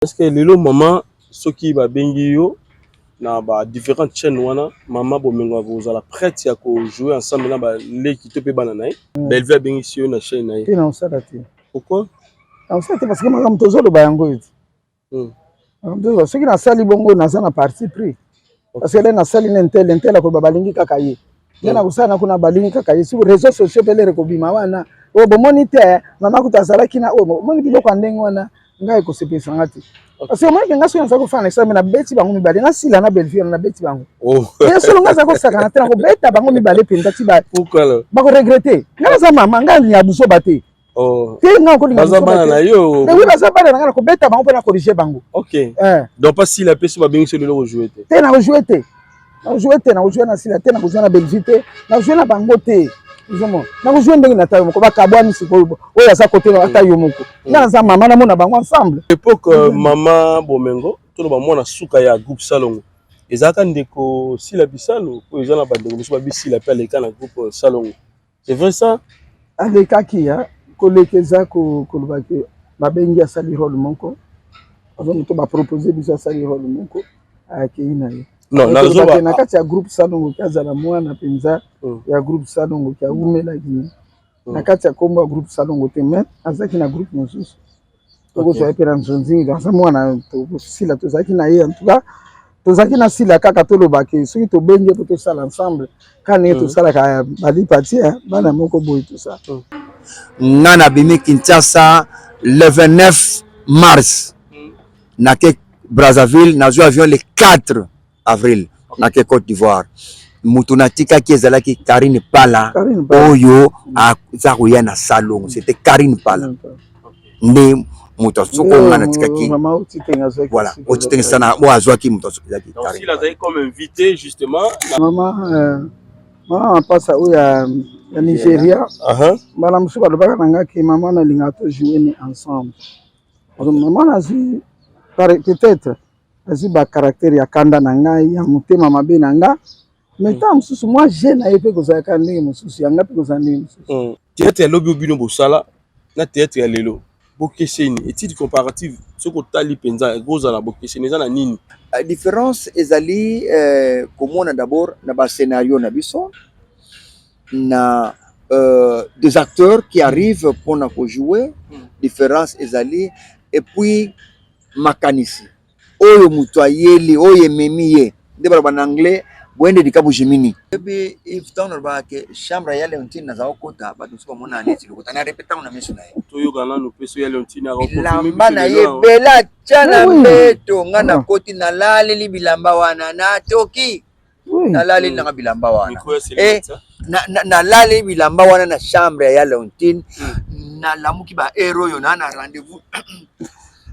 Est-ce que lelo mama, soki babengi yo na ba différentes chaînes wana, mama Bomengo akozala prête ya kojouer ensemble na baleki to mpe bana na ye? Bellevue abengisi yo na chaîne na ye. Te, na osala te. Pourquoi? Na osala te parce que makambo tozoloba yango ete makambo tozoloba, soki nasali bongo, naza na parti pris, parce que le nasali na un tel, un tel akoloba balingi kaka ye nde nakosala na kuna, balingi kaka ye. Sur réseaux sociaux mpe lere kobima wana, oyo bomoni te, mama kuta azalaki na oyo, omoni biloko ya ndenge wana, ngai ekosepelisa te, parce que omonike ngai soki naza kofanda na esame, nabeti bango mibale, nasila na Bellevue wana, nabeti bango. E solo, ngai aza kosakana te, nakobeta bango mibale mpenza ti bakoregretter. Ngai naza mama, ngai ya buzoba te. Te, ngai kolinga baza bana na yo. Oui, baza bana na ngai, nakobeta bango mpo na corriger bango. Ok, donc pas Sila mpe, so babengisi lelo, kojouer te? Te, nakojouer te, nakojouer te, nakojouer na Sila te, nakojouer na Bellevue te, nakojouer na bango te. Ozomona, nakojouer ndenge na ta yo moko, bakabwani sikoyo, oyo aza kote ata yo moko. Ngai naza mama, namona bango ensemble. Époque mama Bomengo, toloba mwana suka ya groupe Salongo ezalaka ndeko Sila Bisalo, oyo eza na bandeko mosusu babisila mpe aleka na groupe Salongo, c'est vrai ça? Alekaki ya koleka, eza koloba ke babengi, asali rôle moko, aza moto bapropose biso, asali rôle moko, akei na ye. Non, nazoba na kati ya groupe Salongo ke azala mwana mpenza ya groupe Salongo ke awumelaki na kati ya nkombo ya groupe Salongo te, mais azalaki na groupe mosusu, tokozwa ye mpe na nzonzingi, aza mwana tosila, tozalaki na ye. En tout cas tozalaki na Sila kaka, tolobake soki tobengi ye mpo tosala ensemble kaka ndenge tosalaka balipati bana moko boye, tosala. Nga nabimi Kinshasa le 29 mars, nake Brazzaville, nazwi avion le 4 avril, nake Côte d'Ivoire. Moto natikaki ezalaki Karine Pala. Karine Pala. Oyo aza koya na Salongo, c'était Karine Pala nde moto soko nga natikaki. Mama Otitenga azwaki. Voilà, Otitenga sana oyo azwaki moto ezalaki Donc s'il azali comme invité justement. Mama mapasa oyo ya Nigeria, mbala mosusu balobaka na nga ke mama nalingaka tojouer ni ensemble. Donc mama nazwi peut-être azwi bacaractère ya kanda na ngai, ya motema mabe na nga, mais ntango mosusu mwa je na ye mpe kozalaka ndenge mosusu, yanga mpe kozala ndenge mosusu. Théâtre ya lobi oyo bino bosala na théâtre ya lelo, bokeseni, étude comparative, soki otali mpenza, ekozala bokeseni eza na nini? Différence ezali komona d'abord na bascénario na biso, na des acteurs qui arrivent mpona kojouer. Différence ezali et puis makanisi oyo moto ayeli, oyo ememi ye, nde baloba na anglais boyende likabu jimini. Ebi ntango nalobaka ke chambre ya Leontine, naza kokota, bato mosusu bamona neti lokota na répéter ngo na miso na ye. Toyoka nanu mpe so ya Leontine. Bilamba na ye ebele atya na mbeto, nga nakoti, nalaleli bilamba wana, natoki, nalaleli nanga bilamba wana, nalaleli bilamba wana na chambre ya Leontine. Nalamuki ba heure oyo naa na rendez-vous,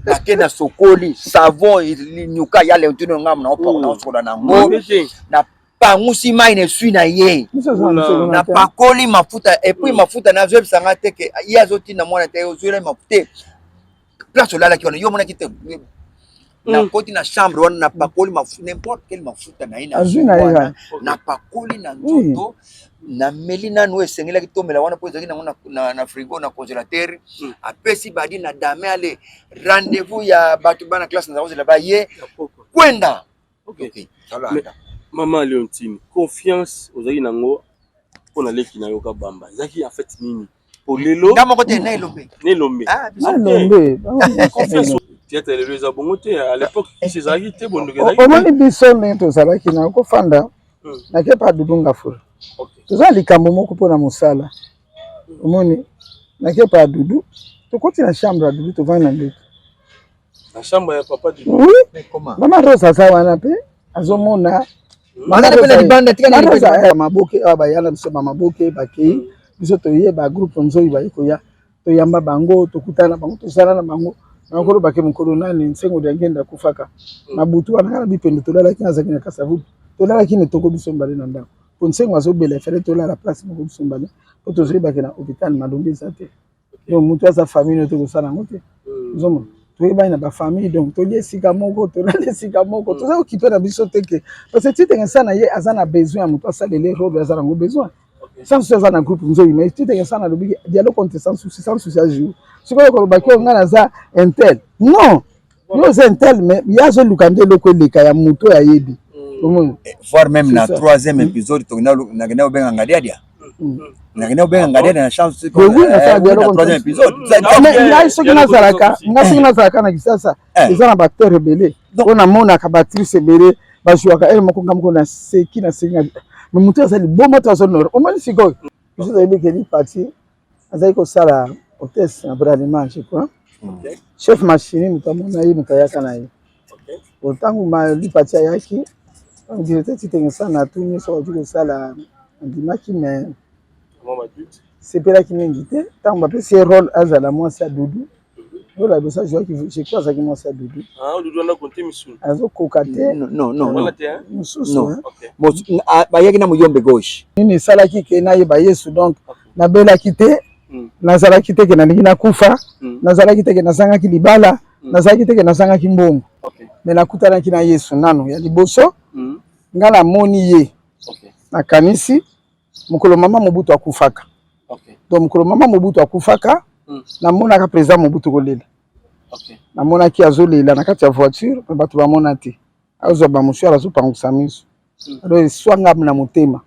nake na sokoli savon linyuka ya Leontine oyo ngambo naosokola nango, napangusi mai na esui na ye, napakoli mafuta, et puis mafuta nazoyebisanga te ke ye azotinda mwana te, ozwela mafuta te, place olalaki wana, yo omonaki te. Nakoti na chambre wana, napakoli mafuta, n'importe quel mafuta na ye wana, napakoli na nzoto, nameli nanu oyo esengelaki tomela wana mpo ezalaki nango na frigo, na congélateur. Apesi badi na dame ale rendez-vous ya bato bana classe, naza kozela baye kwenda. Mama Leontine, confiance ozalaki nango mpona leki na yo Kabamba ezalaki en fait nini? Po lelo Nga moko te, na Elombe. Na Elombe. Ah, biso. Elombe. Confiance, théâtre lelo eza bongo te, à l'époque kisi ezalaki te, bondoki ezalaki. Omoni, biso ndenge tozalaki na kofanda, nake pa Dudu Ngafula, toza likambo moko mpona mosala. Omoni, nake pa Dudu, tokoti na chambre ya Dudu, tovandi na mbeto. Na chambre ya papa Dudu? Oui. Mais comment? Mama Rose aza wana mpe azomona. Aza mpe na libanda, tika na Mama Rose libanda. aya maboke awa, baya na biso bamaboke, bakei, biso toye, bagroupe nzoi baye koya, toyamba bango, tokutana na bango, tosala na bango. Nakolobake mokolo nani Nsengo dia Ngenda akufaka na butu wana, nga na Bipendo tolalaki, nazalaki na Kasavubu, tolalaki na etoko biso mbale na ndako, po Nsengo azobela, efale tolala place moko biso mbale, po tozoyebake na hôpital malongi eza te. Donc moto aza famille no te, kosala yango te. Ozomona, toyebani na bafamille, donc tolia esika moko, tolala esika moko, toza okipe na biso te ke parce que Titenge Sana ye aza na besoin ya moto asalele rôle, aza nango besoin. Sans Souci aza na groupe nzoi, mais Titenge Sana alobi dialogue contre Sans Souci, Sans Souci ajoue. Sikoyo kolobaki oyo ngai naza un tel, non. Yo oza intel, mais ye azoluka nde eloko eleka ya moto oyo ayebi. Omoni? Voire même na C'est ça. Troisième épisode, nakenda kobenga Ngadiadia. Nakenda kobenga Ngadiadia na chance. Mais oui, nasala dialogue. Na troisième épisode. Mais ngai soki nazalaka na Kisasa, eza na baacteur ebele oyo namonaka, baactrice ebele bazwaka ele moko, nga moko naseki, naseki, mais moto aza liboma to azonora. Omoni sikoyo, biso toyebi ke Lipati azali kosala hôtesse na Bralima, je crois. Chef machini, moto amona ye, moto ayaka na ye. Bon, ntango Lipati ayaki, directeur Titengesa na atuni soki akoki kosala, andimaki, mais sepelaki mingi te. Ntango bapesi ye rôle, azala mwasi ya Dudu, rôle ya liboso azwaki, je crois, azalaki mwasi ya Dudu. Azokoka te. Non. Mosusu. Bayaki na Muyombe Gauche. Nini esalaki ke nayeba Yesu? Donc nabelaki te, nazalaki te ke nalingi nakufa, nazalaki te ke nazangaki libala, nazalaki te ke nazangaki mbongo, mais nakutanaki na Yesu nano ya liboso. Nga namoni ye, nakanisi mokolo mama Mobutu akufaka. Donc mokolo mama Mobutu akufaka, namonaka président Mobutu kolela. Namonaki azolela na kati ya voiture, mais bato bamona te, azwa bamouchoir, azopangusa miso. Alors eswanga na motema,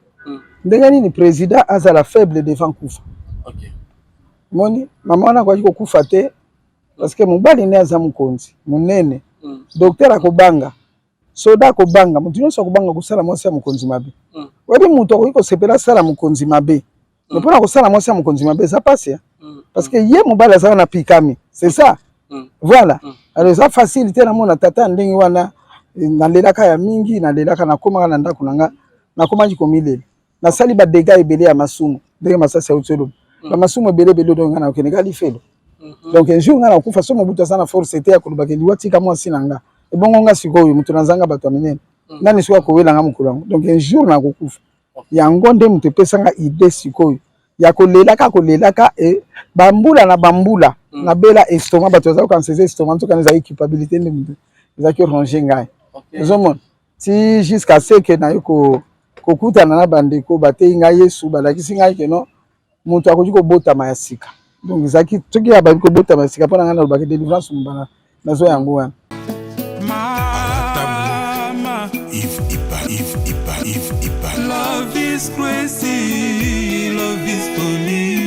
ndenge nini président azala faible devant kufa? Moni mama wana akoki kokufa te, parce que mobali nde aza mokonzi monene. Docteur akobanga, soda akobanga, moto nyonso akobanga kosala mwasi ya mokonzi mabe. Oyebi, moto akoki kosepela asala mokonzi mabe, mais mpona kosala mwasi ya mokonzi mabe eza pasi, parce que ye mobali aza wana pikami, c'est ça, voilà. Alors eza facile te. Namona tata ya ndenge wana, nalelaka ya mingi, nalelaka. Nakomaka na ndako na nga, nakomaki komilela. Nasali badégâts ebele ya masumu, ndenge masasi auti oloba, bamasumu ebele ebele. Donc nga nakokende ka lifelo. Donc un jour nga nakufa, so Mobutu aza na force te ya kolobaka liwa tika mwasi na nga, ebongo nga sikoyo moto nazanga bato ya minene, nani sikoyo akowelanga mokolo yango? Donc un jour nakokufa. Yango nde moto epesanga idée sikoyo ya kolelaka, kolelaka e bambula na bambula. Nabela estomac, bato baza kokanisa eza estomac, nzoka ezalaki culpabilité nde moto ezalaki ronger ngai. Ozomona, ti jusqu'à ce que naye kokutana na bandeko, bateyi ngai Yesu, balakisi ngai ke non, moto akoki kobotama ya sika. Donc ezalaki soki ababi kobotama ya sika, mpo na ngai nalobaki délivrance mobana nazwa yango wana. Mama, Yves Ipa, Yves Ipa, Yves Ipa. Love is crazy, love is funny.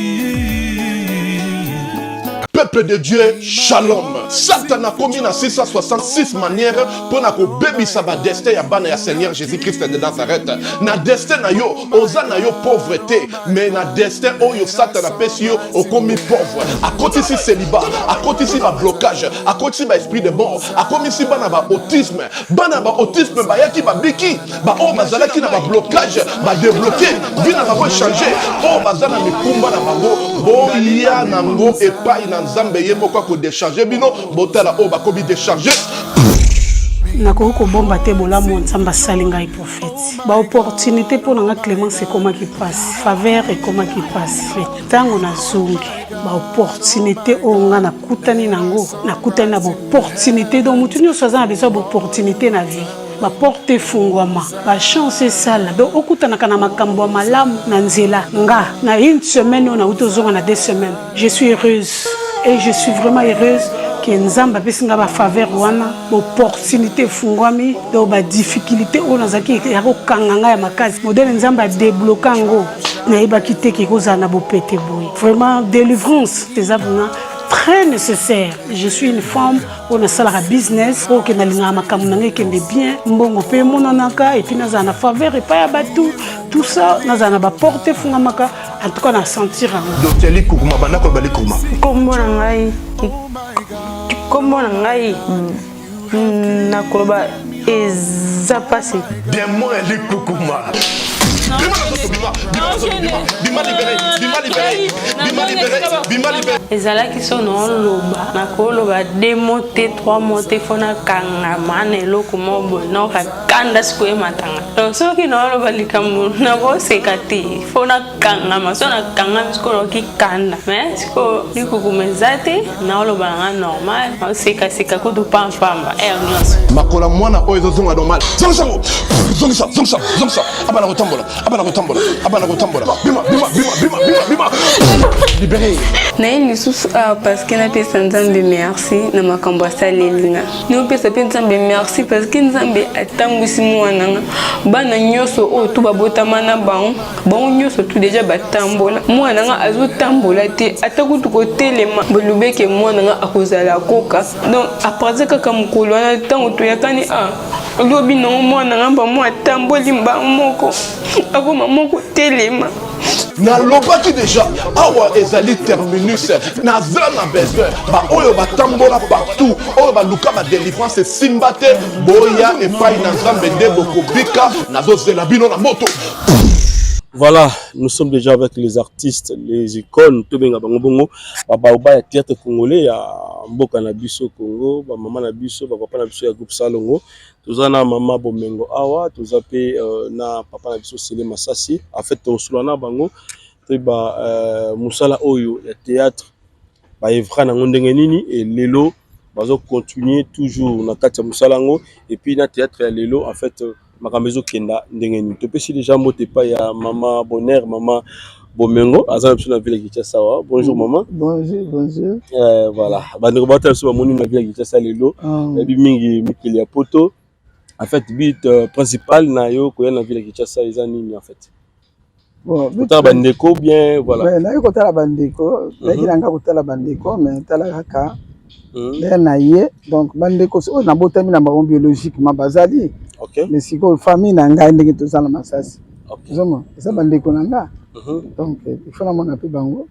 Peuple de Dieu, shalom. Satan akomi na 666 manière mpona kobebisa badestin ya bana ya Seigneur Jésus-Christ de Nazareth. Na destin na yo, oza na yo pauvre te, mais na destin oyo Satan apesi yo, okomi pauvre. Akotisi célibat, akotisi bablocage, akotisi baesprit de mort, akomisi bana baautisme. Bana baautisme bayaki, babiki. Baoyo bazalaki na bablocage badébloquer, vie na bango échange. Oyo baza na mikumba na bango, boya nango epai na Nzambe, ye moko akodécharger bino. Botala oyo bakomi décharge. Nakoki kobomba te bolamu Nzambe asali ngai, prophète. Baopportunité mpo na nga, Clémence, ekomaki mpasi, faveur ekomaki mpasi, mais ntango nazongi, baopportunité oyo nga nakutani nango, nakutani na baopportunité. Donc motu nyonso aza na besoin ya baopportunité na vie, baporte efungwama, bachance esala, donc okutanaka na makambo ya malamu na nzela. Nga na une semaine oyo nauti ozonga, na 2 semaines, je suis heureuse et je suis vraiment heureuse ke Nzambe apesi nga bafaveur wana, baopportunité efungwami. Donc badifficulté oyo nazalaki ya kokanga ngai ya makasi, modèle Nzambe adébloquer yango, nayebaki te ke kozala na bopete boye. Vraiment, délivrance eza vraiment très nécessaire. Je suis une femme oyo nasalaka business, oyo okende alingaka makambo na ngai ekende bien, mbongo mpe emonanaka, et puis nazala na faveur epai ya bato, tout ça, nazala na baporte efungamaka. En tout cas na sentir yango. Docteur Likukuma, banda koloba Likukuma. Nkombo na ngai nakoloba eza mpasi. Démon ya Likukuma, bima na nzoto, bima, bima na nzoto, bima, bima, libéré, bima, libéré, bima, libéré, bima, libéré. Ezalaki so naoloba, nakoloba deux mots te, trois mots te, fo nakangama na eloko moko boye, naoka kanda sikoyo ematanga. Donc soki naoloba likambo, nakoseka te, fo nakangama. So nakangami sikoyo, naoki kanda, mais sikoyo likukuma eza te, naoloba nanga normal, naosekaseka kutu pampamba aire nyonso. Makolo mwana oyo ezozonga normal. Zongisa ngo, zongisa, zongisa, zongisa. Abana kotambola, abana kotambola, abana kotambola. Bima, bima, bima, bima, bima, bima, libéré. Naye. lisusu awa parceke napesa Nzambe merci na makambo asaleli nga. Naopesa mpe Nzambe merci parceke Nzambe atambwisi mwana nga. Bana nyonso oyo tu babotama na bango, bango nyonso tu deja batambola. Mwana nga azotambola te, ata kutu kotelema. Bolobeke mwana nga akozala koka. Donc à partir kaka mokolo wana ntango toyakani a ah, lobi nango mwana nga mbamo atamboli mbango moko akoma moko telema. Nalobaki deja awa ezali terminus, naza na besoin baoyo batambola partout, oyo baluka ba delivrance esimba te, boya epai na Nzambe nde bokobika. Nazozela bino na moto. Voilà, nous sommes déjà avec les artistes, les icônes, tobenga bango bongo, ba baoba ya théâtre congolais ya mboka na biso Congo, ba mama na biso, ba papa na biso ya groupe Salongo. Toza na mama Bomengo awa, toza pe na papa na biso Sele Masasi. En fait, tosula na bango toyeba mosala oyo ya théâtre ba evra nango ndenge nini et lelo bazo continuer toujours na kati ya mosala yango et puis na théâtre ya lelo en fait makambo ezokenda ndenge nini. Topesi déjà mbote epai ya mama Bonheur, mama Bomengo aza na biso na ville ya Kinshasa awa. Bonjour mama. Bonjour, bonjour. Voilà, bandeko batala biso bamoni na ville ya Kinshasa lelo, bayebi mingi mikili ya poto. En fait but principal na yo koya na ville ya Kinshasa eza nini en fait? Bon, kotala bandeko bien, voilà. Ouais, naye kotala bandeko, nayaki na nga kotala bandeko, mais tala kaka nde na ye. Donc bandeko oyo nabotami na bango biologiquement bazali, mais sikoyo famille na ngai ndenge toza na Masasi, ozomona eza bandeko na nga. Donc il faut namona mpe bango,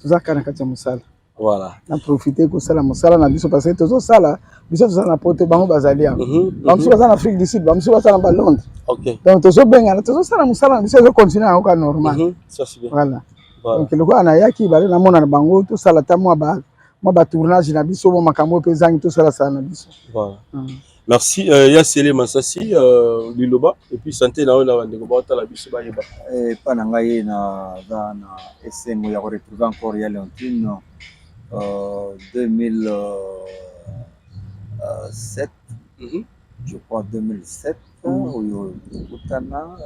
toza kaka na kati ya mosala. Voilà. Na profiter kosala mosala na biso parce que tozosala biso toza na poto, bango bazali awa, bamosusu baza na Afrique du Sud, bamosusu baza na ba Londres. Donc tozobengana, tozosala mosala na biso, ezocontinue yango kaka normal. Ça c'est bien. Voilà. Voilà. Donc lokola nayaki bale namona na bango, tosala ata mwa ba tournage na biso, mwa makambo oyo mpe ezangi tosalasala na biso. Voilà. Merci. Ya Sele Masasi, liloba et puis santé na yo na bandeko baotala biso bayeba. Epa na ngai naza na esengo ya koretrouver encore ya Leontine 2007, je crois 2007 oyo tokutana,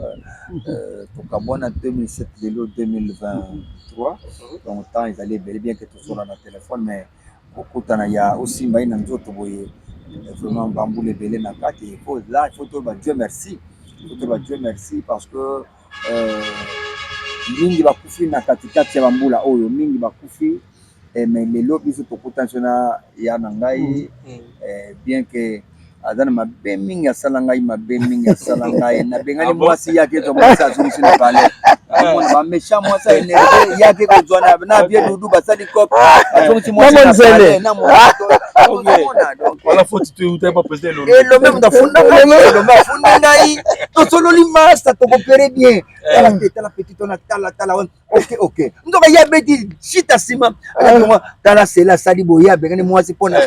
tokabwana 2007, lelo 2023, donc temps ezali ebele, bien que tozola na téléphone, mais kokutana ya osimba ye na nzoto boye vraiment bambula ebele na kati. Il faut là, il faut toyeba Dieu merci, il faut toyeba Dieu merci parce que mingi bakufi na katikati ya bambula oyo, mingi bakufi, mais lelo biso tokutani so na ya na ngai, bien que aza na mabe mingi, asala ngai mabe mingi, asala ngai nabengani mwasi yake ezwa mwasi azongisi na palais, omona baméchant, mwasi aénerve yake kozwa na vie dudu, basali cope, azongisi mwasi na palais na mona. Wala faute tu utai pa président Elombe. Elombe moto afunda ngai, Elombe afundi ngai, tosololi masta, tokopere bien, tala te, tala petit wana, tala tala wana, ok ok, nzoka ye abeti shita nsima, tala sela asali boye, abengani mwasi mpona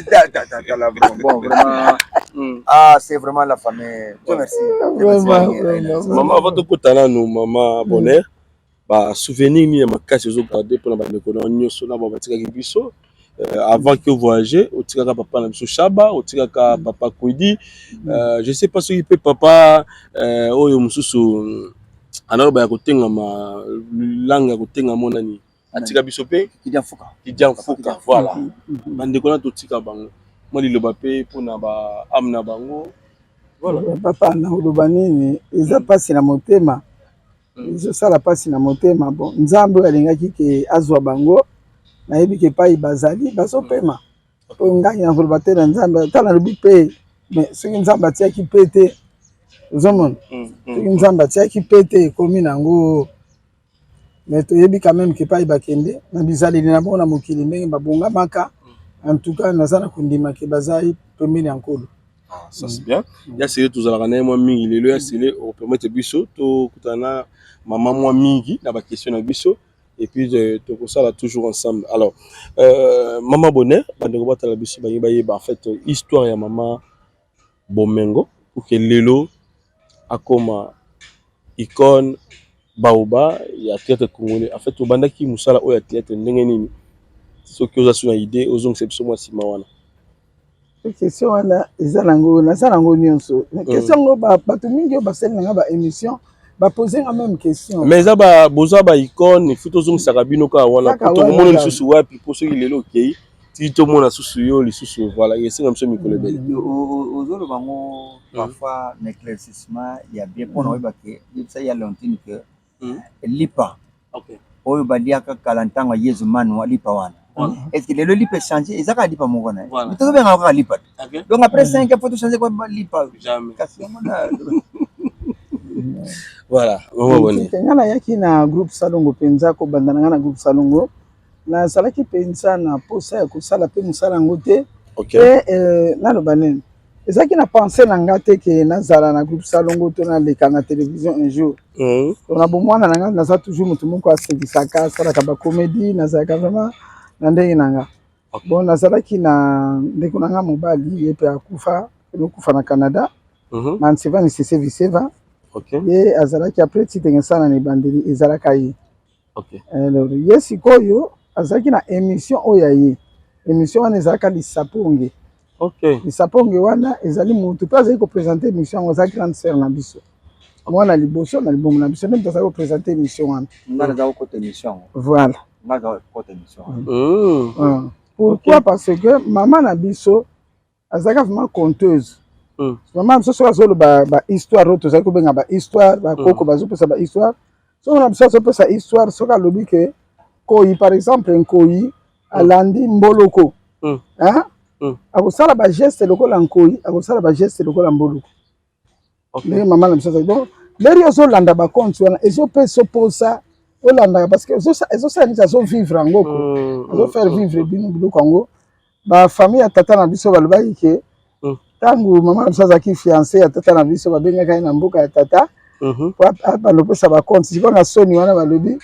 tala. Bon, vraiment, ah, c'est vraiment la famille. Dieu merci. Mama, avant tokota nanu mama Bonheur, ba souvenir nini ya makasi ozogarde mpona bandeko na nyonso na bao batikaki biso avant que voyager? Otikaka papa na biso Shaba, otikaka papa Kwedi, je sais pas soki mpe papa oyo mosusu analoba ya kotengama langue ya kotengama nani atika biso mpe. Kidia Fuka. Kidia Fuka, voilà. Bandeko na totika bango, mwa liloba mpe mpona ba âme na bango, voilà. Papa, na koloba nini? Eza mpasi na motema, ezosala mpasi na motema. Bon, Nzambe oyo alingaki ke azwa bango, nayebi ke epai bazali bazopema. Po ngai na koloba te na Nzambe, ata nalobi mpe, mais soki Nzambe atiaki mpe te, ozomona, soki Nzambe atiaki mpe te, ekomi nango. Mais toyebi quand même ke epai bakende na bizaleli na bango na mokili, ndenge babongamaka, en tout cas naza na kondima ke bazali pembeni ya Nkolo. Ah, ça c'est bien. Ya Sele, tozalaka na ye mwa mingi lelo. Ya Sele, opermettre biso tokutana na mama mwa mingi na baquestion na biso et puis tokosala toujours ensemble. Alors mama Bonheur, bandeko batala biso bangi bayeba en fait histoire ya mama Bomengo pour que lelo akoma icône baoba ya théâtre congolais. En fait obandaki mosala oyo ya théâtre ndenge nini? Soki oza so na idée, ozongisa biso mwa nsima wana. Question wana eza nango, naza nango nyonso. Question yango, bato mingi oyo basali nanga ba émission. Bapose nga même question. Mais eza ba boza ba icône, il faut tozongisaka bino kaka wana po tokomona lisusu wapi, po soki lelo okei ti tomona susu yo lisusu, voilà, esenga biso mikolo ebele. Ozoloba ngo parfois na éclaircissement ya bien mpona oyeba ke yebisa ya Leontine ke lipa oyo baliaka kala ntango ya Yezu Manu, lipa wana, est ce que lelo lipa echange? Eza kaka lipa moko na ye, tozobengaka kaka lipa te. Donc après 5 faut tochange kwa lipa, kasi yango na Voilà, mama boni. Nga nayaki na groupe Salongo mpenza, kobanda na nga na groupe Salongo, nazalaki mpenza na posa ya kosala mpe mosala yango te. Mpe naloba nini, ezalaki na pensée na nga te ke nazala na groupe Salongo to naleka na télévision un jour. Na bomwana na nga, naza toujours moto moko asekisaka, asalaka bacomédie, nazalaka vraiment na ndenge na nga. Bon, nazalaki na ndeko na nga mobali, ye mpe akufa, enokufa na Canada, Mansevani Sese Viseva. Ye azalaki après Titenge Sana na ebandeli, ezalaka ye. Alors ye sikoyo azalaki na émission oyo ya ye, émission wana ezalaka Lisaponge. Lisaponge wana ezali motu mpe azali koprésente émission yango, aza grande sœur na biso, mwana liboso na libongo na biso, nde moto azali koprésente émission wana. Nga naza kokota émission yango. Voilà. Nga naza kokota émission. Pourquoi? Parce que mama na biso azalaka vraiment conteuse. Mama na biso soki azoloba bahistoire oyo tozali kobenga bahistoire, bakoko bazopesa bahistoire, soki na biso azopesa histoire, soki alobi ke koyi, par exemple, nkoyi alandi mboloko, hein? Akosala bageste lokola nkoyi, akosala bageste lokola mboloko. Ndenge mama na biso azali, donc leri ozolanda bacompte wana, ezopesa oposa olandaka, parce que ezosala neti azovivre yango ko azofaire vivre bino biloko yango. Bafamille ya tata na biso balobaki ke ntango mama na biso azalaki fiancé ya tata na biso, babengaka ye na mboka ya tata po abanda kopesa bacompte. Sikoyo na soni wana, balobi,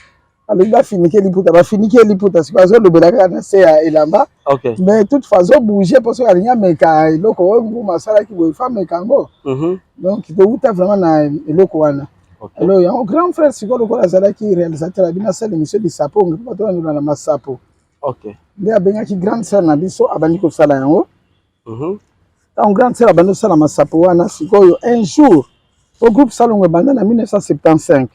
alobi bafinike liputa, bafiniki ye liputa. Sikoyo azolobela kaka na se ya elamba. Mais toutefois azobouge, mpo soki alingi ameka eloko oyo nguma asalaki boye, fa ameka yango. Donc towuta vraiment na eloko wana. Alors yango grand frère sikoyo, lokola azalaki réalisateur, abi nasala émission Lisapo mpo bato bandola na masapo. Nde abengaki grande sœur na biso, abandi kosala yango. Ntango grande sœur abandi kosala masapo wana, sikoyo un jour, po groupe Salongo ebanda na 1975,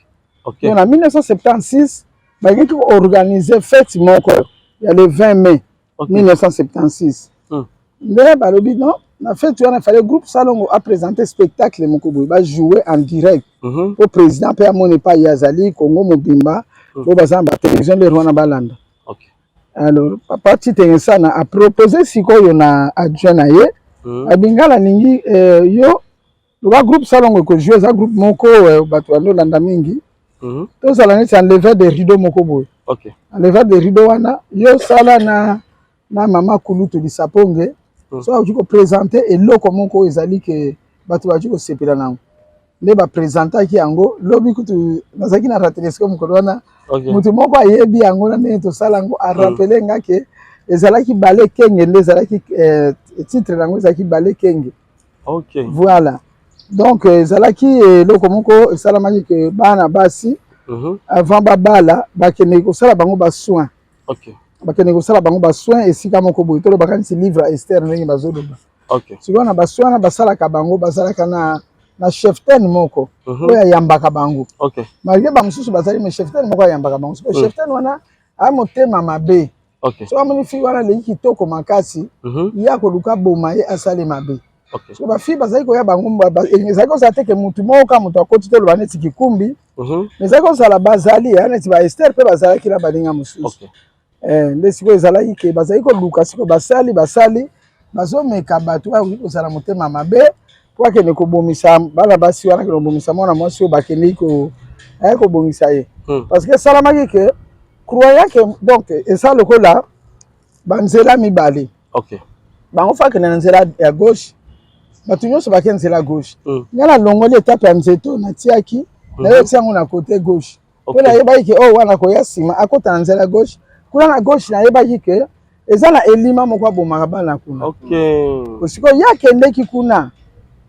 donc na 1976 balingaki koorganize fête moko ya le 20 mai 1976. Nde balobi non, na fête wana fallait groupe Salongo aprésente spectacle moko boye, bajoue en direct, po président mpe amona epai ye azali, Congo mobimba po baza na batélévision lere wana balanda. Alors papa Titenge Sana apropose sikoyo na adjoint na ye, abingala alingi yo loka groupe Salongo ekojoue, eza groupe moko bato bandolanda mingi, tozala neti enlever de rideau moko boye. Enlever de rideau wana, yo sala na mama kulutu Lisaponge. So akoki koprésente eloko moko oyo ezali ke bato bakoki kosepela nango. Nde baprésentaki yango lobi kutu, nazalaki na Ratelesco mokolo wana. Moto moko ayebi yango na ndenge tosala yango, arappeler nga ke ezalaki Bale Kenge, nde ezalaki titre yango ezalaki Bale Kenge. Voilà, donc ezalaki eloko moko esalamaki ke bana basi, avant babala, bakendeki kosala bango basoin. Bakendeki kosala bango basoin esika moko boye, tolobaka neti livre ya Ester ndenge bazoloba. Sikoyo na basoin wana basalaka bango, bazalaka na cheftaine moko oyo ayambaka bango. Malgré bamosusu bazali, mais cheftaine moko ayambaka bango. Sikoyo cheftaine wana aya motema mabe. Soki amoni fille wana aleki kitoko makasi, ye akoluka boma ye, asali mabe. So bafille bazali koya bango, ezali kozala te ke motu moko ka moto akoti, toloba neti kikumbi. Ezali kozala bazali ya neti baester mpe bazalaki na baninga mosusu. Nde sikoyo ezalaki ke bazali koluka, sikoyo basali bazomeka bato bakoki kozala motema mabe po akende kobomisa bana basi wana, akende kobomisa mwana mwasi oyo bakendeki aye kobongisa ye. Parce que esalamaki ke croyant ke, donc eza lokola banzela mibale. Bango fa akende na nzela ya gauche, bato nyonso bake nzela gauche. Ngai nalongoli etape ya nzete oyo natiaki, naye otia yango na côté gauche, mpo nayebaki ke oyo wana koya nsima akota na nzela gauche. Kuna na gauche, nayebaki ke eza na elima moko abomaka bana kuna. Sikoyo ye akendeki kuna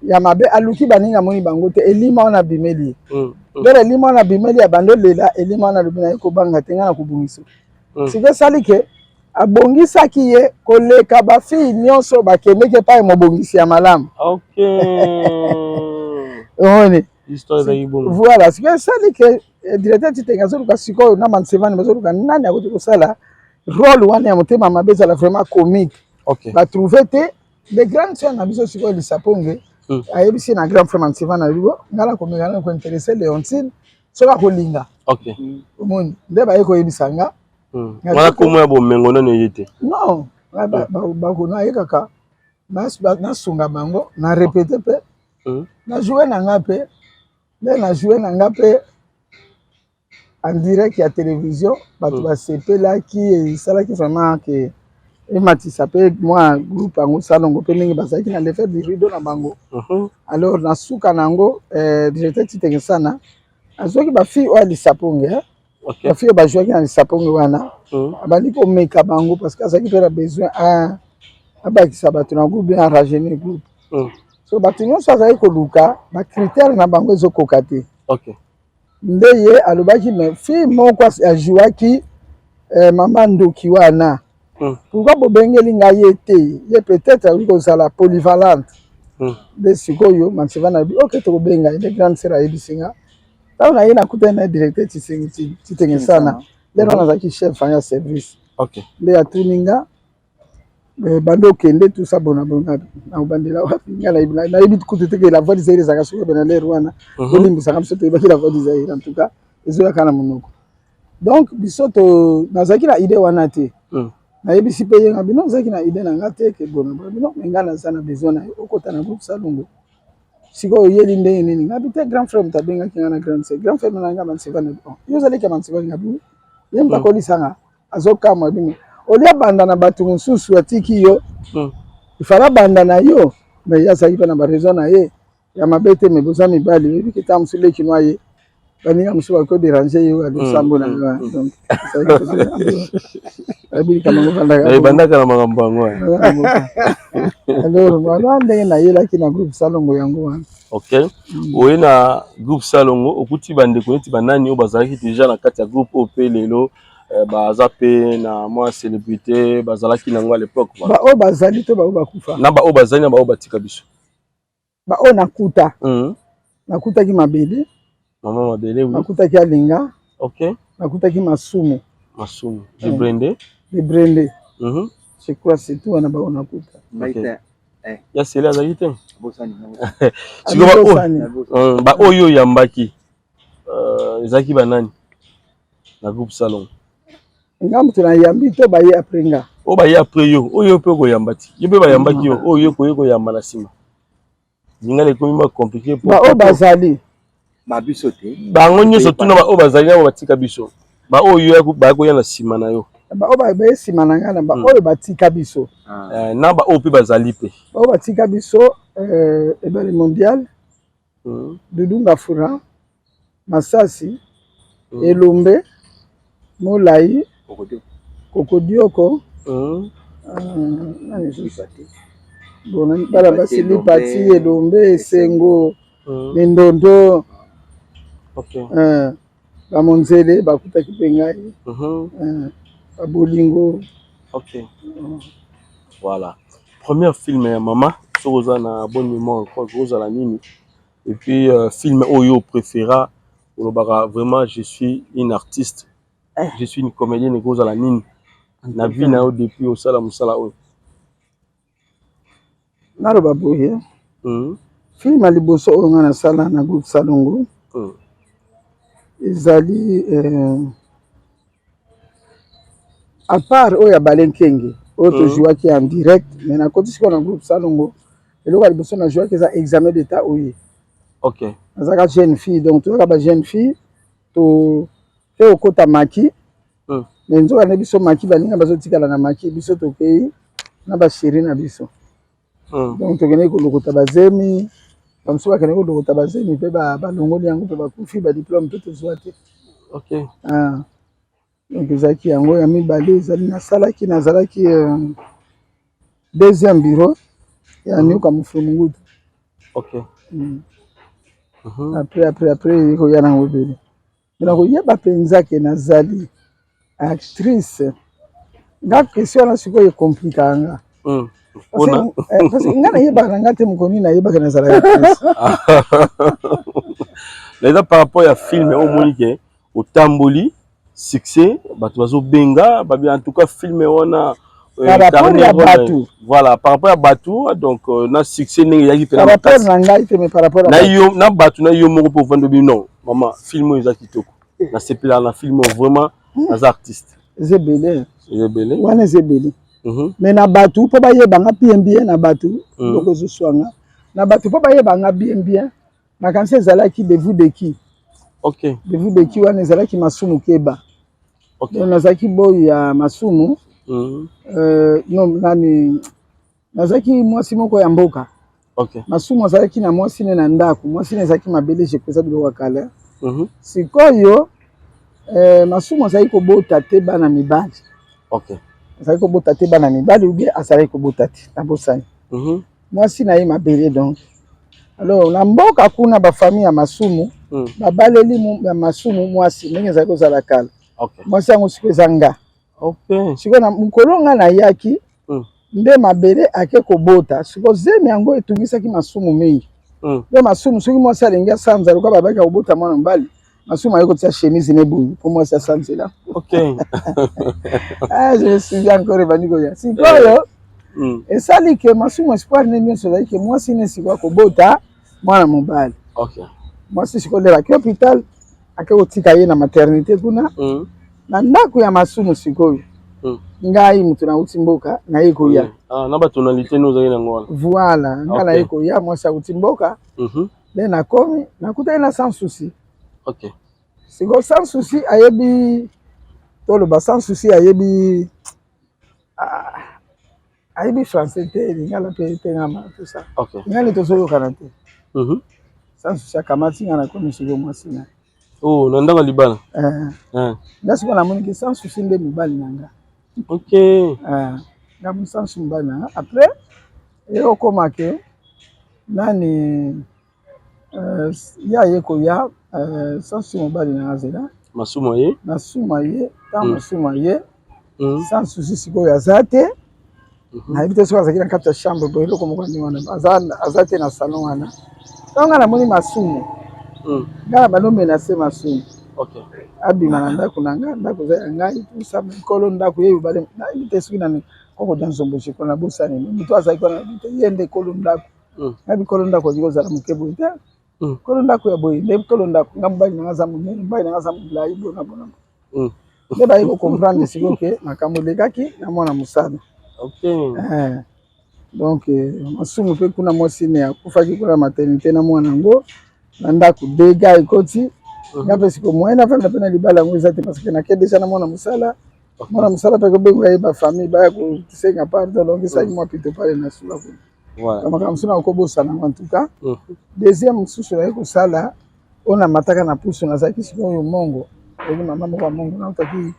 ya mabe, aluki baninga, amoni bango te, elima wana abimeli ye. Ndenge elima wana abimeli, abandi olela. Elima wana alobi na ye: "Kobanga te, ngai na kobongisa." Sikoyo esali ke abongisaki ye koleka bafille nyonso bakendeki epai mobongisi ya malamu. Omoni? Histoire ezalaki bongo. Voilà, sikoyo esali ke eh, directeur Titenge azoluka sikoyo na Mansevani bazoluka nani akoki kosala role wana ya motema mabe ezala vraiment comique. Okay. Batrouve te le grand sœur na biso sikoyo Lisaponge ayebisi na grand frère Mansevani alobi bo ngai nakomeka nano kointeresse Leontine soki akolinga. Okay. Omoni nde baye koyebisa nga. Wana kombo ya bomengo nano eye te. Non, bakona ye kaka nasunga bango na repete mpe na joue na nga mpe nde na joue na nga mpe en direct ya télévision bato basepelaki esalaki vraiment ke ematisa mpe mwa groupe yango salongo mpe ndenge bazalaki na lever du rideau na bango. Alors na suka na yango eh, directeur Titenge Sana azwaki bafille oyo ya Lisaponge eh. Bafille oyo bazwaki na Lisaponge wana abandi komeka bango parce que azalaki mpe na besoin abakisa bato na groupe bien arajeunir groupe. So bato nyonso azalaki koluka bacritère na bango ezokoka te. Nde ye alobaki me fille moko ajouaki eh, mama ndoki wana. Pourquoi bobengeli ngai ye te? Ye peut-être akoki kozala polyvalente. Nde sikoyo Manseva na yebi ok tokobenga ye. Nde grande sœur ayebisi nga ntango na ye nakutani na directeur Titenge Sana nde wana azalaki chef ya service. Nde atuni nga bando okende tout ça bona bona na obandela wapi nga nayebi kutu te ke la voix du Zaïre ezalaka soki obena lere wana bolimbisaka biso toyebaki la voix du Zaïre en tout cas ezoyaka na monoko. Donc biso to nazalaki na idée wana te. Nayebisi mpe ye nga bino nazalaki na idée na nga te ke bona bona bino me nga naza na besoin na yo okota na groupe Salongo. Sikoyo oyeli ndenge nini? Nga bi te grand frère moto abengaki nga na grande sœur. Grand frère na nga Manseva na bon. Yo ozalaki ya Manseva nga bi. Ye moto akolisa nga azokamwa bino. Olia banda na bato mosusu atiki yo. Ifala banda na yo mais ye azalaki mpe na ba raison na ye ya mabe te me boza mibali oyebi ke ntango mosusu leki no aye baninga mosusu bakoki koderange yo alosambo na yo donc ayebi likambo yango vandaka Ebandaka na makambo yango. Alors voilà ndenge nayelaki na groupe Salongo yango wana. Ok, oye na groupe Salongo okuti bandeko neti banani oyo bazalaki déjà na kati ya groupe oyo mpe lelo baza mpe na mwa célébrité bazalaki nango à l'époque? Baoyo bazali to baoyo bakufa? Na baoyo bazali na baoyo batika biso. Baoyo nakuta, nakutaki Mabele. Mama Mabele, oui. Nakutaki Alinga. Nakutaki Masumu. Masumu Librende. Librende. Je crois c'est tout wana bao nakuta. Ya Sele azalaki te. Sikoyo baoyo oyambaki ezalaki banani na groupe Salongo? Nga moto nayambi to baye après nga? Oyo baye après yo, oyo mpe okoyamba ti yo mpe bayambaki yo, oyo yo koye koyamba na nsima. Lingala ekomi mwa compliqué. Baoyo bazali babiso te. Bango nyonso tuna baoyo bazali nabo batika biso, baoyo yo baya koya na nsima na yo. Baoyo baye nsima na ngai na baoyo batika biso. Na baoyo mpe bazali mpe. Baoyo batika biso Ebale Mondial, Dudu Ngafura, Masasi, Elombe, Molai, Kokodioko, bana basi Lipati, Elombe, Esengo, Mindondo, bamonzele bakutaki mpe ngai, babolingo. Ok. Voilà. Première film ya mama, soki oza na bonne mémoire, kozala nini? Et puis film oyo préféra olobaka vraiment je suis une artiste, je suis une comédienne, ekozala nini na vie na yo depuis osala mosala oyo? Naloba boye, film ya liboso oyo nga nasala na groupe Salongo ezali à part oyo ya Balenkenge oyo tozwaki en direct, mais nakoti sikoyo na groupe Salongo, eloko ya liboso nazwaki eza examen d'état oye. Nazalaka jeune fille, donc tozalaka ba jeune fille to te okota maki, mais nzoka nde biso maki baninga bazotikala na maki, biso tokei na bachéri na biso. Donc tokendeki kolokota bazemi, bamosusu bakendeki kolokota bazemi mpe balongoli yango mpe bakufi, badiplôme mpe tozwa te. Donc ezalaki yango. Ya mibale ezali nasalaki, nazalaki deuxième bureau ya Nyoka Mofulu Mungutu. Après ekoya nango ebele. Na koyeba mpenza ke nazali actrice, nga question wana sikoyo ekomplikaka nga. Parce que nga nayebaka na nga te mokoni nayebaka nazalaka actrice. Na eza par rapport ya film oyo omoni ke otamboli succès, bato bazobenga babi, en tout cas film wana. Par rapport ya bato. Voilà, par rapport ya bato. Donc na succès ndenge eyaki. Par rapport na ngai te, mais par rapport na yo, na bato, na yo moko mpo ovandi, obi non mama, film oyo eza kitoko, nasepelaka na film oyo, vraiment naza artiste. Eza ebele. Eza ebele. Wana eza ebele, mais na bato mpo bayebanga bien bien na bato, biloko ezoswanga na bato mpo bayebanga bien bien, makanisi ezalaki de vous de qui. De vous de qui wana ezalaki Masumu Keba. Donc nazalaki boyi ya Masumu. Non, nani, nazalaki mwasi moko ya mboka. Masumu azalaki na mwasi ne na ndako, mwasi ne ezalaki mabele jeko, eza biloko ya kala. Sikoyo Masumu azalaki kobota te bana mibali. Azalaki kobota te bana mibali ou bien azalaki kobota te, nabosani. Mwasi na ye mabele. Donc alors na mboka kuna, bafamille ya Masumu babaleli ya Masumu mwasi ndenge ezalaki kozala kala. Mwasi yango sikoyo eza nga. Sikoyo na mokolo nga nayaki, nde mabele ake kobota. Sikoyo zemi yango etungisaki Masumu mingi. Nde Masumu, soki mwasi alingi asanza, lokola babaki kobota mwana mobali, Masumu aye kotia chemise ne boye mpo mwasi asanzela. Ah, je me souviens encore, ebandi koya sikoyo. Esali ke Masumu, espoir ne nyonso ezali ke mwasi ne sikoyo akobota mwana mobali. Mwasi sikoyo nde baki hôpital, ake kotika ye na maternité kuna. Na ndako ya Masumu sikoyo, ngai moto nauti mboka, naye koya. Ah, na batonalité no ozali nango wana. Voilà, ngai naye koya, mwasi auti mboka. Nde nakomi, nakutani na Sans Souci. Sikoyo Sans Souci ayebi, toloba Sans Souci ayebi, ah, ayebi français te, lingala mpe etengama, tout ça. Ngai nde tozoyokana te. Sans Souci akamati ngai, nakomi sikoyo mwasi na Oh, na ndako ya libala. Eh. Nga sikoyo namoniki Sans Souci nde mobali na nga. Nga Sans Souci mobali na nga. Après eyokoma ke nani, ye aye koya, Sans Souci mobali na nga, zela. Masumu ye. Masumu ye, ntango Masumu ye, Sans Souci sikoyo aza te. Nayebi te soki azalaki na kati ya chambre boye, eloko moko ndenge wana, aza te na salon wana. Ntango nga namoni Masumu, nga na bando menace Masumu abima na ndako na nga. Ndako eza ya ngai, tusa nkolo ndako ye bale. Nayebi te soki nani, koko dia nzombo jiko, nabosani moto azalaki wana. Nayebi te, ye nde kolo ndako. Nayebi kolo ndako azali kozala moke boye te. Kolo ndako ya boye nde kolo ndako. Nga mobali na nga aza monene, mobali na nga aza molai bona bona. Nde baye kocomprendre sikoyo ke makambo elekaki na mwana mosala. Donc Masumu mpe kuna, mwasi ne akufaki kuna maternité na mwana yango na ndako, dega ekoti. Nga mpe sikoyo moyen nafanda mpe na libala yango eza te, parce que nake déjà na mwana mosala. Mwana mosala mpe kobenga ye, bafamille baya kosenga pardon. Donc esalaki mwa pito pale na sula kuna. Makambo mosusu na kokobosana yango. En tout cas, deuxième mosusu naye kosala oyo namataka na pusu, nazalaki sikoyo mongo, ezalaki mama moko ya mongo, nautaki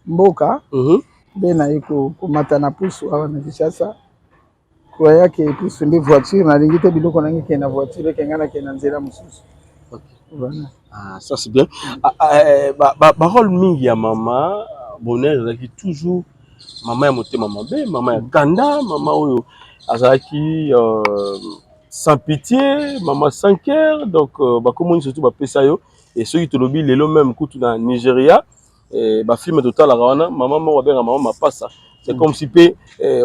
mboka. Nde naye komata na pusu awa na Kinshasa, koyaki pusu nde voiture, nalingi te biloko nangi ekende na voiture, eke ngai nakende na nzela mosusu. Voilà. Ah, ça c'est bien. Ah, ah, eh, barole mingi ya mama Bonheur ezalaki toujours mama ya motema mabe, mama ya kanda, mama oyo azalaki sans pitié, mama sans cœur. Donc bakomoni surtout bapesa yo. Et soki tolobi lelo, même kutu na Nigeria, bafilme totalaka wana, mama moko abenga mama Mapasa, c'est comme si mpe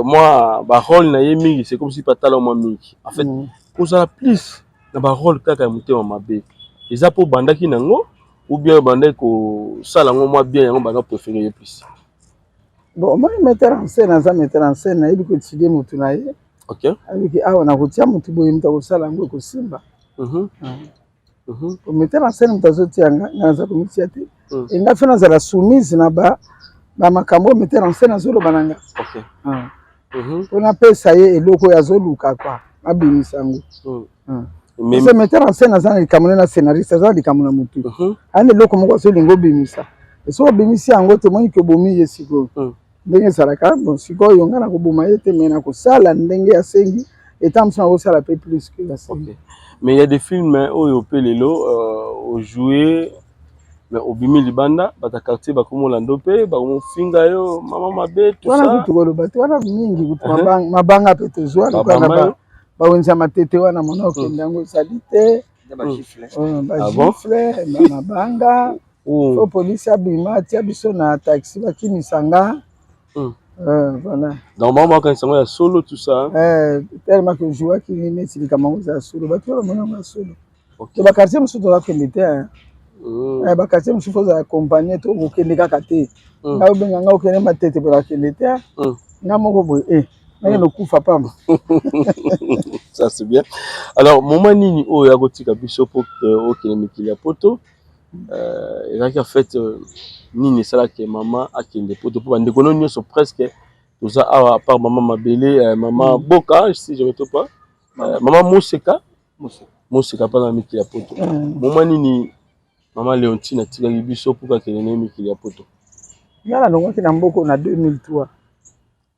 mwa barole na ye mingi, c'est comme si mpe atala mwa mingi. En fait, kozala plus na barole kaka ya motema mabe, eza mpo obandaki nango ou bien obandaki kosala yango mwa bien, yango banda préféré ye plus? Bon, omoni, metteur en scène aza metteur en scène, nayebi koétudie motu na ye. Ayebiki awa nakotia motu boye, moto akosala yango ekosimba. Metteur en scène, moto azotia nga, nga naza komitia te. Enga fe nazala soumise na bamakambo oyo metteur en scène azoloba na nga mpo napesa ye eloko oyo azoluka kwa abimisa yango. Parce que metteur en scène aza na likambo nde na scénariste, aza na likambo na motu, aza na eloko moko azolinga obimisa. Soki obimisi yango, tomoni ke obomi ye. Sikoyo ndenge ezalaka, bon, sikoyo nga nakoboma ye te, mais nakosala ndenge asengi, eta mosusu nakosala mpe plus que asengi. Mais il y a des films oyo mpe lelo ojoué, mais obimi libanda, bato ya quartier bakomolanda mpe bakomofinga yo mama mabe, tout wana. Ça. Kutu koloba te, wana mingi kutu mabanga mpe tozwa lokola na Babamba yo. bawenzi ya matete wana, mona okende yango ezali te. Bagifle, bamabanga. Fo polisi abima, atia biso na taxi, bakimisa nga. Voilà. Donc bango bakanisa yango ya solo, tout ça. Tellement que jouaki neti likambo yango eza ya solo, bato oyo bamoni yango ya solo. To baquartier mosusu tozakende te. Baquartier mosusu fo ozala accompagné, to okokende kaka te. Ngai obenga ngai okende Matete mpo nakende te, nga moko boye e nakende okufa pamba. Ça, c'est bien. Alors, moment nini oyo akotika biso po okende mikili ya poto? Ezalaki en fait nini esalaki mama akende poto? Mpo bandeko no nyonso presque toza awa, à part mama Mabele, mama Boka, si je me trompe pas, mama Moseka, Moseka mpa na mikili ya poto. Moment nini mama Léontine atikaki biso mpo akende na ye mikili ya poto? Nga nalongwaki na mboko na 2003,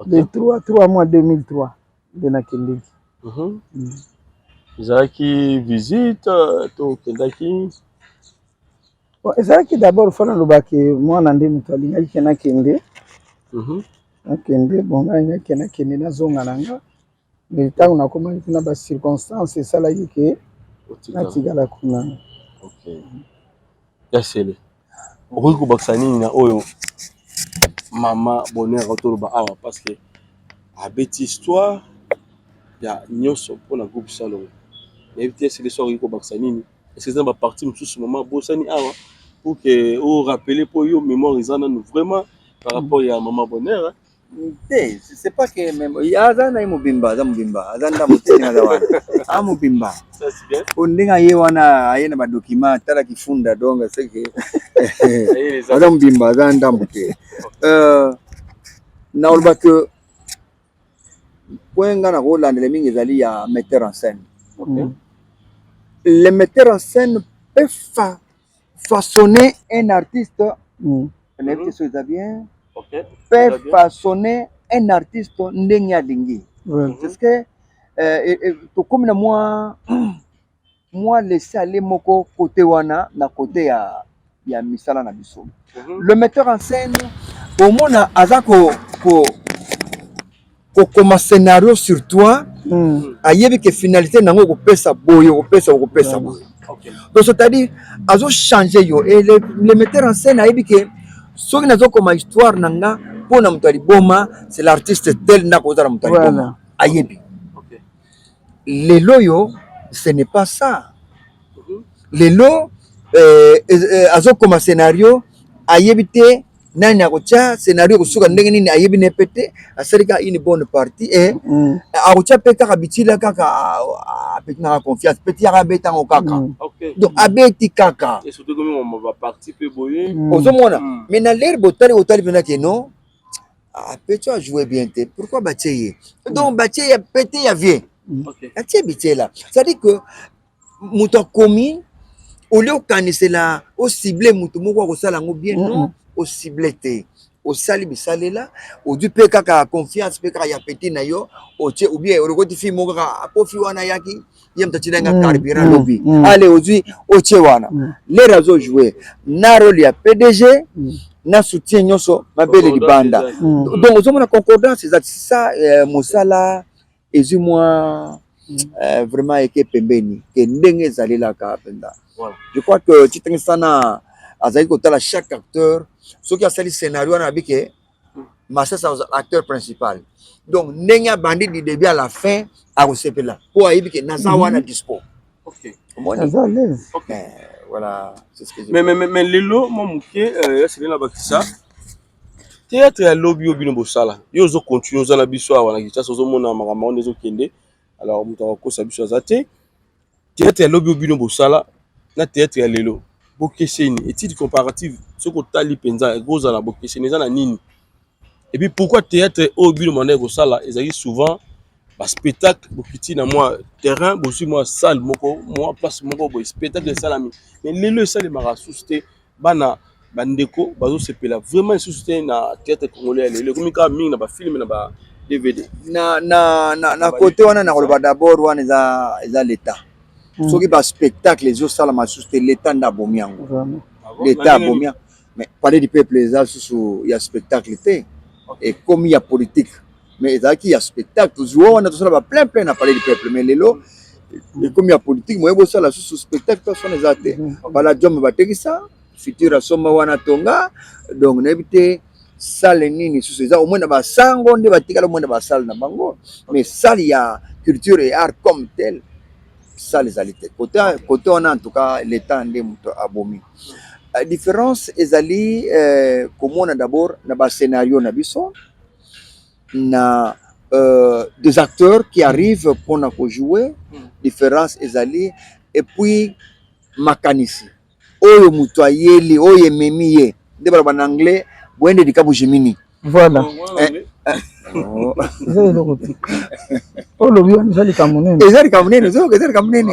le 3 3 mois 2003 nde nakendeki. Ezalaki visite to okendaki? Bon, ezalaki d'abord fo nalobaki mwana nde moto alingaki ke nakende. Nakende, bon, ngai alingaki ke nakende, nazonga na nga, mais ntango nakomaki kuna, bacirconstance esalaki ke natikala kuna. Ok, ya sele, okoki kobakisa nini na oyo mama Bonheur toloba awa? Parce que abeti histoire ya nyonso mpona groupe Salongo. Nayebi te esili so akoki kobakisa nini. Est ce que eza na bapartie mosusu mama abosani awa pour que orappeler, mpo yo mémoire eza nanu vraiment par rapport ya mama Bonheur? Te, c'est pas que même aza na ye mobimba, aza mobimba, aza ndambo te. Ndenge aza wana, aza mobimba. Po ndenge aye wana, aye na badocument, atalaki funda, donc c'est que aza mobimba, aza ndambo te. Nakoloba que point nga nakolandela mingi ezali ya metteur en scène. Le metteur en scène peut façonner un artiste. Nayebi te so eza bien. Peut façonner un artiste ndenge alingi. C'est ce que tokomi na mwa laisser aller moko côté wana, na côté ya misala na biso. Le metteur en scène, omona aza ko ko kokoma scénario sur toi. Ayebi ke finalité nango okopesa boye, okopesa, okopesa boye. Donc c'est-à-dire azochange yo. Et le metteur en scène ayebi ke soki nazokoma histoire na nga mpo na moto ya liboma, c'est l'artiste tel ndako ozala moto ya liboma. Ayebi. Lelo oyo, ce n'est pas ça. Lelo azokoma scénario, ayebi te nani akotia scénario, ekosuka ndenge nini, ayebi ne pe te. Asali kaka une bonne partie e akotia mpe kaka bitila kaka, apeti naka confiance, peti yaka abetango kaka. Donc abeti kaka, ozomona. Mais na l'heure botali, otali mpena ke non, apeti ajoue bien te, pourquoi batie ye? Donc batie ye pete ya vie, atie bitela. C'est-à-dire que moto akomi, olie okanisela ocible moto moko akosala yango bien, non, ocible te, osali bisalela, ozwi mpe kaka confiance mpe kaka ya peti na yo otie, ou bien olokoti fille moko kaka po fi wana ayaki, ye moto atinanga carburant lobi. Ale, ozwi, otie wana, l'heure azojoue na rôle ya PDG na soutien nyonso, mabele libanda. Donc ozomona concordance eza ça. Mosala ezwi mwa vraiment eke pembeni ke ndenge ezalelaka mpenza. Je crois que Tshitenge sana azali kotala chaque acteur. Soki asali scénario wana, abi ke Masasa acteur principal, donc ndenge abandi du début à la fin, akosepela mpo ayebi ke naza wana dispo. Omoni, voilà, c'est ce que je Mais lelo mwa moke esili na bakisa théâtre ya lobi oyo bino bosala, yo ozocontinue, oza na biso awa na Kinshasa, ozomona makambo wana ezokende. Alors moto akokosa biso aza te. Théâtre ya lobi oyo bino bosala na théâtre ya lelo, bokeseni, étude comparative, soki otali mpenza, ekozala bokeseni eza na nini? Et puis pourquoi théâtre oyo bino banda kosala ezalaki souvent baspectacle, bokiti na mwa terrain, bozwi mwa salle moko, mwa place moko boye, spectacle esalami? Mais lelo esalemaka susu te. Bana bandeko bazosepela vraiment lisusu te na théâtre congolais ya lelo, ekomi kaka mingi na bafilme, na ba DVD. Na côté wana, nakoloba d'abord wana eza l'état. Soki baspectacle ezosalama lisusu te, l'état nde abomi yango. L'état abomi yango. Mais Palais du Peuple eza lisusu ya spectacle te, ekomi ya politique. Mais ezalaki ya spectacle, tozwa wana, tosala ba plein plein na Palais du Peuple. Mais lelo Ekomi ya politique, moye bosala susu spectacle place wana eza te. Palladium batekisa, futur asomba wana tonga, donc nayebi te salle nini susu eza. Au moins na basango nde batikala, au moins na basale na bango, mais salle ya culture et art comme tel, salle ezali te côté côté wana. En tout cas, l'état nde moto abomi. Différence ezali komona d'abord na bascénario na biso, na des acteurs qui arrivent mpona kojouer. Différence ezali, et puis makanisi oyo moto ayeli, oyo ememi ye, nde baloba na anglais boyende likabu jimini. Voilà, eza eloko te olobi wana, eza likambo nene. Eza likambo nene, ozoyoka, eza likambo nene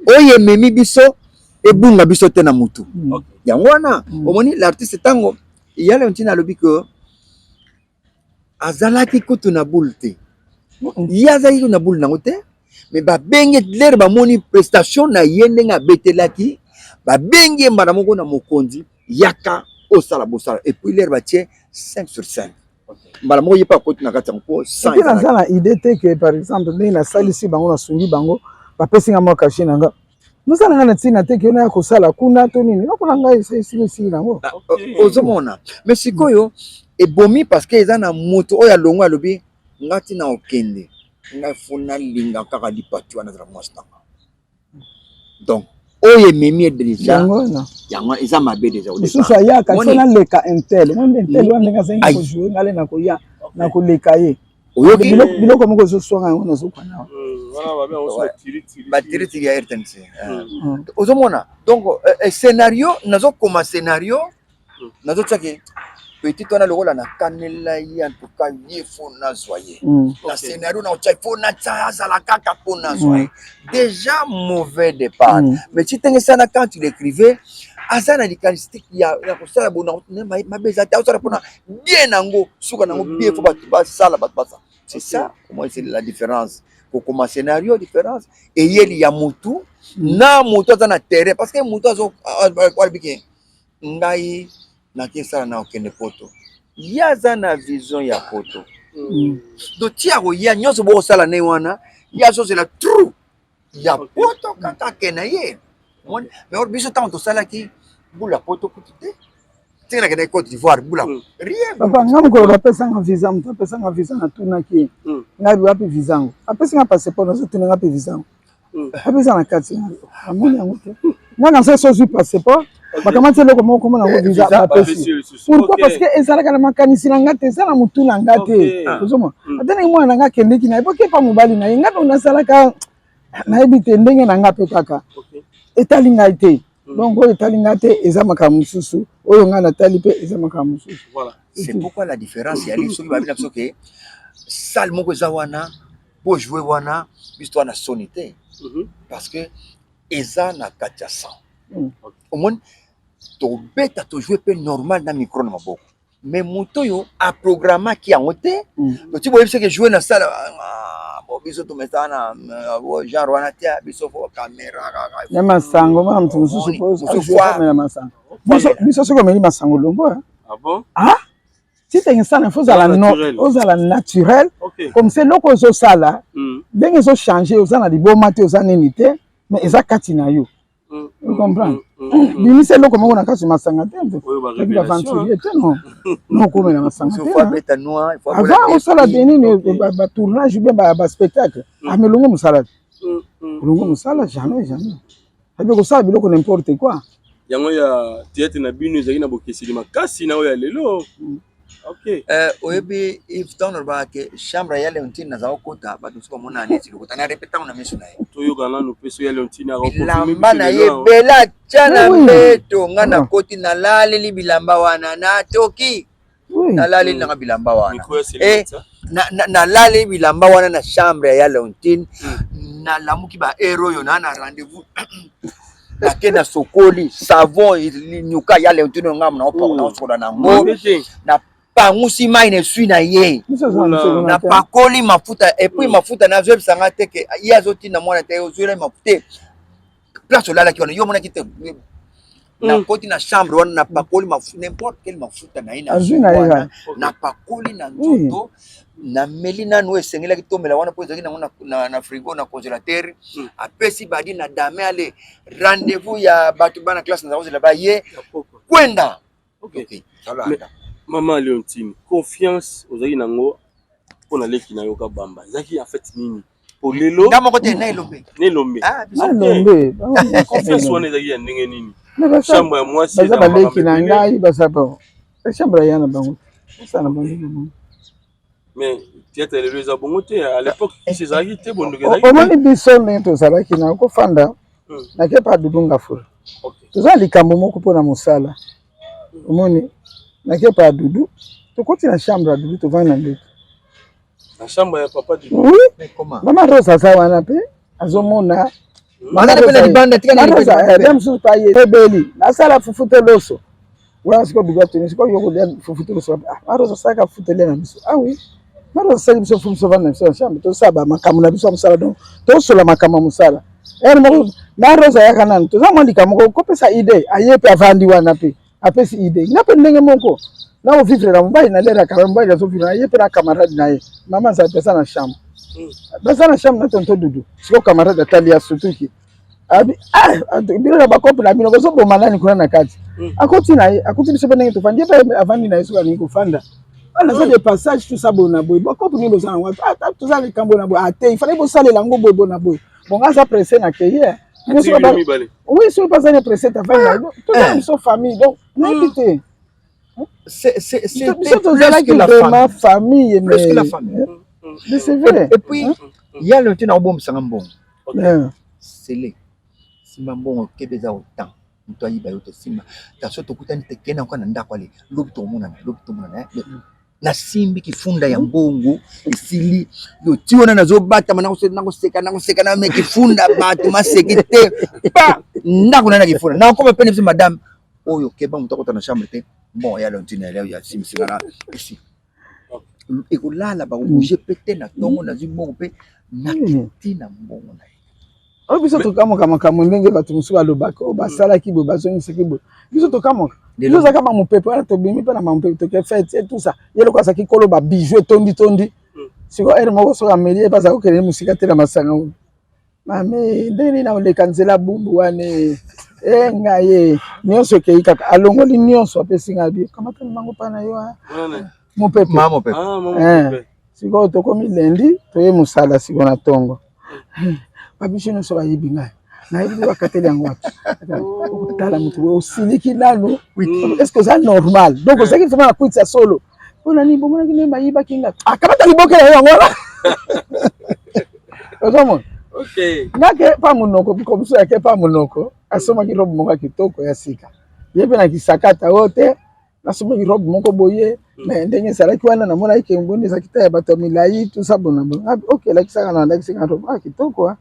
oyo ememi biso, ebunga biso te na mutu. Yango wana omoni l'artiste, ntango ya Leontine alobi ke azalaki kutu na boule te, ye azalaki kutu na boule nango te, mais babenge lere, bamoni prestation na ye ndenge abetelaki, babengi ye mbala moko na mokonzi: "Yaka osala bosala." Et puis lere batie 5 sur 5, mbala moko ye mpe akoti na kati yango mpo 100. Epi naza na idée te ke, par exemple, ndenge nasalisi bango, nasungi bango, bapesi nga mwa cachet na nga, mosala nga na ntina te ke naya kosala kuna to nini, eloko na ngai esili, esili nango. Ozomona, mais sikoyo ebomi parce que eza na moto oyo alongo, alobi: "Nga ntina okende, ngai fo nalinga kaka lipati wana azala mwasi nanga." Donc oyo ememi ye déjà. Yango wana. Yango eza mabe déjà au Mosusu départ. Ayaka Moni- fo naleka un tel, moni un tel wana ndenge azangi Aïe. kojouer, ngai na koya na koleka ye. Oyoki? Biloko moko ezoswanga yango, nazokwana. Batiritiri ya RTNC. Ozomona, donc scénario, nazokoma scénario, nazotiaki petit wana lokola nakanela ye, en tout cas ye fo nazwa ye na scénario, nakotia fo natia azala kaka mpo nazwa ye. Déjà mauvais départ. Mais ti ndenge sana, quand tu l'écrivais, aza na likanisi te ya kosala bona mabe eza te, azosala mpona bien nango, suka nango bien, fo bato basala, bato basala. C'est ça, au moins c'est la différence kokoma scénario, différence eyeli ya mutu na motu aza na terrain, parce que motu alobiki: "Ngai nakesala na okende poto." Ye aza na vision ya poto, donc ti akoya nyonso bokosala ne wana, ye azozela trou ya poto kaka akende ye. Mais or biso, ntango tosalaki bula poto kutu te, ntinga nakendaki Côte d'Ivoire, bula rien. Papa, nga mokolo bapesanga visa, moto apesanga visa, natunaki ye: "Ngai wapi visa yango?" Apesinga passeport, nazotuna: "Nga mpe visa yango apesa na kati, amoni yango te." Nga na so ozwi passeport, bakamati eloko moko komona yango visa, bapesi. Pourquoi? Parce que ezalaka na makanisi na nga te, eza na motu na nga te. Ozomona, ata ndenge mwana na nga akendeki na ye, bokepa mobali na ye, nga mpe nasalaka, nayebi te ndenge na nga mpe kaka etali ngai te. Donc oyo etali ngai te eza makambo mosusu, oyo ngai natali mpe eza makambo mosusu. C'est pourquoi la différence yali soki babi na biso ke salle moko eza wana po jouer wana, biso to wana soni te, parce que eza na kati ya sang. Omoni, tobeta, tojouer mpe normal na micro na maboko, mais moto oyo aprogrammaki yango te, toti boyebi soki joue na salle bo biso tomesana na genre wana te, biso fo caméra. Ya masango, mwana moto mosusu amela masango, biso soki omeli masango longo. Ah, ti tenge sana, fo ozala naturel, comme ça eloko ozosala ndenge ezochanger, oza na liboma te, oza nini te, mais eza kati na yo, comprendre? Bimisa eloko moko na kati masanga te, baventurier te, non, non, okomela masanga te avant osala te nini, batournage ou bien baspectacle, amelongo mosala te, olongo mosala, jamais, jamais abe kosala biloko n'importe quoi. Yango ya théâtre na bino ezalaki na bokeseli makasi na oyo ya lelo, ok. Oyebi, Yves, ntango nalobaka ke chambre ya Leontine naza kokota, bato mosusu bamona neti lokota na répéter ngo na miso na ye. Toyoka nanu mpe so ya Leontine. Bilamba na ye ebele, atya na mbeto, nga nakoti, nalaleli bilamba wana, natoki, nalaleli nanga bilamba wana, nalaleli bilamba wana na chambre ya Leontine. Nalamuki ba heure oyo naa na rendez-vous, nake na sokoli savon nyuka ya Leontine oyo ngambo naosokola nango, napangusi mai na esui na ye, napakoli mafuta, et puis mafuta nazoyebisanga te ke ye azotinda mwana te, ozwela mafuta te, place olalaki wana, yo omonaki te. Nakoti na chambre wana, napakoli n'importe quel mafuta na ye na napakoli na nzoto, nameli nanu oyo esengelaki tomela wana mpo ezalaki nango na frigo, na congélateur. Apesi badi na dame ale rendez-vous ya bato bana classe naza kozela baye kwenda. Okay. Mama Leontine, confiance ozalaki nango mpo na leki na yo Kabamba ezalaki en fait nini? Po lelo nga moko te, na Elombe. Na Elombe. Ah, Elombe. Confiance wana ezalaki ya ndenge nini? Chambre ya mwasi baza baleki na ngai, baza bon, chambre ya na bango, osala bango. Mais théâtre lelo eza bongo te. À l'époque kisi ezalaki te, bondoki ezalaki. Omoni, biso ndenge tozalaki na kofanda, nake pa Dudu Ngafula, toza likambo moko mpona mosala. Omoni, nake pa Dudu, tokoti na chambre ya Dudu, tovandi na mbeto. Na chambre ya papa Dudu? Oui, mama Rose aza wana mpe azomona. Mosusu pa ye ebeli nasala fufu te, loso wana. Sikoyo Dudu atuni: "Sikoyo yo kolia fufu te, loso?" Ah, Rose asalaka fufu te, lia na biso. Ah oui, Rose asali biso fufu, biso vanda na biso na chambre, tosala bamakambo na biso ya mosala. Donc tosola makambo ya mosala ere moko na Rose ayaka nanu, toza mwa likambo moko kopesa idée, aye mpe avandi wana mpe apesi idée. Nga mpe ndenge moko na ovivre na mobali na lere ya mobali, azovivre na ye mpe na camarade na ye. Mama azali mpe aza na chambre, baza na chambre na tonton Dudu. Sikoyo camarade atali ya sutuki, abi: "Ah, bino na bakope na bino bozoboma nani kuna na kati?" Akoti na ye, akoti biso mpe ndenge tofandi, ye mpe avandi na ye. Soki alingi kofanda wana, aza de passage, tout ça boye na boye. Bakope nini boza nango? Toza likambo na boye ate, ifale bosalela yango boye boye na boye. Bon, nga aza pressé na keye. Oui, soki mpe aza ne pressé, tafandi na ye, toza na biso famille. Donc nayebi te, biso tozalaki vraiment famille. Mais mais c'est vrai. Et puis ya le te na obombisanga mbongo sele, simba mbongo, kebe eza autant moto ayiba yo te. Simba taso, tokutani te, kende yango na ndako, ale lobi tomonana, lobi tomonana. Nasimbi kifunda ya mbongo esili yo ti wana, nazobatama, nakoseka, nakoseka na me kifunda bato maseki te pa ndako na na kifunda, nakoma pene biso madame oyo keba moto akota na chambre te. Bon, ya Leontine ya simbisinga na esi ekolala, bakobouge mpe te. Na ntongo nazwi mbongo mpe nakiti na mbongo na ye. Oyo biso tokamwaka makambo ndenge bato mosusu balobaka oyo basalaki boye, bazongisaki boye. Biso tokamwaka, biso ozalaka bamopepe wana, tobimi mpe na bamopepe, toke fête et tout ça. Ye loko azalaki kolo babiju etondi tondi. Sikoyo ere moko soki ameli ye mpe azalaki kokende mosika te na masanga. Mame, ndenge nini naoleka nzela bumbu wana? E ngai ye nyonso ekei kaka, alongoli nyonso, apesi ngai bi kamata mango mpa na yo mopepe. Sikoyo tokomi lundi, toye mosala. Sikoyo na ntongo babiso nyonso bayebi ngai, nayebi te bakateli yango wapi. Okotala motu osiliki nanu, est ce que oza normal? Donc ozalaki vraiment na kwiti ya solo. Mpona nini bomonaki nde bayibaki ngai? Akamata liboke na yo yango wana, ozomona ngake pa monoko mosusu yake pa monoko. Asomaki robe moko ya kitoko ya sika, ye mpe na kisakata oyo te. Nasomaki robe moko boye, mais ndenge ezalaki wana, namonaki ke mboni ezalaki ta ya bato ya milai, tout ça bona bona. Ok, elakisaka na alakisaka robe, ah kitoko,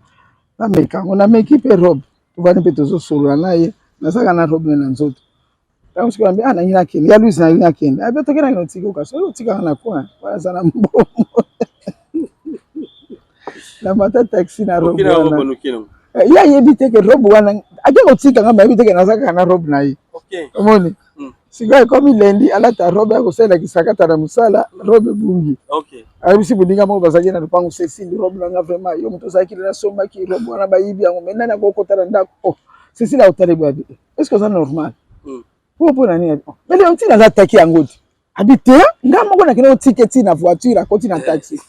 nameka yango. Nameki mpe robe, tovandi mpe tozosolola na ye, nazalaka na robe na nzoto. Ntango sikoyo ambi: "Ah, nangi nakende ya Louise, nangi nakende." Abi: "Toke nangi, otiki oka soki otikaka na coin wana, aza na mbongo." Namata taxi na robe wana. Ye ayebi te ke robe wana ake kotika nga, ayebi te ke naza kaka na robe na ye. Omoni, sikoyo ekomi lundi, alata robe ya kosalela kisakata na mosala, robe ebungi. Ayebisi moninga moko bazalaki na lopango: "Cécile, robe na nga vraiment, yo moto ozalaki, nasombaki robe wana, bayibi yango. Mais nani akokota na ndako?" Oh, Cécile aotali boye abi: "Est ce que oza normal? Po mpo na nini?" Mais Leontine aza taki yango te. Abi te, nga moko nakende otike ti na voiture, akoti na taxi.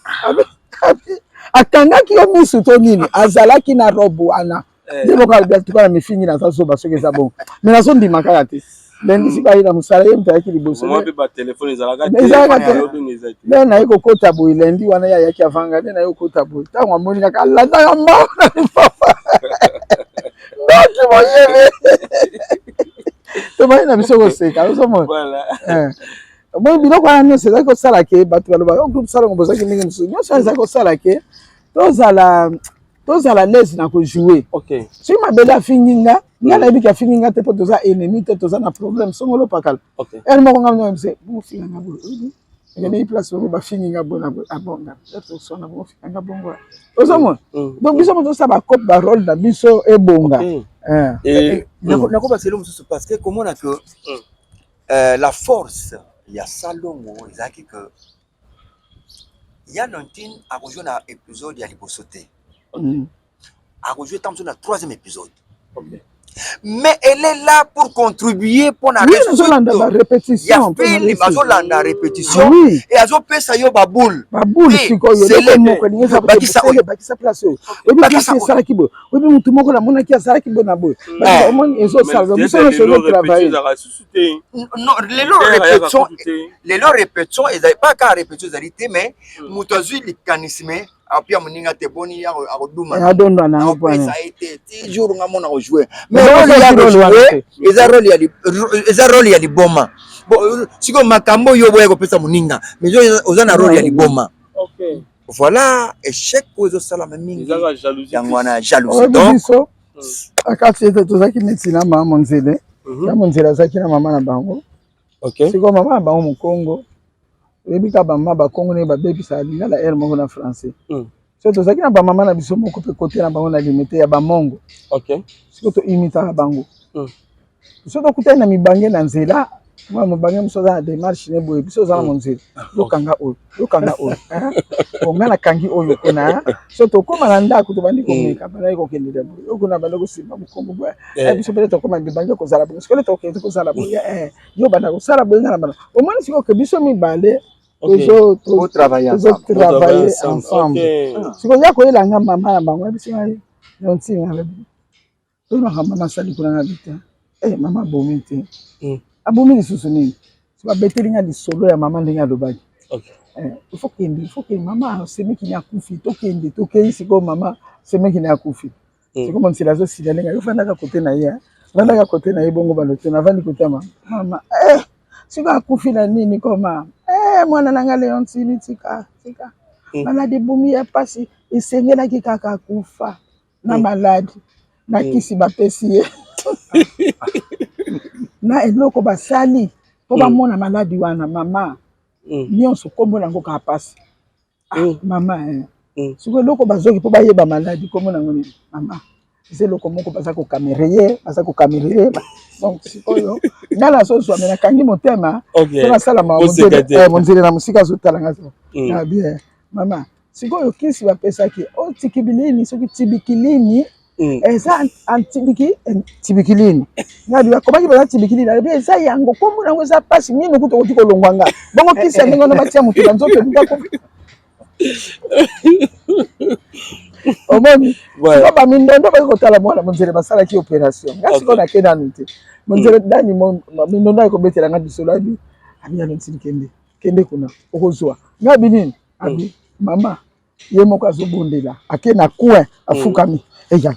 Akangaki yo misu to nini? Azalaki na robe wana nde moko alobi tuka na mifingi, naza zoba soki eza bongo, mais nazondima kaka te. Lundi sikoyo aye na mosala, ye moto ayaki liboso, ezalaka te. Nde naye kokota boye lundi wana, ye ayaki avanga. Nde naye kokota boye, ntango amoni kaka alandaka mbao na lifafa, ndoki moyebi. Tomani na biso koseka, ozomona omoni biloko wana nyonso ezalaki kosala ke bato balobaka o groupe Salongo bozalaki ndenge mosusu. Nyonso wana ezalaki kosala ke tozala l'aise na kojouer. Soki mabele afingi nga, nga nayebi ke afingi nga te, mpo toza ennemi te, toza na problème songolo pakala. Ere moko nga bise bofinga nga boye, ekendeki place moko, bafingi nga boye na boye, abonga tosona, bofinga nga bongo, ozomona. Donc biso mo tosala bacope, barole na biso ebonga. Et Nakobakisa eloko mosusu parce que komona que la force ya Salongo ezalaki que ya Leontine akozwa na épisode ya liboso te, akozwa ntango mosusu na troisième épisode, mais elle est là pour contribuer mpona Oui, nazolanda barépétition. Ya film, azolanda répétition et azopesa yo baboule. Baboule. Sikoyo eloko moko elingi eza, bakisa place oyo, oyebi place esalaki boye, oyebi mutu moko namonaki asalaki boye na boye, omoni ezosala biso nyonso ezotravaille. Lelo répétition, lelo répétition ezali pas kaka répétition ezali te, mais moto azwi likanisi, mais apia moninga te, boni akoduma. Adondwa na. Apesa ye te ti jour nga mona kojouer, mais rôle ya kojouer eza rôle ya eza rôle ya liboma. Bon, sikoyo makambo oyo boya kopesa moninga, mais oza na rôle ya liboma. Voilà échec oyo ezosalama mingi, yango wana jalousie. Donc biso akati ete tozalaki neti na mama Monzele ya Monzele, azalaki na mama na bango. Sikoyo mama na bango mokongo, oyebi kaka bamama bakongo ndenge babebisaka lingala ere moko na français. So tozalaki na bamama na biso moko mpe kote na bango na Limete ya bamongo. Sikoyo toimitaka bango. So tokutani na mibange na nzela, mwa mobange mosusu aza na démarche ne boye, biso oza na monzela, yokanga oyo, yokanga oyo, bon, nga nakangi oyo kuna. So tokóma na ndako, tobandi komeka, bandaki kokendela boye, oyo kuna bandi kosimba mokongo boye. Biso mpe tokóma mibange kozala boye, sikoyo tokende kozala boye, yo banda kosala boye, nga na banda. Omoni sikoyo ke biso mibale tozotravaille ensemble. Sikoyo ya koyelanga mama na bango, biso ngai Leontine, alobi oyo makambo mama asali kuna na bi te. Mama abomi te, abomi lisusu nini? So babeteli nga lisolo ya mama ndenge alobaki: il faut kende, il faut kende, mama semekini akufi, tokende. Tokei, sikoyo mama semekini akufi. Sikoyo monzela azosila ndenge yo fandaka kote na ye, vandaka kote na ye bongo, balote navandi kote ya mama. Mama, sikoyo akufi na nini? Koma mwana na nga Leontini, tika tika, maladi ebumi ya pasi, esengelaki kaka akufa na maladi na kisi bapesi ye na eloko basali mpo bamona maladi wana. Mama, nyonso nkombo nango kaka pasi. Mama, sikoyo eloko bazoki mpo bayeba maladi, nkombo nango nini? Mama, eza eloko moko baza kokamere ye, baza kokamere ye. Donc sikoyo nga nazozwa, me nakangi motema mpo nasala monzele na mosika, azotala nga na bien. Mama, sikoyo kisi bapesaki o tikibilini, soki tibikilini, eza antibiki tibikilini, ngabi bakomaki baza tibikilini, alobi eza yango, kombo nango eza mpasi mino kutu okoki kolongwa nga bongo. Kisi ya ndenge wana batia motu na nzoto elinga, omoni siko bamindondo baki kotala mwana monzele, basalaki opération. Nga sikoyo nake nanu te monzele dani, mindondo ayi kobetela nga lisolo, abi abi yano ntini, kende kende kuna okozwa. Nga abi nini? Abi mama ye moko azobondela, ake na coin, afukami, eya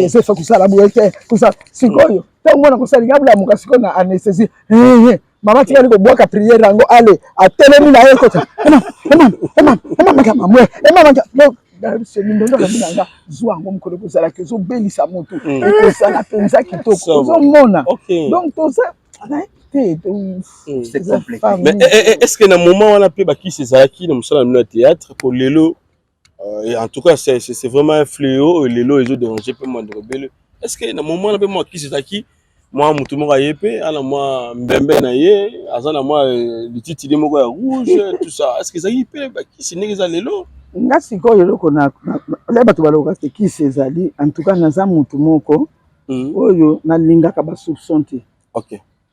efa kosala boye te, kosala sikoyo ntango mwana kosala linga abulamuka sikoyo na anesthésie. Mama tikali kobwaka prière yango, ale atelemi na ye kota emamamwe mindondo alobi na nga: zwa yango, mokolo kozalaki ozobelisa motu, ekozala mpenza kitoko, ozomona. Donc toza te. Mais est ce que na moment wana mpe bakisi ezalaki na mosala na bino ya théâtre? Po lelo, en tout cas, c'est vraiment un fléau oyo lelo ezodéranger mpe mwa ndeko ebele. Est ce que na moment wana mpe mwa kisi ezalaki, mwa motu moko aye mpe ana mwa mbembe na ye, aza na mwa lititili moko ya rouge, tout ça, est ce que ezalaki mpe bakisi ndenge eza lelo? Nga sikoyo eloko le bato balobaka te kisi ezali, en tout cas naza motu moko oyo nalingaka basoupçon te.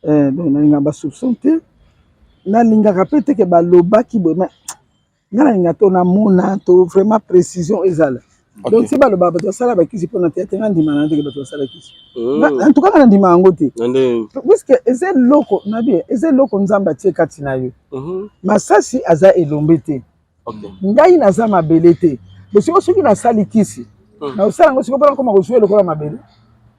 Donc nalingaka basoupçon te, nalingaka mpe teke balobaki boye, mais nga nalinga to namona to vraiment précision ezala. Donc si balobaka bato basala bakisi mpona théâtre, nga ndima na teke bato basala kisi. En tout cas nga nandima yango te, puisque eza eloko nabi, eza eloko Nzambe atie kati na yo. Masasi aza elombe te, ngai naza mabele te. Bosiko soki nasali kisi, nakosala yango siko mpona koma kozwa lokola mabele,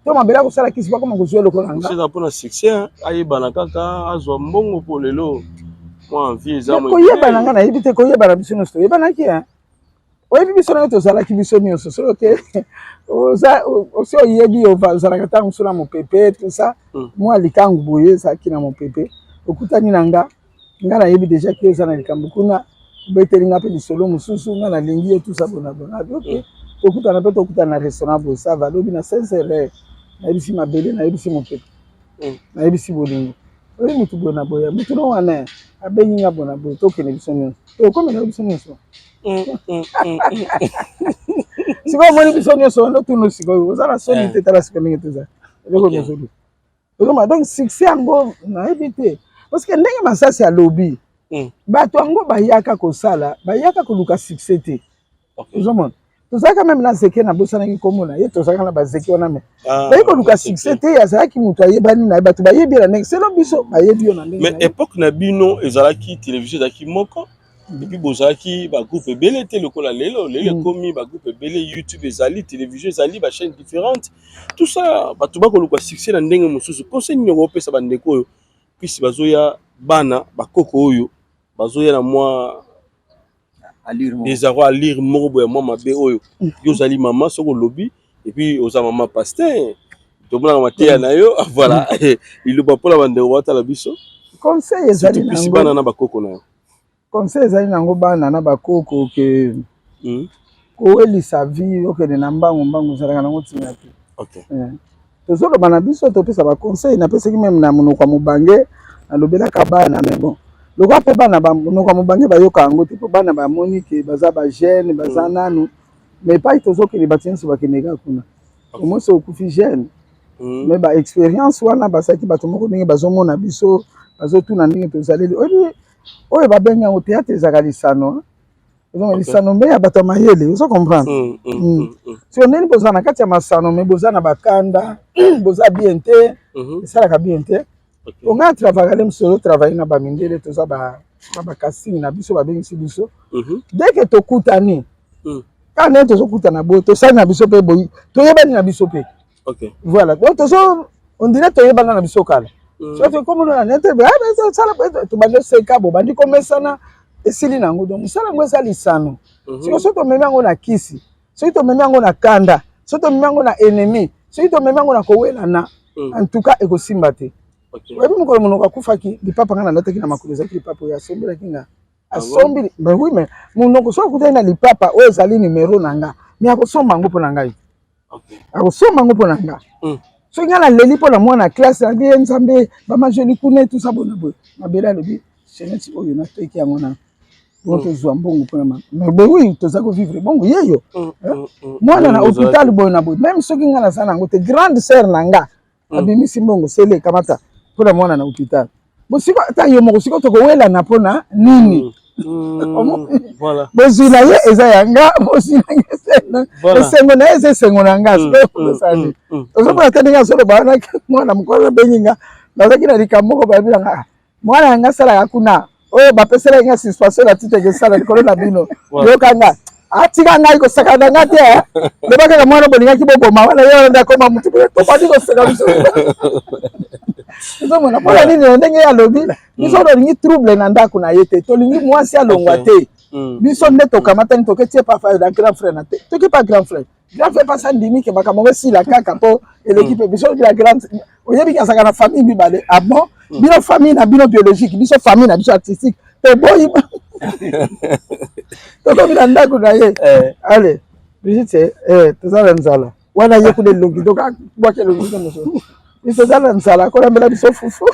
to mabele akosala kisi bakoma kozwa lokola nga? Eza mpona succès, ayebana kaka, azwa mbongo, mpo lelo mwa envie eza. Koyebana, nga nayebi te. Koyebana, biso nyonso toyebanaki, oyebi biso ndenge tozalaki, biso nyonso. Soki oke osi oyebi, ozalaka ntango mosusu na mopepe, tout ça, mwa likangu boye ezalaki na mopepe, okutani na nga, nga nayebi déjà ke oza na likambo kuna, obeteli nga mpe lisolo mosusu, nga nalingi yo, tout ça, bona bona abi ok. Tokutana mpe tokutana na restaurant boye, ça va. Lobi na 16 heures, nayebisi mabele, nayebisi mopepe, nayebisi bolingo. Oyebi motu boye na boye, motu no wana abengi nga boye na boye, tokende biso nyonso, tokomela biso nyonso. Sikoyo omoni biso nyonso wana, otuna sikoyo oza na soni te. Tala sikoyo ndenge toza, eloko nyonso ozomona. Donc succès yango nayebi te, parce que ndenge Masasi alobi, bato yango bayaka kosala, bayaka koluka succès te. Ozomona, tozalaka même na zeke, nabosanaki nkombo na ye, tozalaka na bazeke wana, mais bayi koluka succès te. Azalaki moto ayebani na ye, bato bayebi ye na ndenge selo biso bayebi yo na ndenge. Mais époque na bino ezalaki télévision ezalaki moko, et puis bozalaki bagroupe ebele te lokola lelo. Lelo ekomi bagroupe ebele, YouTube ezali, télévision ezali, bachaîne différente, tout ça. Bato bakoluka succès na ndenge mosusu. Conseil nini okopesa bandeko oyo puisi bazoya, bana bakoko oyo bazoya na mwa désarroi, allure moko boye mwa mabe oyo? Yo ozali mama, soki olobi, et puis oza mama pasteur, tomonaka mateya na yo. Voilà, liloba mpona bandeko batala biso. Conseil ezali pisi bana na bakoko na yo. Conseil ezali nango, bana na bakoko, ke kowelisa vie, okende na mbangu mbangu, ezalaka nango ntina te. Tozoloba na biso, topesa baconseil. Napesaki même na monoko ya mobange, nalobelaka bana, mais bon, lokola mpe bana monoko ya mobange bayoka yango te, mpo bana bamoni ke baza bajeune, baza nanu. Mais epai tozokende, bato nyonso bakende kaka kuna. Omosi okufi jeune, mais baexpérience wana bazalaki bato moko ndenge bazomona biso, bazotuna ndenge tozaleli. Oyebi oyo babengi yango théâtre, ezalaka lisano, lisano mais ya bato ya mayele. Ozo comprendre? So ndeni bozala na kati ya masano, mais boza na bakanda, boza bien te, esalaka bien te. Onga atravaka le mosusu, ozotravaille na bamindele, toza bacasting na biso, babengisi biso. Dès que tokutani, kaka ndenge tozokutana boye, tosali na biso mpe boye, toyebani na biso mpe. Voilà, donc tozo, on dirait toyebana na biso kala. Soki tokomona na nete, sala, tobandi oseka, bobandi komesana, esili nango. Donc mosala yango eza lisano. Soki soki tomemi yango na kisi, soki tomemi yango na kanda, soki tomemi yango na ennemi, soki tomemi yango na kowelana, en tout cas ekosimba te. Oyebi, mokolo monoko akufaki, lipapa nga nalataki na makolo ezalaki lipapa oyo asombelaki nga. Asombi, mais oui, mais monoko soki akutaki na lipapa oyo ezali numero na nga, mais akosomba yango mpo na ngai, akosomba yango mpo na nga. Soki nga naleli mpo na mwana classe, abi ye Nzambe, bamajoli kuna, etusa boye na boye, mabele alobi chaînette oyo nateki yango na bongo, tozwa mbongo mpona mais boye. Oui, toza kovivre bongo yeyo mwana na hôpital boye na boye. Même soki nga naza nango te, grande sœur na nga abimisi mbongo, sele kamata mpona mwana na hôpital. Bosiko ata yo moko, siko tokowelana mpona nini? Bozwi na ye eza ya nga, bozwi na nga, esengo na ye eza esengo na nga. Osali ozomona te ndenge azoloba wana. Mwana mokolo abengi nga, nazalaki na likambo moko, bayebi na nga, mwana yanga asalaka kuna oyo bapeselaki nga suspension na titre esala likolo na bino. Yoka nga, atika ngai kosaka na nga te. Loba kaka mwana bolingaki boboma wana, ye wana nde akoma motu. Tobandi koseka biso. Ozomona mpona nini? Na ndenge ye alobi, biso tolingi trouble na ndako na ye te, tolingi mwasi alongwa te. Biso nde tokamatani, toketie pa na grand frère na te, toki pa grand frère. Grand frère mpasi andimi ke makambo yango esila kaka mpo eleki mpe biso. La grande, oyebi ke azalaka na famille mibale. Ah bon, bino famille na bino biologique, biso famille na biso artistique. Toboyi, tokomi na ndako na ye. Ale Brigitte, toza na nzala wana. Ye kuna elongi, tokabwaki elongi te mosusu. Biso toza na nzala, kolambela biso fufu.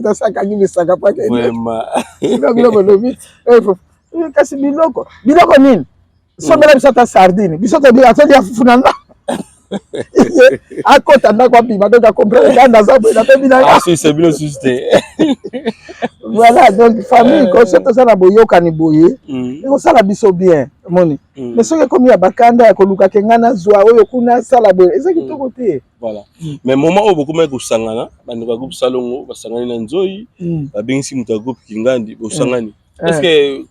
Tasakangi bisaka po akende bino bolobi kasi biloko, biloko nini? Sombela biso ata sardine, biso tolia fufu na ndako. Akota ndako, abima, donc acomprendre nga naza boye, nabebi na nga. Bino susu te. Voilà, donc famille ko soki toza na boyokani boye, ekosala biso bien, omoni. Mais soki ekomi ya bakanda ya koluka ke nga nazwa oyo kuna, asala boye, eza kitoko te. Voilà, mais moment oyo bokomaki kosangana, bandeko ya groupe Salongo basangani na Nzoi, babengisi moto ya groupe Kingandi, bosangani, est ce que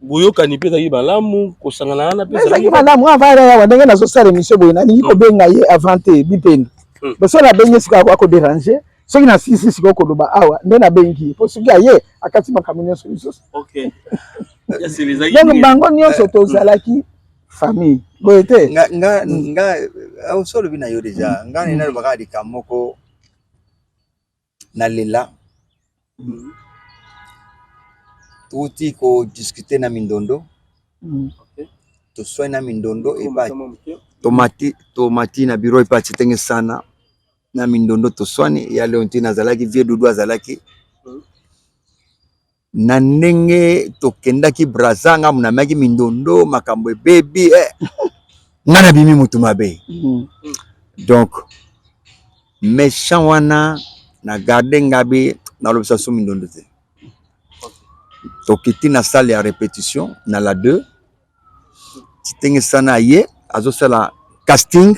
boyokani mpe ezalaki malamu kosangana wana mpe? Ezalaki malamu. Avant yawa ndenge nazosala émission boye, nalingi kobenga ye avant te, bipeni boso nabengi sikoyo, akodéranger. Soki nasisi sikoyo koloba awa, nde nabengi ye, mpo soki aye akati makambo nyonso lisusu. Donc bango nyonso tozalaki famille boye te. Nga nga oso olobi na yo déjà, nga nini, nalobaka likambo moko, nalela tuti kodiscuter na Mindondo. Toswani na mindondo epa tomati tomati na bureau epa Tshitenge sana na mindondo toswani ya Leontine azalaki vieux Doudou azalaki na ndenge tokendaki Brazza nga munamaki mindondo makambo ebebi eh. nga nabimi mutu mabe donc méchant wana na garde ngabi nalobisa so mindondo te tokiti na salle ya répétition na la 2 Tshitenge sana ye azosala casting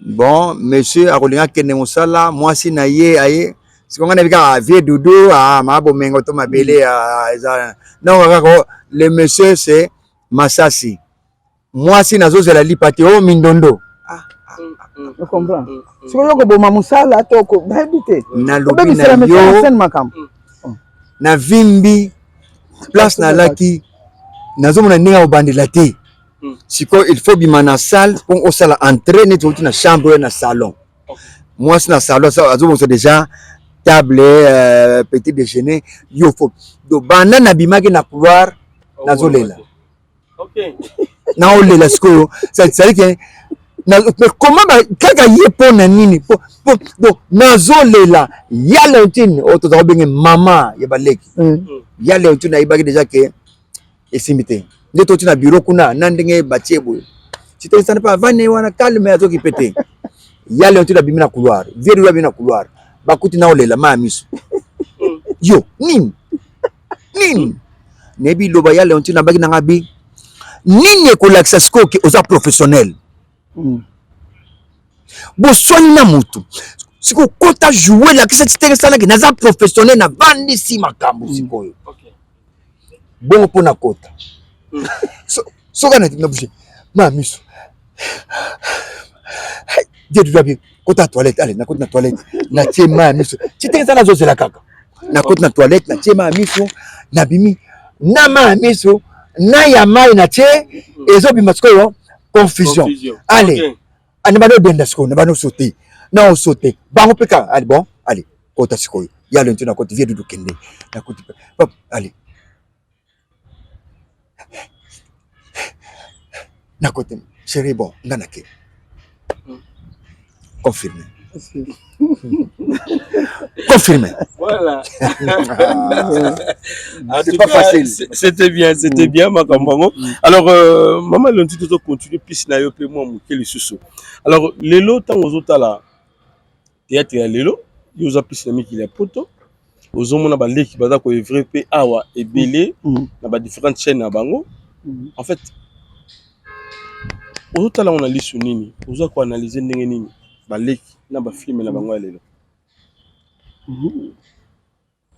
bon monsieur akolinga akende mosala mwasi na ye aye siko ngai nayebi kaka vieux Doudou ah, maa bomengo to mabele ah, eza non kaka le monsieur c'est Masasi mwasi nazozela lipa te o mindondo ah, ah, comprend sikoyo okoboma mosala to nayebi te nalobi na yo makambo navimbi place nalaki nazomona ndenge akobandela te sikoyo il faut bima na salle mpo osala entrée neti outi na chambre na salon mwasi na salon azobongisa déjà table euh, petit déjeuner yo fo do banda nabimaki na couloir nazolela naolela sikoyo c'est-à-dire que mais comment kaka ye mpo na nini donc nazolela ya Leontine oyo toza kobenge mama ya baleki ya Leontine ayebaki déjà ke esimbi te nde toti na bureau kuna na ndenge batie boye sitesana mpe avandi wana calme azoki mpe te ya Leontine abimi na couloir vieux abimi na couloir bakuti naolela ma ya miso yo nini nini nayebi loba ya Leontine abaki nanga bi nini ekolakisa sikoyo ke oza professionnel boswani na motu sikoyo kota joue lakisa titenge esalaki naza professionnel navandisi makambo sikoyo bongo mpo na kota soki na bouge ma miso die dudu kota toilette ale nakoti na toilette natie ma ya miso titenge eza nazozela kaka nakoti na toilette natie ma ya miso nabimi na ma ya miso na ya mai natie ezobima sikoyo confusion ale na bano odenda sikoyo na bano osote na osote bango mpe kaka ale bon ale kota sikoyo ya lento nakoti vie dudu kende nakoti pap ale nakoti chéri bon nga nake confirmé confirmé voilà c'est pas facile c'était bien c'était bien makambo yango alors euh, mama Leontine tozo continuer piste na yo mpe mwa moke lisusu alors lelo ntango ozotala théâtre ya lelo yo oza piste na mikili ya poto ozomona baleki baza koevre mpe awa ebele na badifférentes chaîne na bango en fait ozotala yango na lisu nini oza koanalyse ndenge nini baleki na bafilme na bango ya lelo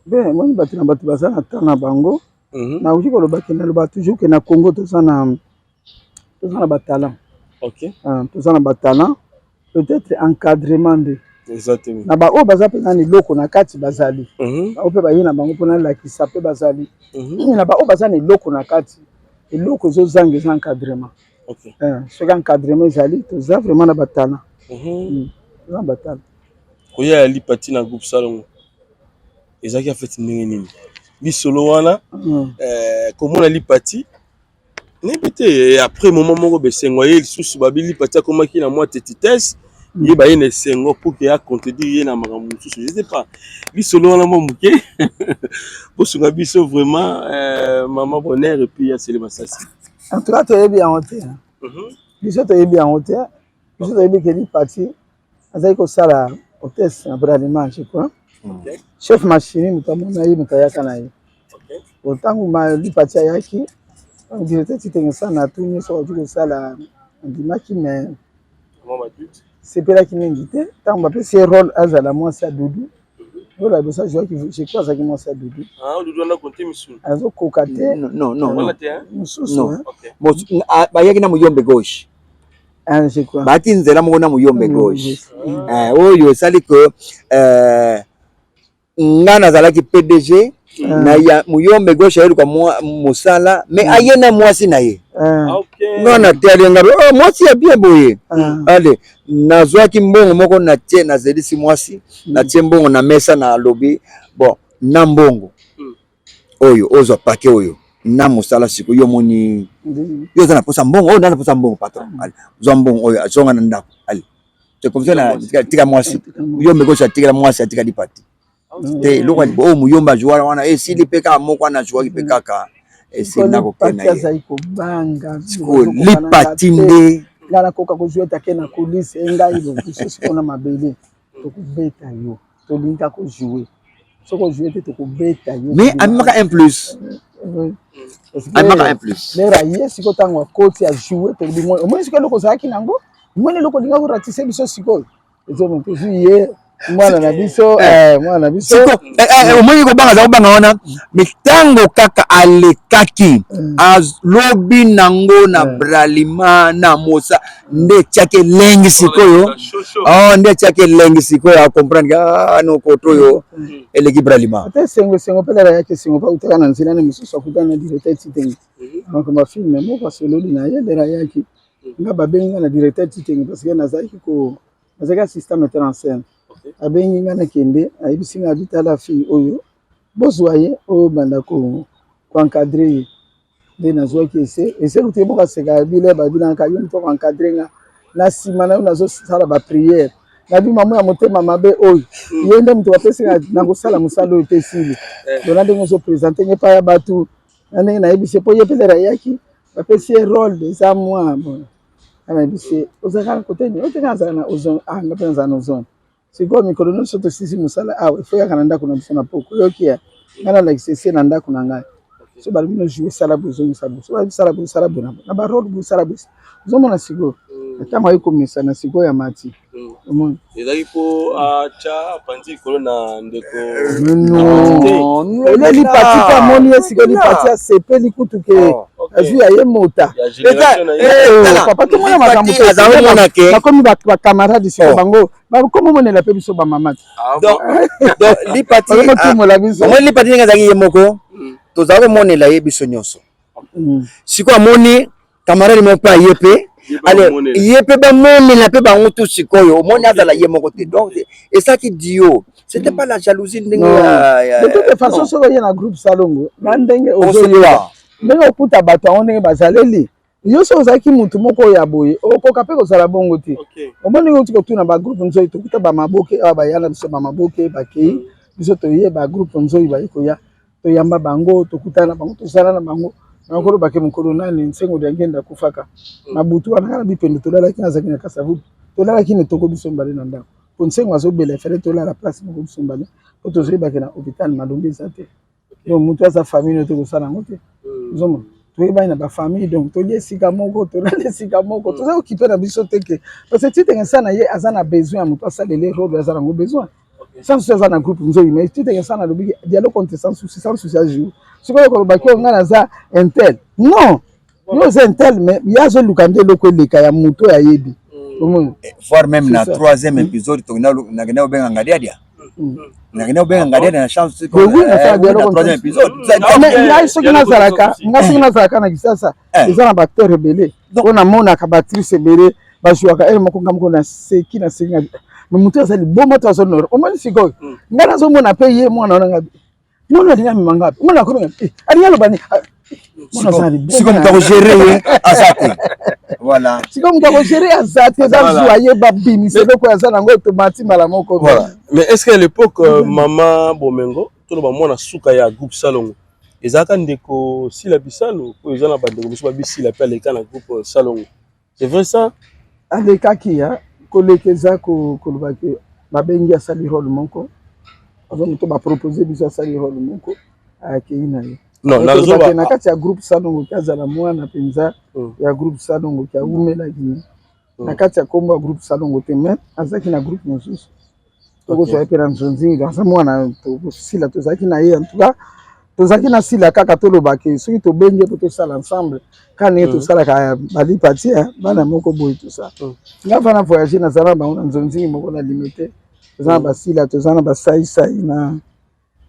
Ben, moni bato na bato baza na temps na bango. Nakoki koloba ke naloba toujours ke na Congo toza na toza na batalent. Ah, toza na batalent peut-être encadrement nde Exactement. Na baoyo baza mpenza na eloko na kati bazali. Baoyo mpe baye na bango mpona lakisa mpe bazali. Na baoyo baza na eloko na kati, eloko ezozanga eza encadrement. Eh, soki encadrement ezali toza vraiment na batalent. Toza na batalent. Koya ya lipati na groupe Salongo ezalaki en fait ndenge nini lisolo wana eh, komona lipati nayebi te après moment moko besengo ye lisusu babi lipati akomaki na mwa tetitesse ye baye na esengo pour que acontredire ye na makambo mosusu je sais pas lisolo wana mwa moke bosunga biso vraiment euh, mama bonheur et puis ya Sele Masasi en tout cas toyebi yango te biso toyebi yango te biso toyebi ke lipati azali kosala hôtesse na Bralima je crois chef machini moto amona ye moto ayaka na ye ntango lipati ayaki directeur Tshitenge sana atuni soki akoki kosala andimaki mais sepelaki mingi te ntango bapesi ye rôle azala mwasi ya Dudu rôle ya liboso azwaki je crois azalaki mwasi ya Dudu azokoka te mosusu bayaki na Muyombe gauche bayaki nzela moko na Muyombe gauche oyo esali ke nga nazalaki PDG na ya Muyombe gauche ayeluka mosala mais aye na mwasi na ye nga natali nga oh, mwasi ya bien boye ale nazwaki mbongo moko natie nazelisi mwasi natie mbongo na mesa na alobi bon na mbongo oyo ozwa pake oyo. Na mosala sikoyo yo omoni yo oza na posa mbongo oyo na posa mbongo patron mm. Ale zwa mbongo oyo azonga na ndako ale c'est comme ça na tika mwasi yo meko sa tikela mwasi atika lipati te eloko ya oyo muyomba azwaka wana esili mpe kaka moko wana azwaki mpe kaka esili na kokenda ye sikoyo lipati nde nga nakoka kozwa ete ake na coulisse engai biso sikoyo na mabele tokobeta yo tolingi kaka kojoue soki ojoue te tokobeta yo mais amemaka un plus amemaka un plus lera ye sikoyo ntango akoti ajoue tolobi moi omoni sikoyo eloko ozalaki nango omoni eloko olinga koratise biso sikoyo ezomona tozwi ye mwana na biso eh. Eh, mwana na biso eh, omoni kobanga aza kobanga wana me ntango kaka alekaki mm. alobi nango na mm. bralima na mosa nde etiaki elengi sikoyo oh, nde etiaki elengi sikoyo acomprendre ah, no koto oyo mm. eleki bralima ata esengo esengo mpe lara yaki esengo mpe autaka na nzela na mosusu akutana na directeur titenge mm-hmm. makambo ya filme moko asololi na ye lera yaki nga babengi nga na directeur titenge parce que nazalaki ko nazalaki assistant metteur en scène abengi nga nakende ayebisi nga abitala fille oyo bozwa ye oyo banda ko encadre ye nde nazwaki ese ese kutu ye moko asekaka bile babinaka yo moto encadre nga na nsima na yo nazosala bapriere nabi mama ya motema mabe oyo hmm. ye nde moto bapesi nga nakosala mosala oyo te esili eh. dona ndenge ozopresente nge epai ya bato na ndenge nayebisi ye mpo ye mpe lere ayaki bapesi ye role eza mwa bon nayebisi ye ozalaka na kote nini ote nga azala na ozone ah nga mpe nazala na ozone sikoyo mikolo nyonso tosisi mosala awa ifo yaka na ndako na biso na poko oyoki ya ngai nalakisa ese na ndako na ngai so balobi no joue sala boye ozongisa boye so balobi sala boye sala boye na barole boye sala boye ozomona sikoyo ntango aye komesana sikoyo ya mati hmm. omoni ezalaki mpo atya panzi likolo na ndeko ele lipati mpe amoni ye sikoyo lipati asepeli kutu ke oh, azwi ya ye mota eh, papa tomona makambo bakomi bacamarade sikoyo oh. bango bakomi omonela mpe biso bamama te ah, lipati biso omoni lipati ndenge azalaki ye moko hmm. tozala komonela ye biso nyonso hmm. sikoyo amoni camarade moko mpe aye mpe ale ye mpe bamonela mpe bango tu sikoyo omoni azala ye moko te donc ezalaki dio c'était pas la jalousie ndenge de toute façon soki oye na groupe salongo na ndenge ozoyeba ndenge okuta bato yango ndenge bazaleli yo soki ozalaki motu moko oyo ya boye okoka mpe kozala bongo te omoni ndenge outi kotuna bagroupe nzoi tokuta bamaboke awa baya na biso bamaboke bakei mm. biso toye bagroupe nzoi baye koya toyamba bango tokutana na bango tozala na bango nakoloba ke mokolo nani nsengo dia ngenda akufaka mm. na butu wana kaka bipendo tolalaki nazalaki na kasavubu tolalaki na etoko biso mbale na ndako po nsengo azobela efale tolala place moko biso mbale po tozoyebake na hôpital malongi eza te donc motu aza famille no te kosala yango te mm. ozomona toyebani na bafamille donc tolia esika moko tolala esika moko mm. toza okipe na biso te ke parce que titenge sa na ye aza na besoin ya moto asalele role aza nango besoin sans souci aza na groupe nzoyi mais titenge sa nalobi dialogue contre sans souci sans souci ajour sikoyo kolobaki oyo ngai naza intel non yo oza intel mais ye azoluka nde eloko eleka ya moto oyo ayebi mm. omoni eh, voire même na troisième mm. épisode nakenda kobenga ngadiadia mm. nakenda kobenga ngadiadia na chance na troisième épisode ngai soki nazalaka ngai soki nazalaka na kisasa eh. eza na baacteur ebele oyo namonaka baactrice ebele bazwaka ere moko ngai moko naseki naseki mais moto aza liboma to azonora omoni sikoyo ngai nazomona mpe ye mwana wana ngai mwana alingi amema ngai mwana akomi eh, alingi aloba nini ah, siko moto akogere ye aza te voilà siko moto akogere aza te bazwa ye babimisa eloko aza nango etomati mbala moko voilà mais est ce que à l'époque euh, mama bomengo toloba mwana suka ya groupe salongo ezalaka ndeko sila bisalo oyo eza na bandeko mosusu babisila mpe aleka na groupe euh, salongo C'est vrai ça? Alekaki ya koleka eza koloba ke babengi asali role moko aza moto bapropose biso asali role moko akei na ye na kati ya groupe salongo ke azala mwana mpenza hmm. ya groupe salongo ke awumelaki hmm. na kati ya nkombo ya groupe salongo te mais azalaki na groupe mosusu tokozwa ye mpe na nzonzingi aza mwana tokosila tozalaki na ye en tout cas tozalaki na sila kaka toloba ke soki tobengi ye mpo tosala ensemble kaka ndenge mm. tosalaka balipati bana moko boye tosala mm. nga fana voyage nazala na bango na nzonzingi moko na limete toza na mm. basila toza na basaisai na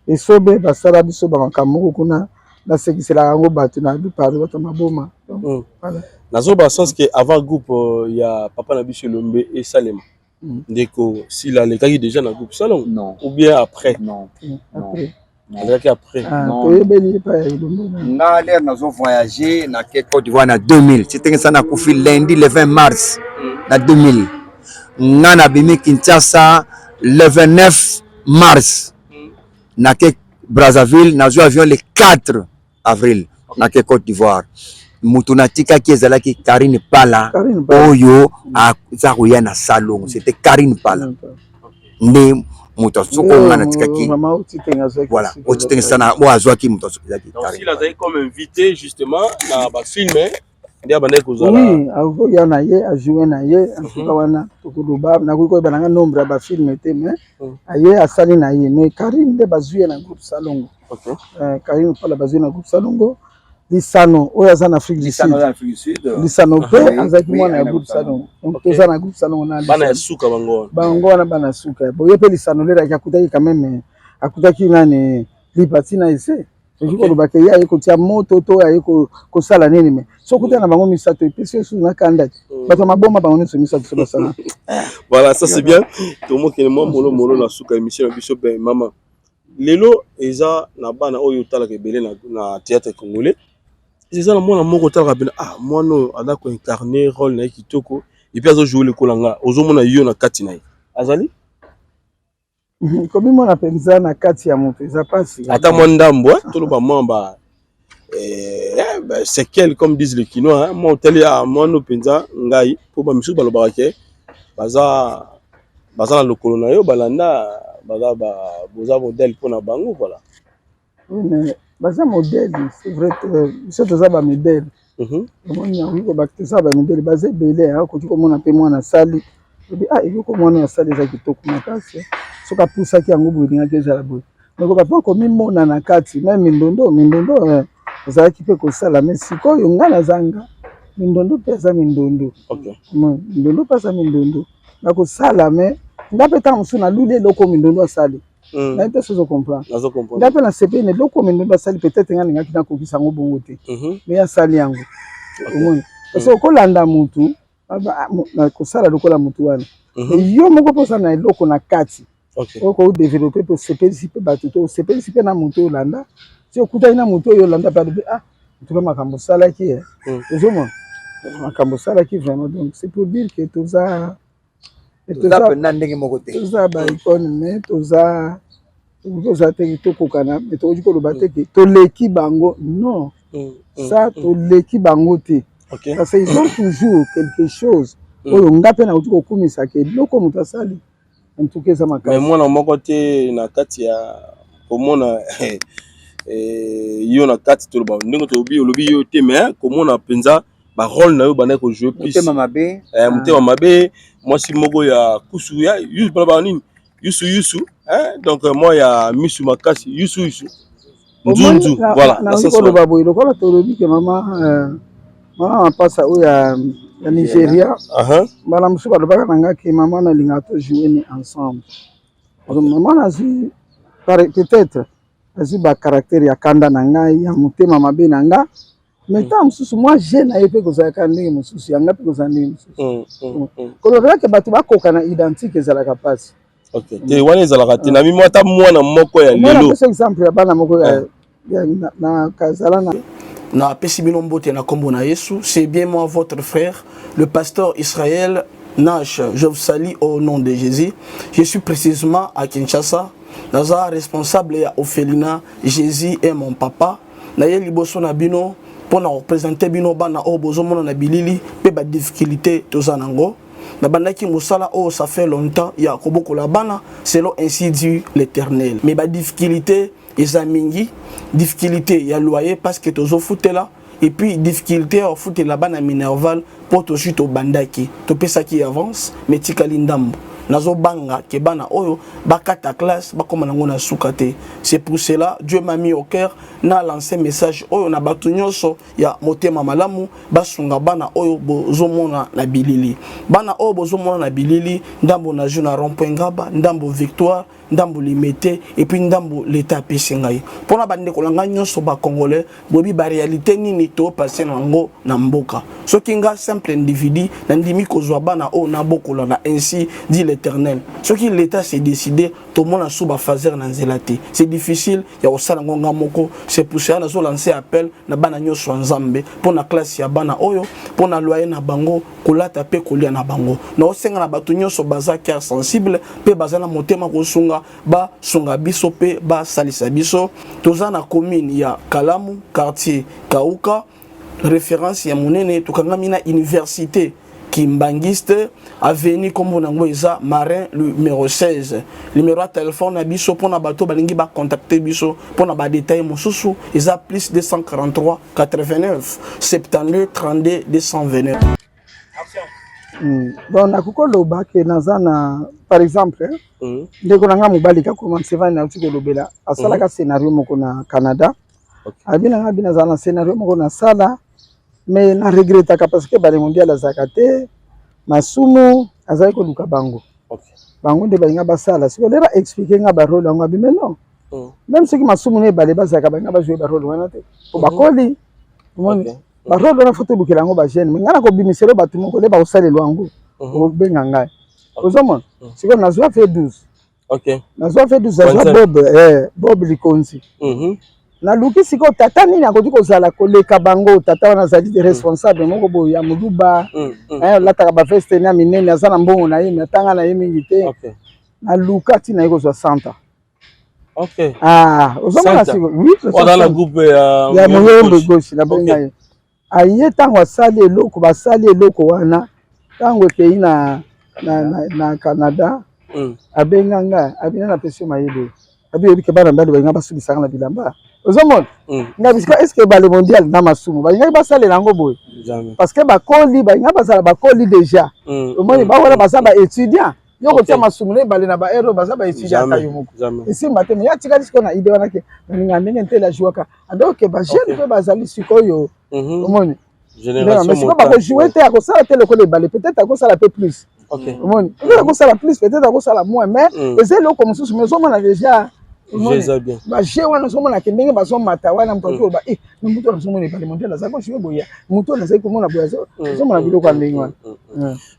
esobe basala biso bamakambo moko kuna nasekiselaka yango bato na biparo bato maboma nazoba sens ke avant groupe euh, ya papa na biso elombe esalema Mm. Ndeko Sila alekaki déjà na groupe Salon non. ou bien après Non. Mm. Après. Azalaki après. Ah, toyebeli epai ya elombe. Nga lere nazo voyager na ke Côte d'Ivoire na 2000, Tshitenge Sana akufi lundi le 20 mars na 2000. Nga nabimi Kinshasa le 29 mars, nake Brazzaville, nazwi avion le 4 avril, nake Côte d'Ivoire. Mutu natikaki ezalaki Karine Pala, Karine Pala. Oyo aza koya na salongo, c'était Karine Pala nde moto asoko nga natikaki. Mama Otitenga azwaki. Voilà, Otitenge Sana oyo azwaki moto ezalaki Donc Karine s'il azalaki comme invité justement na bafilm nde abandaki kozala. Oui, akoya na ye, ajoue na ye. En tout cas wana tokoloba, nakoki koyeba nanga nombre ya bafilm te, mais aye asali na ye. Mais Karine nde bazwi ye na groupe Salongo. Karine Pala bazwi ye na groupe Salongo. Lisano oyo aza na Afrique du Sud, Lisano mpe azalaki mwana ya groupe Salongo. Donc toza na groupe Salongo na bana ya suka bango wana. Bango wana bana ya suka. Boye mpe Lisano leraki akutaki quand même, akutaki nani, Lipati na ese. Soki koloba ke ye aye kotia moto to aye kosala nini, me soki okutana na bango misato, epesi yo susu na kanda te. Bato ya maboma bango nyonso misato so basala. Voilà, ça c'est bien. Tomokende mwa molo molo na suka émission na biso. Ben mama, lelo eza na bana oyo otalaka ebele na théâtre congolais, eza na mwana moko otalaka pena: ah, mwana oyo aza koincarne rôle na ye kitoko et puis azojoue lokola nga, ozomona yo na kati na ye, azali? Komimona mpenza na kati ya moto eza mpasi. Ata mwa ndambo, eh, toloba mwa ba séquelles, comme disent les Kinois, hein, mwa otali: ah, mwana oyo mpenza ngai, mpo bamisusu balobaka ke baza na lokolo na yo, balanda, baza boza modèle mpona bango, voilà. Oui, mais baza modèle, c'est vrai, biso toza bamodèle. Omoni, nakoki kobaki toza bamodèle, baza ebele. Okoki komona mpe mwana asali, obi: ah, eloko mwana asali eza kitoko makasi, soki apusaki yango boye, elingaki ezala boye. Donc bato komimona na kati me mindondo, mindondo ezalaki mpe kosala. Me sikoyo nga nazanga mindondo mpe aza mindondo, mindondo mpe aza mindondo nakosala. Me nga mpe ntango mosusu naluli eloko mindondo asali, naye mpe sozo comprendre. Nga mpe nasepeli na eloko mindondo asali. Peut-être nga ningaki nakokisa yango bongo te, me asali yango. Omoni, parce que okolanda mutu kosala lokola mutu wana, yo moko mpe osala na eloko na kati oyo kodéveloppe mpe osepelisi mpe bato to osepelisi mpe na motu oyo olanda. Ti okutani na motu oyo olanda mpe alobi: ah, en tout cas makambo osalaki, ozomona makambo osalaki vraiment. Donc c'est pour dire que toza Toza mpenza ndenge moko te. Toza baicône, mais toza, tokoki kozala te tokokana, mais tokoki koloba te ke toleki bango, non, ça toleki bango te, parce que ils ont toujours quelque chose oyo nga mpe nakoki kokumisaka eloko moto asali. En tout cas eza makasi. Mais mwana moko te na kati ya komona yo na kati, toloba ndenge tolobi, olobi yo te, mais komona mpenza barôle na yo bandaki kojoue plus. Motema mabe. Motema mabe, mwasi moko ya kusu ya yusu, balobaka nini, yusu yusu, donc mwa ya misu makasi, yusu yusu, nzunzu, voilà. Nakoki koloba boye, lokola tolobi ke mama mapasa oyo ya Nigeria, mbala mosusu balobaka na nga ke mama nalingaka tojoue ni ensemble. Mama nazwi peut-être azwi bacaractère ya kanda na ngai, ya motema mabe na nga, mais ntango mosusu mwa je na ye mpe kozalaka ndenge mosusu, yanga mpe kozala ndenge mosusu. Koloba ke bato bakoka na identique ezalaka mpasi. Te, wana ezalaka te. Na mimo ata mwana moko ya lelo. Napesa exemple ya bana moko na kazala na Napesi bino mbote na kombo na Yesu. C'est bien moi, votre frère, le pasteur Israël Nash. Je vous salue au nom de Jésus. Je suis précisément à Kinshasa, naza responsable ya orphelinat Jésus est mon papa. Naye liboso na bino mpona koprésente bino bana oyo bozomona na bilili mpe badifficulté toza nango. Nabandaki mosala oyo ça fait longtemps ya kobokola bana selon ainsi dit l'Éternel, mais badifficulté eza mingi. Difficulté ya loyer parce que tozofutela, et puis difficulté ya kofutela bana minerval mpo tozwi, tobandaki, topesaki avance, mais tikali ndambo. Nazobanga ke bana oyo bakata classe, bakóma nango na suka te. C'est pour cela Dieu m'a mis au cœur na lancé message oyo na bato nyonso ya motema malamu, basunga bana oyo bozomona na bilili. Bana oyo bozomona na bilili, ndambo na na rond-point Ngaba, ndambo Victoire, ndambo Limete, et puis ndambo leta apesi ngai. Mpona bandeko na ngai nyonso bacongolais, boyebi baréalité nini topase na yango na mboka. Soki nga simple individu nandimi kozwa bana oyo nabokola na ainsi dit. l'Eternel, soki l'Etat s'est décidé, tomona sous ba phaser na nzela te. C'est difficile ya kosala ngo nga moko. C'est pour cela nazo lancer appel na bana nyonso ya Nzambe mpo na classe ya bana oyo, mpo na loyer na bango, kolata mpe kolia na bango. Naosenga na bato nyonso baza cœur sensible mpe baza na motema kosunga, basunga biso mpe basalisa biso. Toza na commune ya Kalamu, quartier Kauka, référence ya monene. Tokangami na université Kimbanguiste, avenue kombo nango eza Marin numéro 16. Numéro ya téléphone na biso mpona bato balingi bacontacte biso mpona badetail mosusu eza plus 243 89 72 32 229. Bon, nakoki koloba ke naza na, par exemple, ndeko na nga mobali Kakoma Nsevani, nauti kolobela, asalaka scénario moko na Canada. Abi na nga abi nazala na scénario moko nasala, mais na regrettaka parce que Bale Mondial azalaka te, Masumu azali koluka bango. Bango nde balinga basala. Sikoyo lera explique nga barole yango, abi mais non, même soki Masumu na Ebale bazalaka, balinga bajouer barole wana te po bakoli. Omoni, barole wana fo tolukela yango bajeune. Mais ngai nakobimiselo bato moko nde bakosalelwa yango, okobenga ngai. Ozomona, sikoyo nazwa fe 12. Nazwa fe 12, nazwa Bob, Bob Likonzi. Naluki sikoyo tata nini akoki kozala koleka bango. Tata wana azali responsable moko boye ya moluba, alataka baveste na minene, aza na mbongo na ye, me atanga na ye mingi te. Naluka ntina ye kozwa santa. Ah, ozomona sikoyo, oui, ya Moyombe Gauche, nabenga ye, aye. Ntango asali eloko, basali eloko wana, ntango ekei na Canada, abenga nga, abina napesi yo mayele, abi oyebi ke bana mibali balinga basubisaka na bilamba. Ozomona nga bisika, est ce que Bale Mondial na Masumu balingaki basalela yango boye? Parce que bakoli, balinga bazala bakoli déjà. Omoni, bawana baza baétudiant. Yo kotia Masumu na Ebale na baere oyo baza baétudiant, ata yo moko esimba te. Mais ya tikali sikoyo na idée wana ke balinga ndenge ntele ajouaka, donc bajeune mpe bazali sikoyo. Omoni, mais sikoyo bakojouer te, akosala te lokola Ebale. Peut-être akosala mpe plus. Omoni, peut-être akosala plus, peut-être akosala moins, mais eza eloko mosusu. Mais ozomona déjà baje wana, ozomonake ndenge bazomata wana, moto azoloba e moto wana, ozomona Ebale Mondial aza kojouer boye, moto wana azali komona boye, ozomona biloko ya ndenge wana.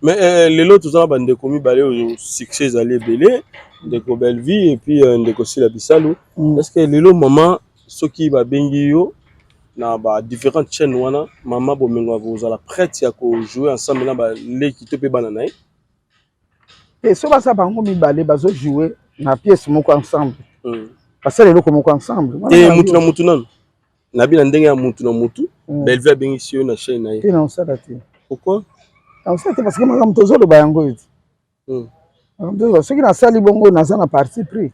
Mais lelo toza na bandeko mibale oyo succès ezali ebele, ndeko Bellevie et puis ndeko Sila Bisalu. Est ce que lelo, mama, soki babengi yo na ba différentes chaînes wana, mama Bomengo akozala prête ya kojouer ensemble na baleki to mpe bana na ye? Te, so baza bango mibale bazojouer na pièce moko ensemble, basala eloko moko ensemble. Te, mutu na mutu nanu, nabi na ndenge ya mutu na mutu. Bellevie abengisi yo na chaîne na ye. Te, naosala te. Pourquoi? Naosala te parce que makambo tozoloba yango eti, soki nasali bongo, naza na parti pris,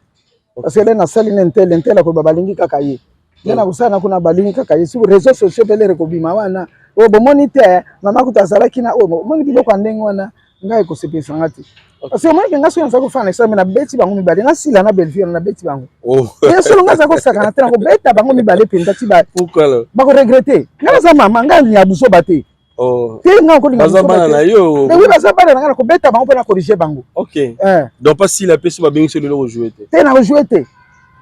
parce que le nasali na intel, intel akoloba balingi kaka ye nde nakosala na kuna, balingi kaka ye. Sur réseaux sociaux mpe lere kobima wana oyo bomoni te, mama kuta azalaki na oyo. Omoni biloko ya ndenge wana, ngai ekosepelisa te, parce que omonike ngai soki naza kofana na me nabeti bango mibale, nasila na Bellevue wana, nabeti bango. E solo ngai aza kosakana te, nakobeta bango mibale mpenza ti bakoregretter. Ngai naza mama, ngai alinga buzoba te. Te, ngai okolinga. Baza bana na yo. Oui, baza bana na ngai, nakobeta bango mpo na corriger bango. Ok, donc pas Sila mpe so babengisi yo lelo, kojouer te? Te, nakojouer te,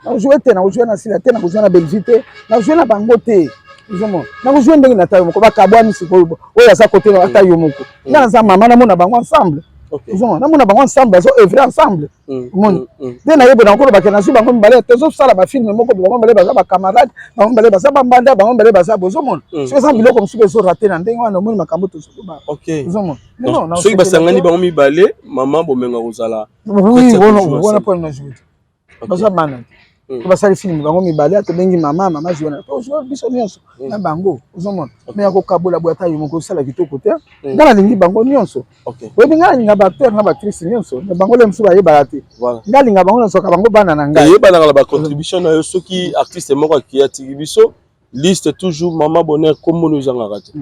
nakojouer te, nakojouer na Sila te, nakojouer na Bellevue te, nakojouer na bango te. Ozomona, nakojouer ndenge na ta yo moko, bakabwani sikoyo, oyo aza kote, ata yo moko. Ngai naza mama, namona bango ensemble. Ozomona, namona bango ensemble, bazo œuvre ensemble. Omoni nde nayebi, nakolobake nazwi bango mibale, tozosala bafilm moko, bango mibale baza bacamarade, bango mibale baza bambanda, bango mibale baza. Bozomona, soki eza biloko mosusu ezorater na ndenge wana, omoni makambo tozoloba. Ozomona, soki basangani bango mibale, mama Bomengo kozala? Oui, wana mpo na jouer te, baza bana te. To basali film bango mibale, tobengi mama, mama joue wana, tozwa biso nyonso na bango. Ozomona, mais ya kokabola boye, ata yo moko osala kitoko te. Nga nalingi bango nyonso. Oyebi, ngai nalinga baacteur na baactrice nyonso, mais bango le mosusu bayebaka te. Ngai alinga bango nyonso, bango bana na ngai. Eyebanaka na bacontribution na yo. Soki artiste moko akei, atiki biso liste, toujours mama Bonheur, kombono ezangaka te,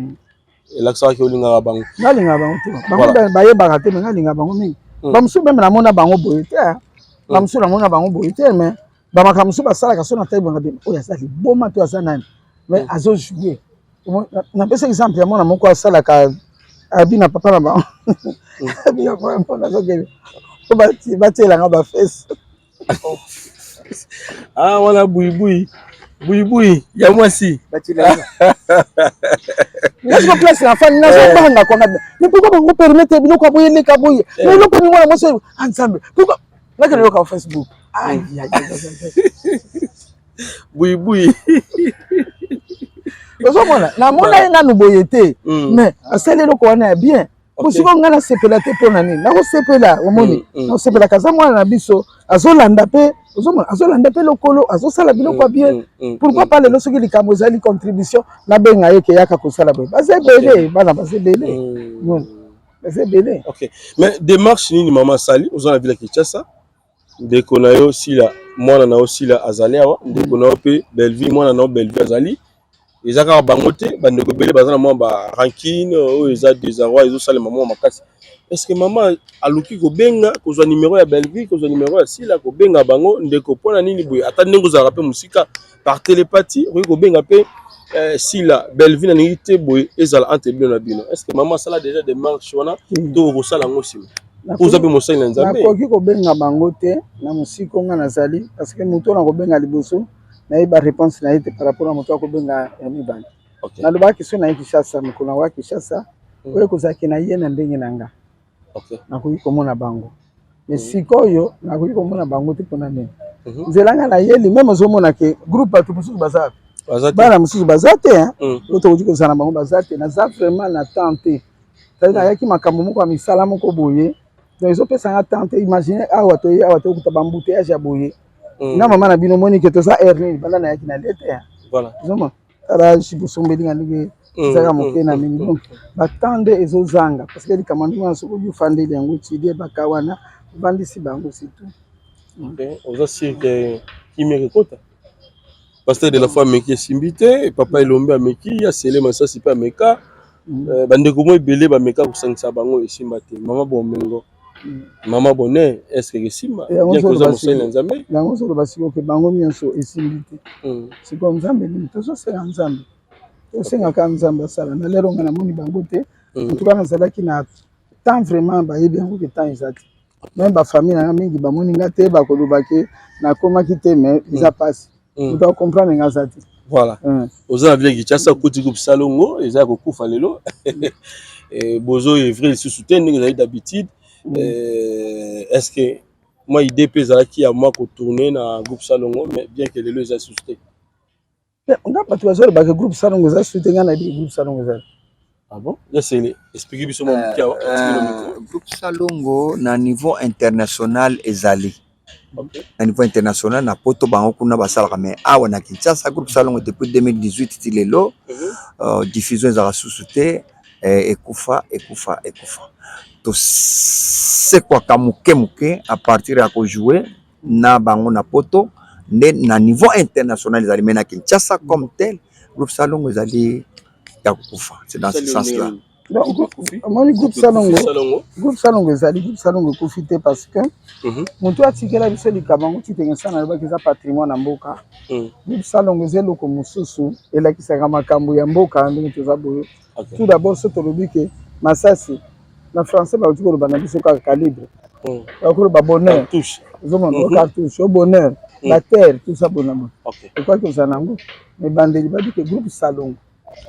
elakisaka olingaka bango. Ngai alingaka bango te, bango bayebaka te, mais ngai alingaka bango mingi. Bamosusu meme namona bango boye te, bamosusu namona bango boye te, mais bamakambo mosusu basalaka so na tai bonga, oyo aza liboma to aza nani, mais azojouer. Napesa exemple ya mwana moko asalaka, abi na papa na bango, abi na papa, nazokende po batielanga bafese. Ah, wana buibui. Buibui ya mwasi. Nga place na fani nazobanga kwanga mais pourquoi bango permettre biloko ya boye eleka boye, mais eloko nini mwana mwasi oyo, ah Nzambe, pourquoi nakende yoka Facebook? Aïe, aïe, aïe, aïe. Buibui. Ozomona, namona ye nanu boye te, mais asali eloko wana ya bien. Sikoyo ngai nasepela te mpo na nini? Nakosepela, omoni, nakosepelaka aza mwana na biso, azolanda mpe, ozomona, azolanda mpe lokolo, azosala biloko ya bien. Pourquoi pas lelo soki likambo ezali contribution, nabenga ye keyaka kosala boye. Baza ebele, bana baza ebele, baza ebele. Ok, mais démarche nini mama asali? Oza na ville ya Kinshasa, ndeko na yo Sila, mwana na yo Sila azali awa, ndeko na yo mpe Bellevue, mwana na yo Bellevue azali. Eza kaka bango te, bandeko ebele baza na mwa ba rancune oyo eza désarroi ezosalema mwa makasi. Est ce que mama aluki kobenga, kozwa numero ya Bellevue, kozwa numero ya Sila, kobenga bango, ndeko mpona nini boye? Ata ndenge ozalaka mpe mosika, par télépathie okoki kobenga mpe Sila, Bellevue, nalingi te boye ezala entre bino na bino. Est ce que mama asala déjà démarche wana to okosala yango nsima? Oza mpe mosali na Nzambe. Nakoki kobenga bango te na mosika nga nazali, parce que moto nakobenga liboso nayeba réponse na ye te par rapport na moto akobenga ya mibale. Nalobaki so naye Kinshasa, mokolo na wa Kinshasa oyo kozalaki na ye na ndenge na nga, nakoki komona bango, mais sikoyo nakoki komona bango te. Mpona nini? Nzela nga nayeli même ozomona ke groupe bato mosusu baza, bana mosusu baza te oyo tokoki kozala na bango, baza te. Naza vraiment na temps te, c'est nayaki makambo moko ya misala moko boye, donc ezopesanga temps te. Imagine awa toye awa, tokuta baembouteillage ya boye na mama na bino, omoni ke toza heure nini banda nayaki na lete, ozomona, tala bosombeli nga ndenge ezalaka moke na mingi. Donc batemps nde ezozanga, parce que likambo ndenge wana soki obi ofandeli yango, étudie baka wana, ovandisi bango, surtout. Oza sûr ke kimia ekota? Pasteur de la foi ameki, esimbi te. Papa Elombe ameki, asele masasi mpe ameka, bandeko mo ebele bameka kosangisa bango, esimba te. Mama Bomengo, mama Bonheur, est ce que esimba bien que oza mosali na Nzambe? Yango ozoloba sikoyo ke bango nyonso esimbi te. Sikoyo Nzambe nini tozosenga? Nzambe tosengaka, Nzambe asala. Na lelo nga namoni bango te. En tout cas nazalaki na temps vraiment, bayebi yango ke temps eza te. Même bafamille nanga mingi bamoni nga te, bakoloba ke nakomaki te, mais eza mpasi, moto acomprendre nga aza te. Voilà, oza na ville Kinshasa, okoti groupe Salongo eza ya kokufa lelo, bozo œuvrer lisusu te ndenge ezali d'habitude. Est ce que mwa idée mpe ezalaki ya mwa kotourner na groupe Salongo, mais bien que lelo eza lisusu te? Nga bato bazolobaka groupe Salongo eza susu te, nga nayebi groupe Salongo ezali. Ah bon, yasele, explique biso mwa moke awa. Groupe Salongo na niveau international ezali, na niveau international na poto bango kuna basalaka, mais awa na Kinshasa groupe Salongo depuis 2018 ti lelo diffusion ezalaka susu te. Ekufa, ekufa, ekufa. Tosekwaka moke moke à partir ya kojouer na bango na poto nde na niveau international ezali, mais na Kinshasa comme tel groupe Salongo ezali ya kokufa, c'est dans ce sens là. Omoni, groupe Salongo, groupe Salongo ezali, groupe Salongo ekufi te, parce que moto atikela biso likambo yango titenge sana, alobaki eza patrimoine na mboka. Groupe Salongo eza eloko mosusu elakisaka makambo ya mboka ndenge toza boye. Tout d'abord so tolobi ke masasi na français, bakoki koloba na biso kaka calibre, bakoki koloba bonheur, ozomona, o cartouche, o bonheur, baterre, tout ça bona bona ekoki kozala nango. Ebandeli babi ke groupe Salongo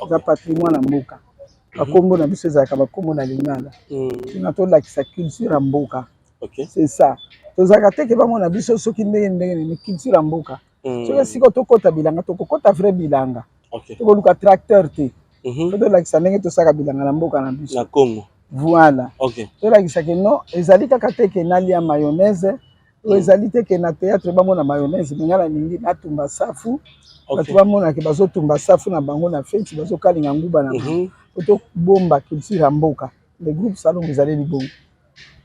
eza patrimoine ya mboka, bakombo na biso ezalaka bakombo na lingala mpona tolakisa culture ya mboka. C'est ça, tozalaka te ke bamona biso soki ndenge ndenge nini, culture ya mboka. Soki esika tokɔta bilanga, tokokɔta vrai bilanga, tokoluka tracteur te, po tolakisa ndenge tosalaka bilanga na mboka na biso. Na Congo. Voilà, tolakisa ke non, ezali kaka te ke nalia mayonnaise oyo, ezali te ke na théâtre bamona mayonnaise, mais ngai nalingi natumba safu, bato bamonake bazotumba safu na bango na feti, bazokalinga nguba na bango, po tobomba culture ya mboka. Le groupe Salongo ezali libongo,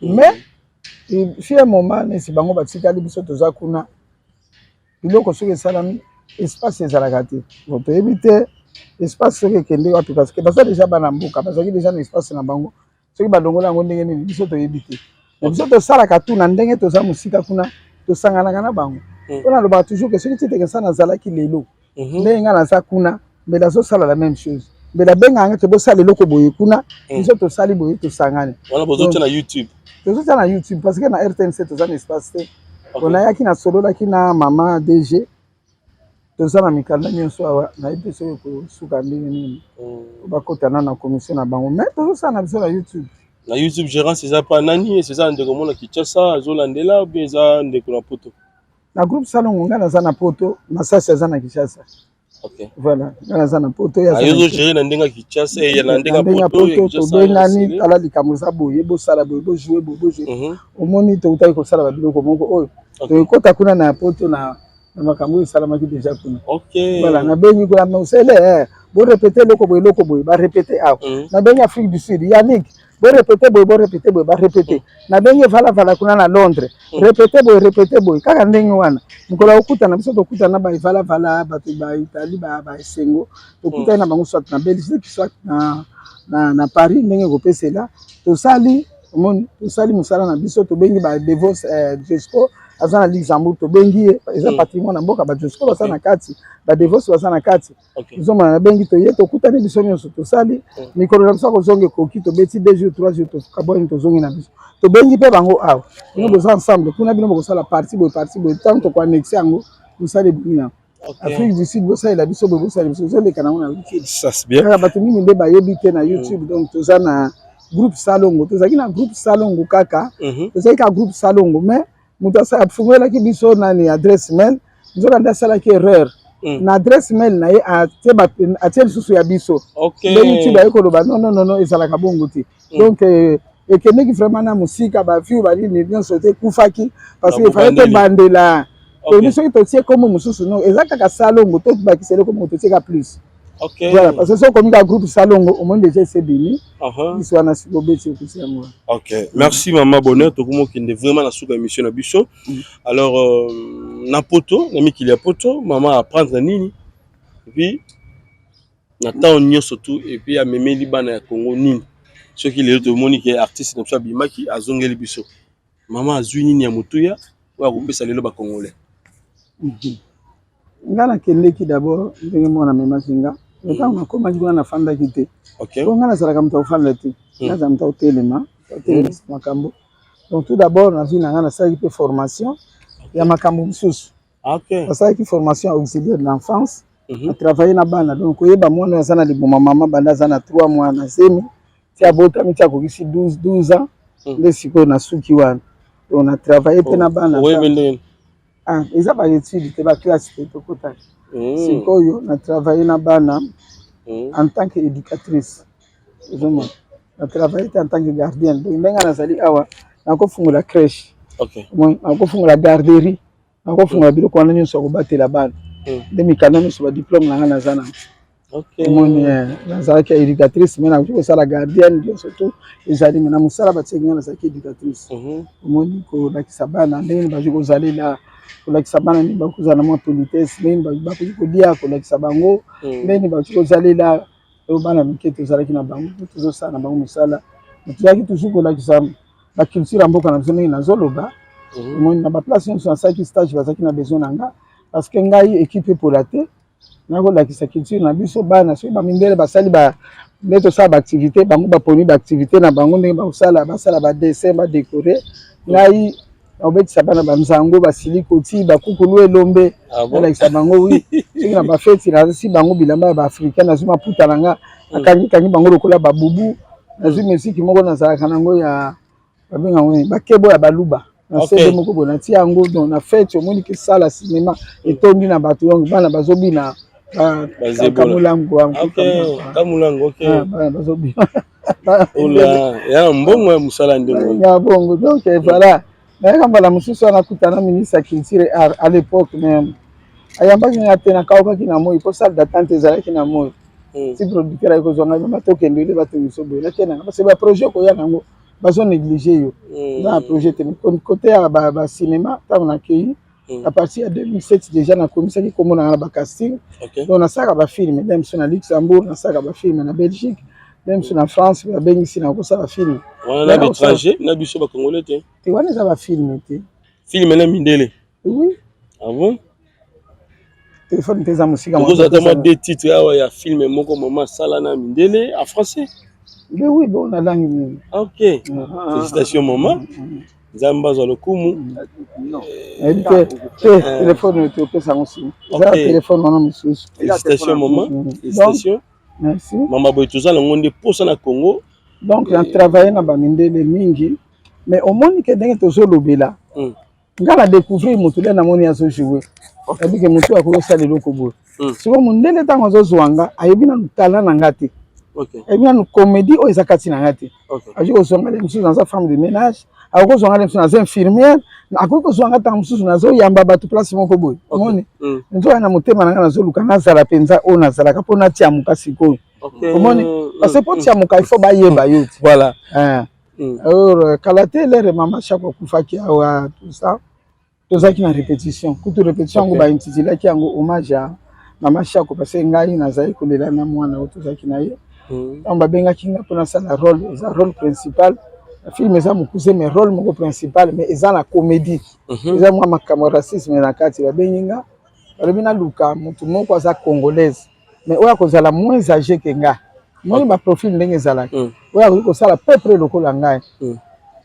mais fi un moment nesi bango batikali, biso toza kuna, biloko soki esalami, espace ezalaka te. Bon, toyebi te espace soki ekende wapi, parce que baza déjà bana mboka, bazalaki déjà na espace na bango. Soki balongola yango ndenge nini, biso toyebi te. Mais biso tosalaka tu na ndenge toza mosika kuna, tosanganaka na bango. Mpo nalobaka toujours ke soki Titeke Nsana azalaki lelo ndenge ngai naza kuna, mbele azosala la même chose, mbele abengaka nga te bosala eloko boye kuna, biso tosali boye, tosangani. Wana bozotia na YouTube? Tozotia na YouTube, parce que na RTNC toza na espace te. Po nayaki, nasololaki na mama DG. Toza na mikanda nyonso awa, nayebi te soki ekosuka ndenge nini. Bakota na na commission na bango, mais tozosala na biso na YouTube. Na YouTube gérance eza pa nani? Eza ndeko mona Kinshasa azolandela ou bien eza ndeko na poto? Na groupe Salongo ngai naza na poto, Masasi aza na Kinshasa. Okay. Voilà, ngai naza na poto ya azo gérer na ndenge ya Kinshasa eh, na ndenge ya poto. Tobengani, tala likambo eza boye, bosala boye, bojouer boye, bojouer. Omoni toutaki kosala babiloko moko oyo. Tokota kuna na poto na na makambo oyo esalamaki deja kuna. Voilà, nabengi kuna mosele eh, borepete eloko boye, eloko boye, barepete awa. Nabengi Afrique du Sud, Yannick, borepete boye, borepete boye, barepete. Nabengi Valavala kuna na Londres, repete boye, repete boye, kaka ndenge wana. Mokolo akokutana biso, tokutana na baevalavala, bato ba Italie, baesengo, tokutani na bango soit na Belgique, soit na Paris, ndenge ekopesela. Tosali, omoni, tosali mosala na biso, tobengi ba Devos, Jesco aza na Luxembourg, tobengi ye, eza patrimoine na mboka, ba Jesco baza na kati, ba Devos baza na kati. Ozomona, nabengi, toye, tokutani biso nyonso, tosali mikolo na biso akozonga ekoki, tobeti 2 jours, 3 jours, tokabwani, tozongi na biso. Tobengi mpe bango awa, bino boza ensemble kuna, bino bokosala parti boye, parti boye, ntango tokoannexe yango, mosala ebimi yango. Afrique du Sud bosalela biso boye, bosalela biso, ozoleka nango na YouTube. Ça c'est bien. Kaka bato mingi nde bayebi te na YouTube. Donc toza na groupe Salongo, tozalaki na groupe Salongo kaka, tozalaki kaka groupe Salongo, mais moto afungolelaki biso nani adresse mail, nzoka nde asalaki erreur na adresse mail na ye, atie lisusu ya biso. Nde YouTube aye koloba non, non, non, ezalaka bongo te. Donc ekendeki vraiment na mosika, baview banini nyonso te ekufaki, parce que efallait tobandela. Toyebi soki totie kombo mosusu, no, eza kaka Salongo, tobakisa eloko moko, totie ka plus. Voilà, parce que soki okomi ka groupe Salongo, omoni déjà ese ebimi biso wana, sikoyo obeti okuti yango. Ok, merci mama Bonheur. Tokomi okende vraiment na suka émission na biso. Alors na poto, na mikili ya poto, mama apprendre nini, et puis na ntango nyonso tu, et puis amemeli bana ya Congo nini? Soki lelo tomoni ke artiste na biso abimaki, azongeli biso, mama azwi nini ya motuya oyo akopesa lelo bacongolais? Nga nakendeki d'abord ndenge mwana amemaki nga. Ntango nakomaki kuna, nafandaki te, po nga nazalaka moto akofanda te, nazala moto akotelema, otelemisa makambo. Donc tout d'abord na vie na nga, nasalaki mpe formation ya makambo mosusu. Nasalaki formation ya auxiliaire de l'enfance, natravaille na bana, donc koyeba mwana oyo aza na liboma mama banda aza na 3 mois na zemi ti abotami, ti akokisi 12 ans. Nde sikoyo nasuki wana. Donc na travaille mpe na bana. Oyebi ndenge? Ah, eza baétude te, baclasse te tokotaki. Sikoyo na travaille na bana en tant que éducatrice, ozomona, na travaille te en tant que gardienne. Donc ndenge nazali awa, nakofungola crèche, nakofungola garderie, nakofungola biloko wana nyonso ya kobatela bana. Nde mikanda nyonso, badiplôme na nga naza nango. Omoni, nazalaki éducatrice, mais nakoki kosala gardienne nyonso tu ezali, mais na mosala batiaki nga, nazalaki éducatrice. Omoni, kolakisa bana ndenge nini bakoki kozalela, kolakisa bana ndenge bakoki kozala na mwa politesse, ndenge nini bakoki kolia, kolakisa bango ndenge nini bakoki kozalela. Oyo bana mike tozalaki na bango, tozosala na bango mosala, tozalaki toujours kolakisa baculture ya mboka na biso. Ndenge nazoloba, omoni, na baplace nyonso nasalaki stage, bazalaki na besoin na nga, parce que ngai équipe epola te, nakolakisa culture na biso. Bana, soki bamindele basali nde tosala baactivité, bango baponi baactivité na bango ndenge bakosala, basala badessin, badécorer, ngai nakobetisa bana banzango, basili koti bakukulu elombe, nalakisa bango. Wi, soki na bafeti, nazisi bango bilamba ya baafricain, nazwi maputa na nga, nakangikangi bango lokola babubu, nazwi misiki moko nazalaka nango ya babenga yango nini, bakebo ya baluba, na CD moko boye, natia yango. Donc na fête, omoni ke sala cinéma etondi na bato, donc bana bazobina kamulango. Kamulango. Bana bazobina. Ya mbongo ya mosala ndenge. Ya bongo. Donc voilà, nayaka mbala mosusu wana, kutana ministre ya culture et art à l'époque, mais ayambaki nga te, nakaukaki na moi po salle d'attente ezalaki na moi. Si producteur ayi kozwa ngai, mama, tokende ole, batongiso boye, nakendanga, parce que baprojet koya nango, bazo néglige yo, eza na projet te. Côté ya bacinéma, ntango nakei à partir ya 2007, déjà nakomisaki kombo na nga na bacasting. Donc nasalaka bafilm nde mosusu na Luxembourg, nasalaka bafilm na Belgique, nde mosusu na France, babengisi na kosala film. Wana na baétranger, na biso bacongolais te? Te, wana eza bafilm te. Film na mindele? Oui. Ah bon? Telefone te, eza mosika. Okozala ata mwa deux titres awa ya film moko mama asala na mindele en français? Mais oui, bon, na langue nini? Ok, félicitations mama. Nzambe azwa lokumu. Nayebi te te telefone oyo topesa yango nsima. Eza telefone wana mosusu. Félicitations maman. Félicitations. Merci. Mama boye toza nango nde posa na Congo. Donc na travailler na ba mindele mingi mais omoni ke ndenge tozolobela mm. nga na découvrir motu nde namoni azo jouer nayebi ke motu akoki kosala eloko boye mm. sikoyo mondele ntango azozwa nga ayebi nanu talent na nga te ayebi nanu comédie oyo eza kati na nga te akoki kozwa nga le mosusu naza femme de ménage akoki kozwa nga le mosusu naza infirmière akoki kozwa nga ntango mosusu nazoyamba bato place moko boye omoni mm. nzoka na motema na nga nazoluka nazala mpenza oyo nazalaka mpo natiamuka sikoyo omoni parce que mpo tiamuka il faut bayeba yo ti voilà eh. Alors euh, kala te lere mama shako akufaki awa tout ça tozalaki na répétition kutu répétition yango baintitulaki yango hommage ya mama shako parce que ngai nazali kolela na mwana oyo tozalaki na ye ntango babengaki ngai mpo nasala role eza role principal film eza mokuse mais role moko principal mais eza na comédie mhm. eza mwa makambo ya racisme na kati babengi nga balobi naluka motu moko aza congolaise mais oyo akozala moins âgé que nga moni ba profil ndenge ezalaka mm. oyo akoki kosala peu près lokola ngai mm.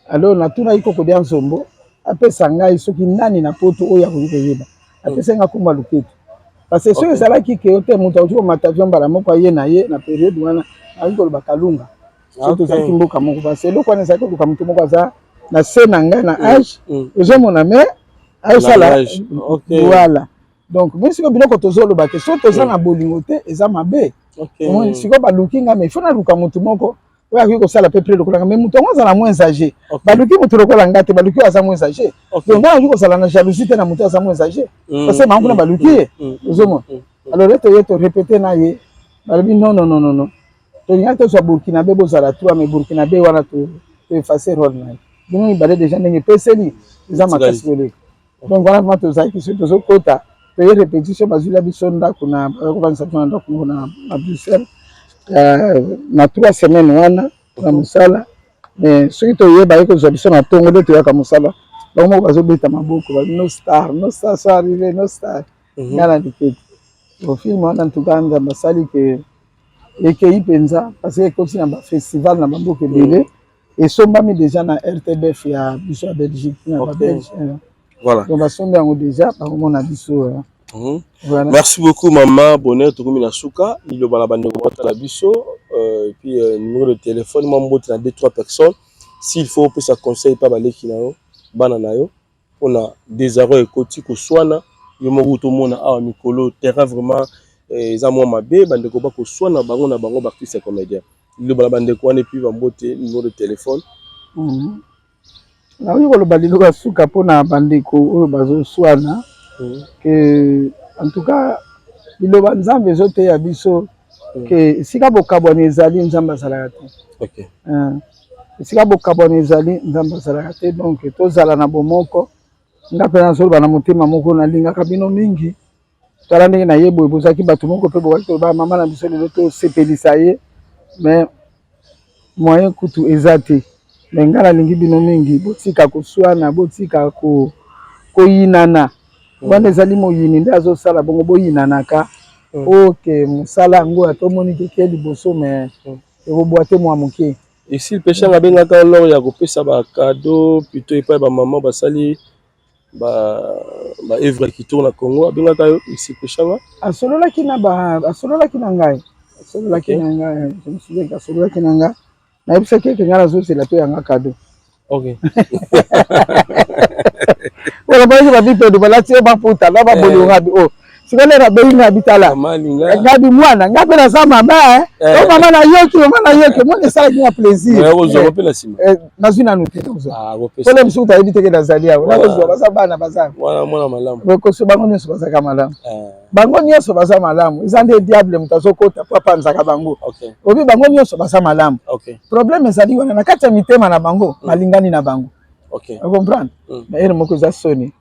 alors natunaki koko dia nzombo apesa ngai soki nani na poto oyo akoki koyeba mm. apesa ngai komba luketu parce que soki ezalaki ke yo te moto akoki komata avion mbala moko aye na ye na periode wana akoki koloba kalunga soki tozalaki mboka moko parce que eloko wana ezalaki koluka moto moko aza na se na ngai na age ozomona mais ayosala voilà donc mais sikoyo biloko tozoloba te soki toza na bolingo te eza mabe omoni sikoyo baluki nga mais il faut naluka motu moko oyo akoki kosala pe près lokola nga mais motu yango azala moins âgé baluki motu lokola nga te baluki oyo aza moins âgé donc nga nakoki kozala na jalousie te na motu aza moins âgé parce que bango kuna baluki ye ozomona alors ye toye torepete na ye balobi non non non non tolingaki tozwa burkinabe bozala trois mais burkinabe wana to efface role na ye bino mibale déjà ndenge epeseli eza makasi koleka Donc wana vraiment tozalaki soki tozokota toye repetition bazwila biso ndako na bakovanisa biso na ndako moko na, na Bruxelles euh, na trois semaines wana na mosala mais soki toye baye kozwa biso na ntongo nde toyaka mosala bango moko bazobeta maboko ba no star no star so arrive no star mhm. nga na liketi film wana ntuka nzambe asali ke ekei mpenza parce que ekoti na bafestival na bamboka ebele mm. Esombami dejà na RTBF ya biso ya Belgique na ba Belge. Eh. Voilà. Donc basombi yango dejà bakomona biso. Eh. Mm -hmm. Voilà. Merci beaucoup maman Bonheur tokomi na suka liloba na bandeko batala biso euh, et puis euh, numéro de téléphone mwa mbote na deux trois personnes s'il faut opesa conseil pa baleki na yo bana na yo pona désarroi ekoti koswana yo moko tomona awa mikolo terrain vraiment eh, eza mwa mabe bandeko bakoswana bango na bango baartiste ya comédien liloba na bandeko wana epuis bambote numéro de téléphone mhm. Nakoki koloba liloba suka mpona bandeko oyo bazoswana mhm. ke en tout cas liloba nzambe ezoteya biso mhm. ke esika bokabwani ezali nzambe azalaka te okay. Eh, esika bokabwani ezali nzambe azalaka te donc tozala na bomoko nga mpe nazoloba na motema moko nalingaka bino mingi tala ndenge na ye boye bozalaki bato moko mpe bokaki koloba mama na biso lelo tosepelisa ye mais moyen kutu eza te mais ngai nalingi bino mingi botika koswana botika koyinana ko wana ezali moyini nde azosala bongo boyinanaka mm. oke mosala yango atomoni keke liboso mais mm. ekobwa te mwa moke Esili Peshanga abengaka lors ya kopesa ba cadeau plutôt epai ba maman basali ba ba œuvre ya kitoko na Congo abengaka yo Esili Peshanga asololaki na ba asololaki na ngai asololaki na ngai je me souviens asololaki na ngai nayebisaki eke ngai nazozela mpe yanga cadeau Ok. Wala ba ba bipedu balati yo maputa na ba bolingo ngabi oh. Sikoyo lero abengi ngabi tala. Ngabi mwana nga pe naza mama eh. eh. Oh mama nayoki mama nayoki mwana esalaki nga plaisir. Eh, ozwa pe na sima. Eh, nazwi nanu te nakozwa. Ah, Pole mosusu tayebi te ke nazali awa. Nakozwa baza bana baza. Mwana mwana malamu. Bokoso bango nyonso bazaka malamu. Eh. Bango nyonso baza malamu. Eza nde diable moto azokota po apanzaka bango. Okay. Obi bango nyonso baza malamu. Okay. Problème ezali wana na kati ya mitema na bango mm. balingani na bango. Okay. O comprendre? Mm. Mais ere moko eza soni.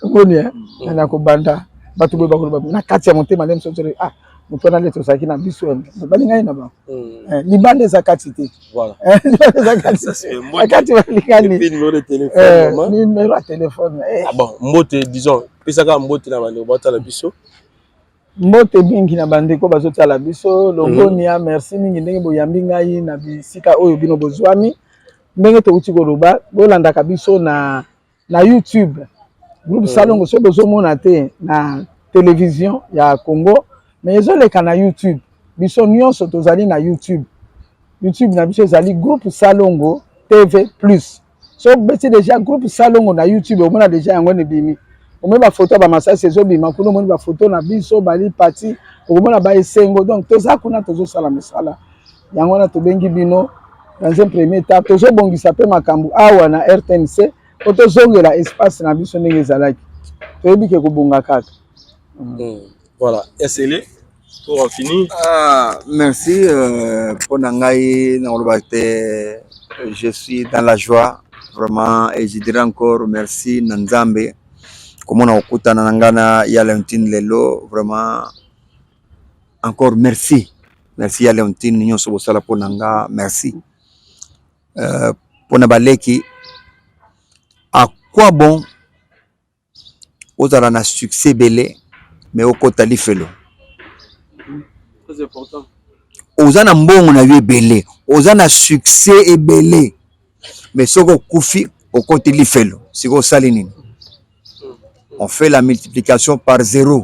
Omoni eh? Mm. Na kobanda bato boye bakoloba na kati ya motema nde mosusu ah moto wana nde tozalaki na biso balingani na bango mm. eh, libanda eza kati te eh, libanda eza kati na kati balingani numero ya telefone ah bon mbote disons pesaka mbote na bandeko batala biso Mbote mingi na bandeko bazotala biso longonia mm. Merci mingi ndenge boyambi ngai na bisika oyo bino bozwami. Ndenge touti koloba, bolandaka biso na na YouTube groupe Salongo, soki bozomona te na television ya Congo, mais ezoleka na YouTube. Biso nyonso tozali na YouTube. YouTube na biso ezali groupe Salongo TV plus. Soki obeti deja groupe Salongo na YouTube, omona deja yango ebimi. Omoni ba photo ya ba masasi ezobima kuna, omoni ba photo na biso bali pati, okomona ba esengo. Donc toza kuna, tozosala mosala yango wana. Tobengi bino dans un premier temps, tozobongisa mpe makambo awa na RTNC po tozongela espace na biso ndenge ezalaki. Toyebi ke kobonga kaka. Voilà, SL pour en finir. Ah, merci mpo na ngai nakoloba te, je suis dans la joie vraiment et je dirais encore merci na Nzambe komona kokutana na ngai na ya Leontine lelo. Vraiment encore merci, merci ya Leontine, nyonso bosala mpo na nga, merci. Mpona baleki, à quoi bon ozala na succès ebele mais okota lifelo? Très important. Oza na mbongo na yo ebele, oza na succès ebele, mais soki okufi, okoti lifelo. Sikoyo osali nini? On fait la multiplication par zéro.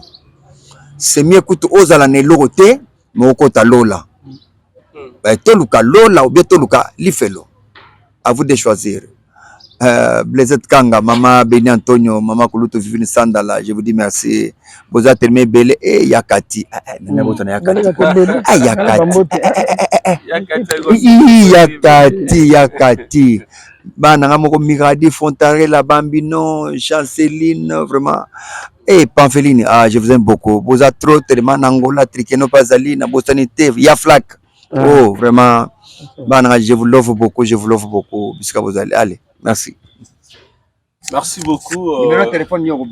C'est mieux kutu ozala na eloko te mais okota lola. Toluka lola ou bien toluka lifelo, à vous de choisir. Blaisette Kanga, Mama Beni Antonio, Mama Kulutu Vivine Sandala, je vous dis merci. Boza tellement ebele e Yakati. Nana botana Yakati. Ah, Yakati. Yakati, Yakati. Bana nga moko Miradi Fontarella Bambino, Chanceline, vraiment. Eh Pampheline, ah, je vous aime beaucoup. Boza trop tellement na Angola, Trikeno Pazali, na Bosani te, Ya Flak. Oh, vraiment. Bana, je vous love beaucoup, je vous love beaucoup. Bisika bozali. Allez, merci. Merci beaucoup. Numéro de téléphone yo?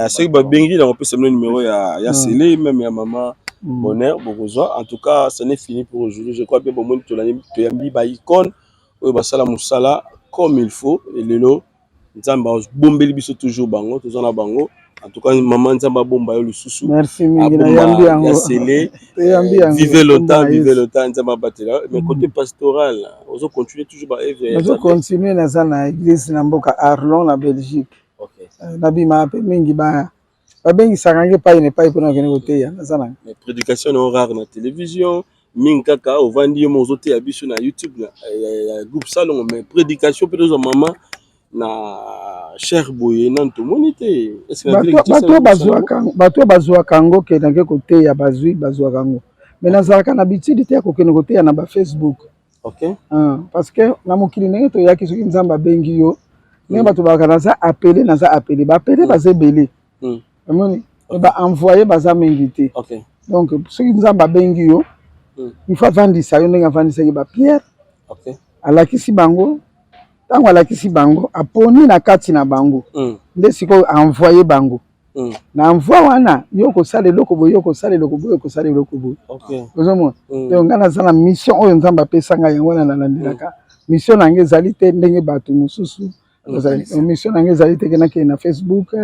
Soki babengi, nakopesa bino numéro ya Sele, même ya mama Bonheur, bokozwa. En tout cas, ce n'est fini pour aujourd'hui. Je crois bien bomoni, toyambi ba icône oyo basala mosala comme il faut. Lelo Nzambe abombeli biso toujours bango, toza na bango. En tout cas, mama, Nzambe abomba yo lisusu. Merci mingi, nayambi yango. Ya Sele, vivez longtemps, vivez longtemps, Nzambe abatela. Mais côté pastoral, ozo continuer toujours ba œuvre? Nazo continuer, naza na église na mboka Arlon na Belgique. Nabima mpe mingi, babengisaka ngai epai na epai mpona kokende koteya. Naza na Mais prédication na rare na télévision mingi, kaka ovandi yo moko ozoteya biso na YouTube ya groupe Salongo. Mais prédication mpe tozwa mama na cher boye, nanu tomoni te. Bato bazwaka yango, kendake koteya, bazwi, bazwaka yango, mais nazalaka na habitude te ya kokende koteya na bafacebook. Parce que na mokili ndenge toyaki, soki Nzambe abengi yo, ndenge bato balaka naza appelé, naza appelé, baappelé baza ebele, omoni, baenvoyé baza mingi te. Donc soki Nzambe abengi yo, il faut avandisa yo ndenge avandisaki bapierre, alakisi bango. Ntango alakisi bango, aponi na kati na bango, nde sikoyo envoye bango. Na envoi wana, yo kosala eloko boye, yo kosala eloko boye, kosala eloko boye, ozomona. Donc ngai naza na mission oyo Nzambe apesa ngai, yango wana nalandelaka. Mission na ngai ezali te ndenge bato mosusu. Mission na ngai ezali te ke nakende na Facebook,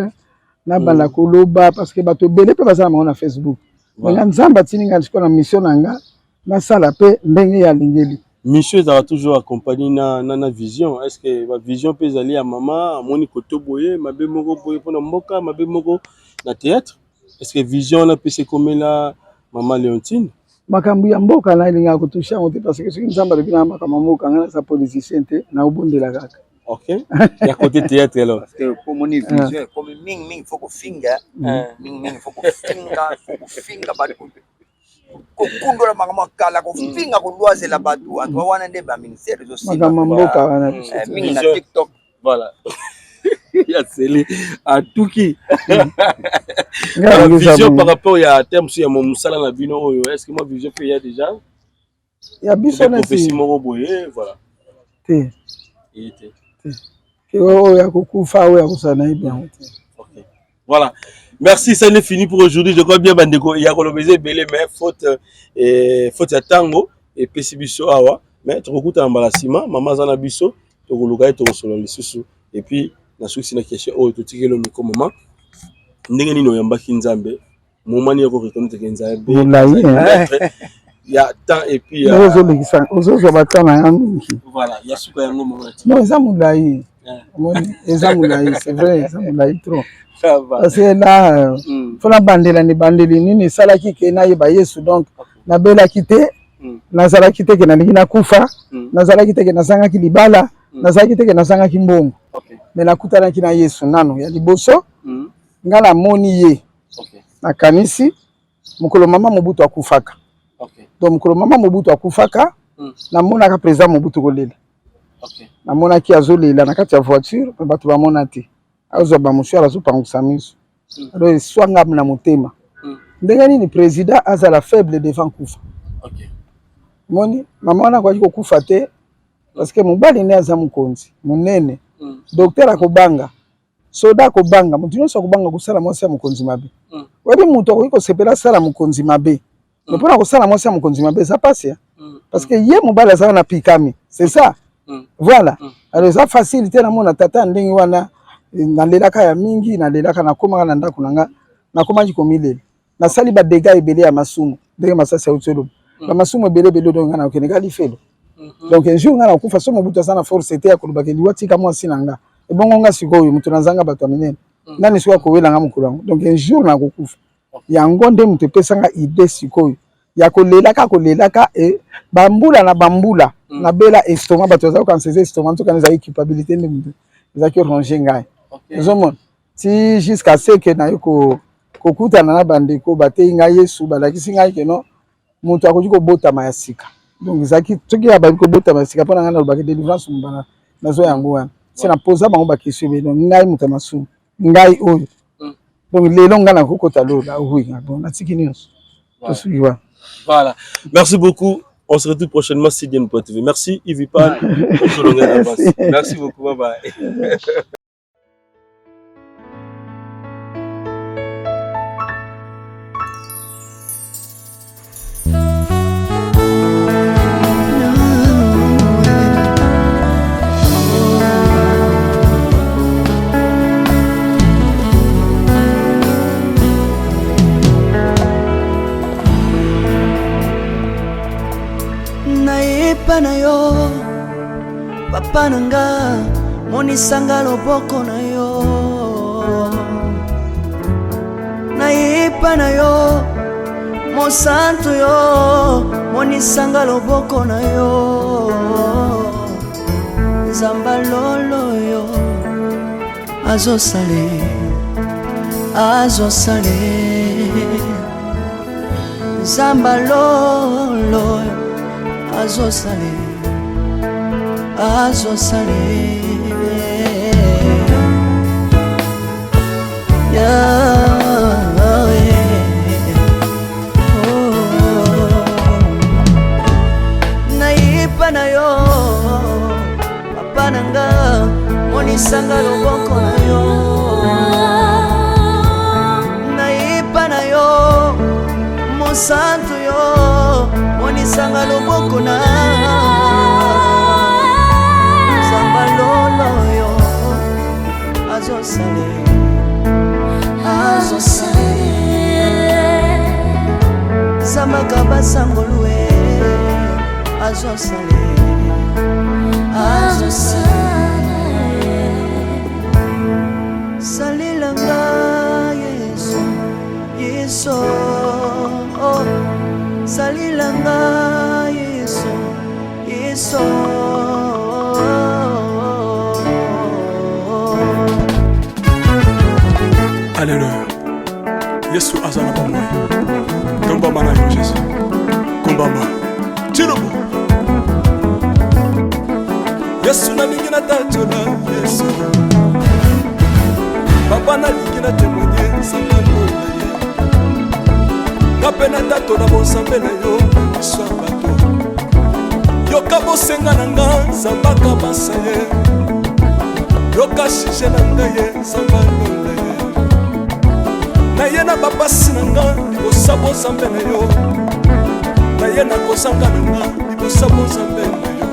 nabanda koloba, parce que bato ebele mpe baza na bango na Facebook. Nga Nzambe atindi ngai sikoyo na mission na nga, nasala mpe ndenge ye alingeli. Mission ezalaka toujours accompagné na vision. Est ce que bavision mpe ezali ya mama? Amoni koto boye mabe moko boye mpona mboka, mabe moko na théâtre. Est ce que vision wana mpesi ekomela mama Léontine? Makambo ya mboka nalingaka kotoucher yango te, parce que soki Nzambe alobi na makambo ya mboka, ngai naza politicien te, naobondela kaka. Ok, ya côté théâtre alors? Parce que komoni vision ekomi mingi mingi, faut kofinga mingi mingi, faut kofinga, faut kofinga bato, kokundola makambo ya kala, kofinga, kolwazela bato. Antuka wana nde baministère. Makambo ya mboka wana. Mingi na TikTok. Voilà, ya Sele atuki vision par rapport ya thème so ya mosala na bino oyo. Est ce que moi vision mpe ya déjà? Ya biso? Neti moko boye, voilà. Te. Eye te? Te, oyo ya kokufa, oyo ya kosala, nayebi yango te. Voilà. Merci, ça n'est fini pour aujourd'hui. Je crois bien bandeko ya koloba eza ebele, mais faute ya tango epesi biso awa. Mais tokokutana mbala nsima, mama aza na biso, tokoluka ye, tokosolola lisusu. Et puis nasukisi na question oyo totikeli micro. Mama, ndenge nini oyambaki Nzambe? Moma nini oko reconnaître ke Nzambe? Molai. Ya temps et puis ozolekisa, ozozwa batemps na ya mingi. Voilà, ya suka yango mama. Non, eza molai, omoni eza molai, c'est vrai, eza molai trop. Parce que là, faut nabandela na ebandeli nini esalaki ke nayeba Yesu. Donc nabelaki te, nazalaki te ke nalingi nakufa, nazalaki te ke nazangaki libala, nazalaki te ke nazangaki mbongo, mais nakutanaki na Yesu nano ya liboso. Nga namoni ye, nakanisi mokolo mama Mobutu akufaka. Donc mokolo mama Mobutu akufaka, namonaka président Mobutu kolela. Namonaki azolela na kati ya voiture, me bato bamona te, azwa bamouchoir, azopangusa miso. Alors eswanga na motema, ndenge nini président azala faible devant kufa? Moni mama wana akoki kokufa te, parce que mobali nde aza mokonzi monene. Docteur akobanga, soda akobanga, moto nyonso akobanga kosala mwasi ya mokonzi mabe. Oyebi, moto akoki kosepela asala mokonzi mabe, mais mpona kosala mwasi ya mokonzi mabe eza pasi, parce que ye mobali aza wana pikami, c'est ça. Voilà, alors eza facile te. Namona tata ya ndenge wana, nalelaka ya mingi, nalelaka. Nakomaka na ndako na nga, nakomaki komilela, nasali badégâts ebele ya masumu, ndenge masasi auti oloba, bamasumu ebele ebele. Donc nga nakokende ka lifelo. Donc un jour nga nakufa, so Mobutu aza na force te ya kolobaka liwa tika mwasi na nga, ebongo nga sikoyo moto nazanga bato ya minene, nani sikoyo akowelanga mokolo yango? Donc un jour nakokufa. Yango nde moto epesanga idée sikoyo ya kolelaka, kolelaka e bambula na bambula. Nabela estomac, bato baza kokanisa eza estomac, nzokana ezalaki culpabilité nde moto ezalaki ronger ngai. Ozomona ti jusqu'à ce que naye kokutana na bandeko, bateyi ngai Yesu, balakisi ngai ke non, moto akoki kobotama ya sika. Donc ezalaki soki ababi kobotama ya sika, mpo na ngai nalobaki délivrance mobana nazwa yango wana. Se napoza bango baquestion ebele. Donc ngai moto ya masumu, ngai oyo, donc lelo ngai nakokota lola? Oui, bon, natiki nyonso, tosuki wana. Voilà. Merci beaucoup. On se retrouve prochainement sur TV. Merci Yves Pan. Merci beaucoup. Bye bye. Nayepa na yo, papa na nga, monisanga loboko na yo. Nayepa na yo, mosantu yo, monisanga loboko na yo. Nzamba lolo yo azosale, azosale. Nzamba lolo azosale, azosale. Yeah, oh. Nayepa na yo, papa na nga, monisanga loboko na yo. Nayepa na yo, mosantu yo, monisanga loboko na Nzamba lolo yo azosale, azosale. Zambaka basangolue azosale, azosale. Salelanga Yesu, Yesu, oh. Salelanga Yesu, Yesu. Alleluya, Yesu aza na bomoi. Tombama na yo Jésus, kumbama tilobo. Yesu, nalingi natatola Yesu. Papa, nalingi na témoigne Nzambe na ye. Nga mpe natatola bonzambe na yo na miso ya bato. Yoka bosenga na nga, Nzambe akabasa ye. Yoka sujet na ngai ye, Nzambe alonda ye. Naye na bapasi na nga libosa bozambe na yo, naye na kozanga na nga libosa bozambe na yo.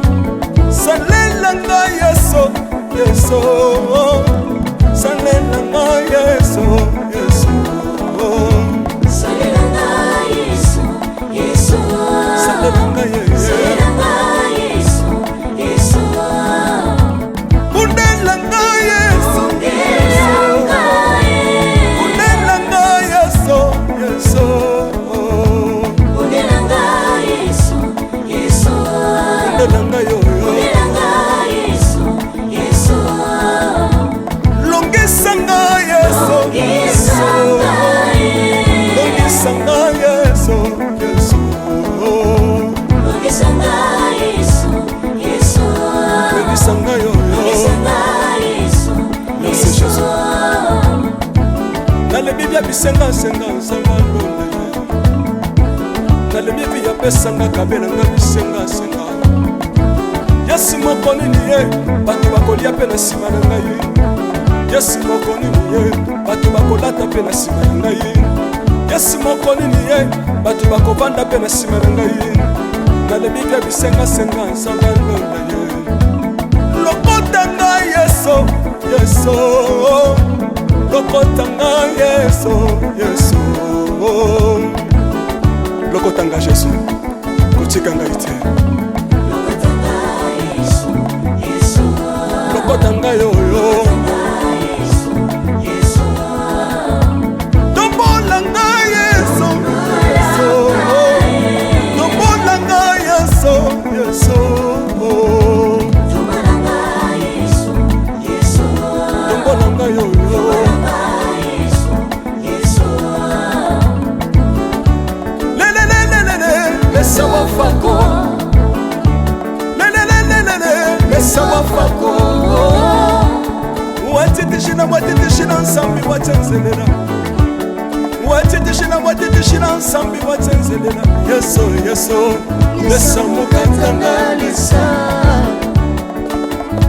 Salela nga Yesu, Yesu, salela nga Yesu, Yesu. Salela nga Yesu, Yesu. Nalembi ya bisengasenga nzambe alonda ye. Nalembi vi apesanga kabelanga bisengasenga. Yesu moko nini ye bato bakolia mpe na nsima na ngai. Yesu moko nini ye bato bakolata mpe na nsima na ngai. Yesu moko nini ye bato bakovanda mpe na nsima na ngai. Nalembi mpe bisengasenga nzambe alonda ye. Lokota ngai Yesu, Yesu. Lokota ngai Yesu, Yesu. Lokota ngai Yesu, kotika ngai te. Lokota ngai oyo. Tombola ngai Yesu, Yesu. Tombola ngai Yesu, Yesu. Tombola ngai oyo. Lelelelelele, lesa wafako. Lelelelelele, lesa wafako. Watitishina, watitishina nsambi watenzelela. Watitishina, watitishina nsambi watenzelela. Yesu, Yesu, lesa mukatanga lesa.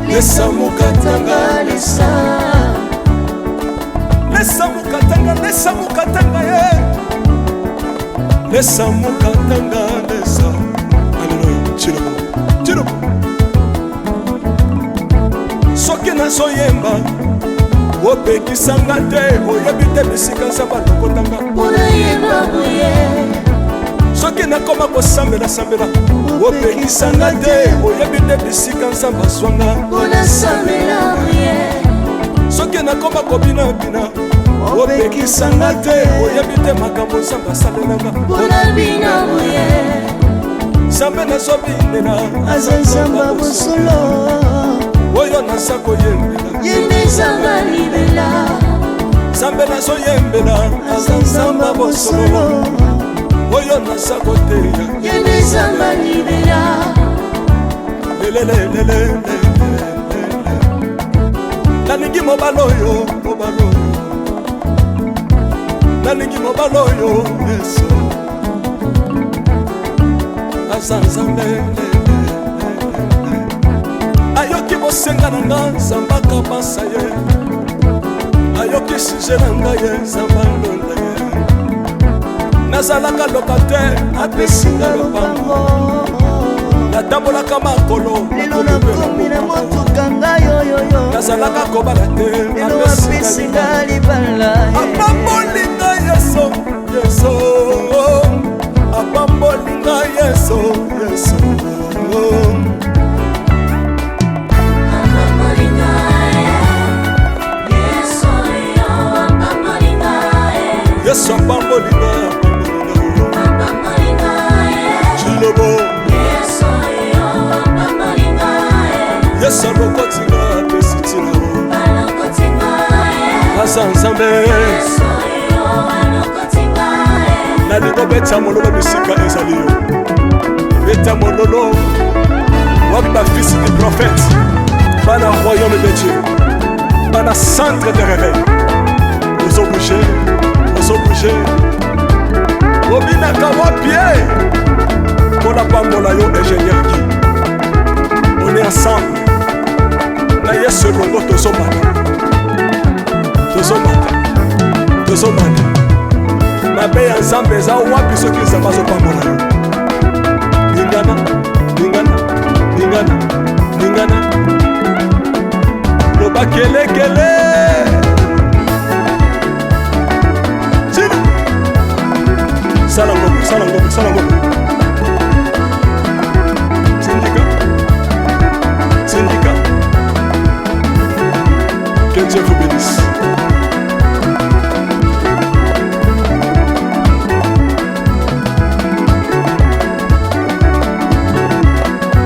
Lesa mukatanga lesa. Lesa mukatanga, lesa mukatanga ye. Lesa mukatanga lesa. Alléluia. Tshilombo, Tshilombo. Soki nazoyemba opekisanga te, oyebi te bisika nzambe alokotanga. Soki nakoma kosambela sambela opekisanga te, oyebi te bisika nzambe azwanga. Soki nakoma kobinabina opekisanga te, oyebi te makambo nzambe asalelanga. Nzambe nazobinela aza nzambe ya bosolo, oyo naza koyembela ye nde nzambe ya libela. Nzambe nazoyembela aza nzambe ya bosolo, oyo naza koteya ye nde nzambe ya libela. Lelelelelele, nalingi mobali oyo, mobali oyo, nalingi mobali oyo Yesu aza nzambe. Ayoki bosenga na nga, nzambe akabasa ye. Ayoki sujet na ngai ye, nzambe alonda ye. Nazalaka locataire, apesi nga lopango. Natambolaka makolo, lelo nakomi na motuka ngai oyoyo. Nazalaka kobala te, lelo apesi nga libala. Apamboli ngai Yesu, Yesu. Apamboli ngai Yesu, Yesu. Yesu apamboli ngai, apamboli ngai. Tshilobo, Yesu alokoti ngai, apesi ntina. Aza Nzambe. Nalingi obeta mololo bisika ezali yo, beta mololo. Wapi bafils du prophète, bana royaume de Dieu, bana centre de réveil? Ozobouge, ozobouge, obinaka wapi ye? Mpona pambola yo, ingénieur Guy. On est ensemble na Yesu elongo, tozomata, tozomata, tozomata. Mabe ya Nzambe eza wapi soki Nzambe azopambola yo? Lingana, lingana, lingana, lingana, loba kelekele. Tina sala ngoko, sala ngoko, sala ngoko. Tindika, tindika. Que Dieu vous bénisse.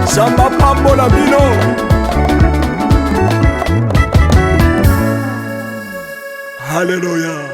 Nzambe apambola bino. Alléluia.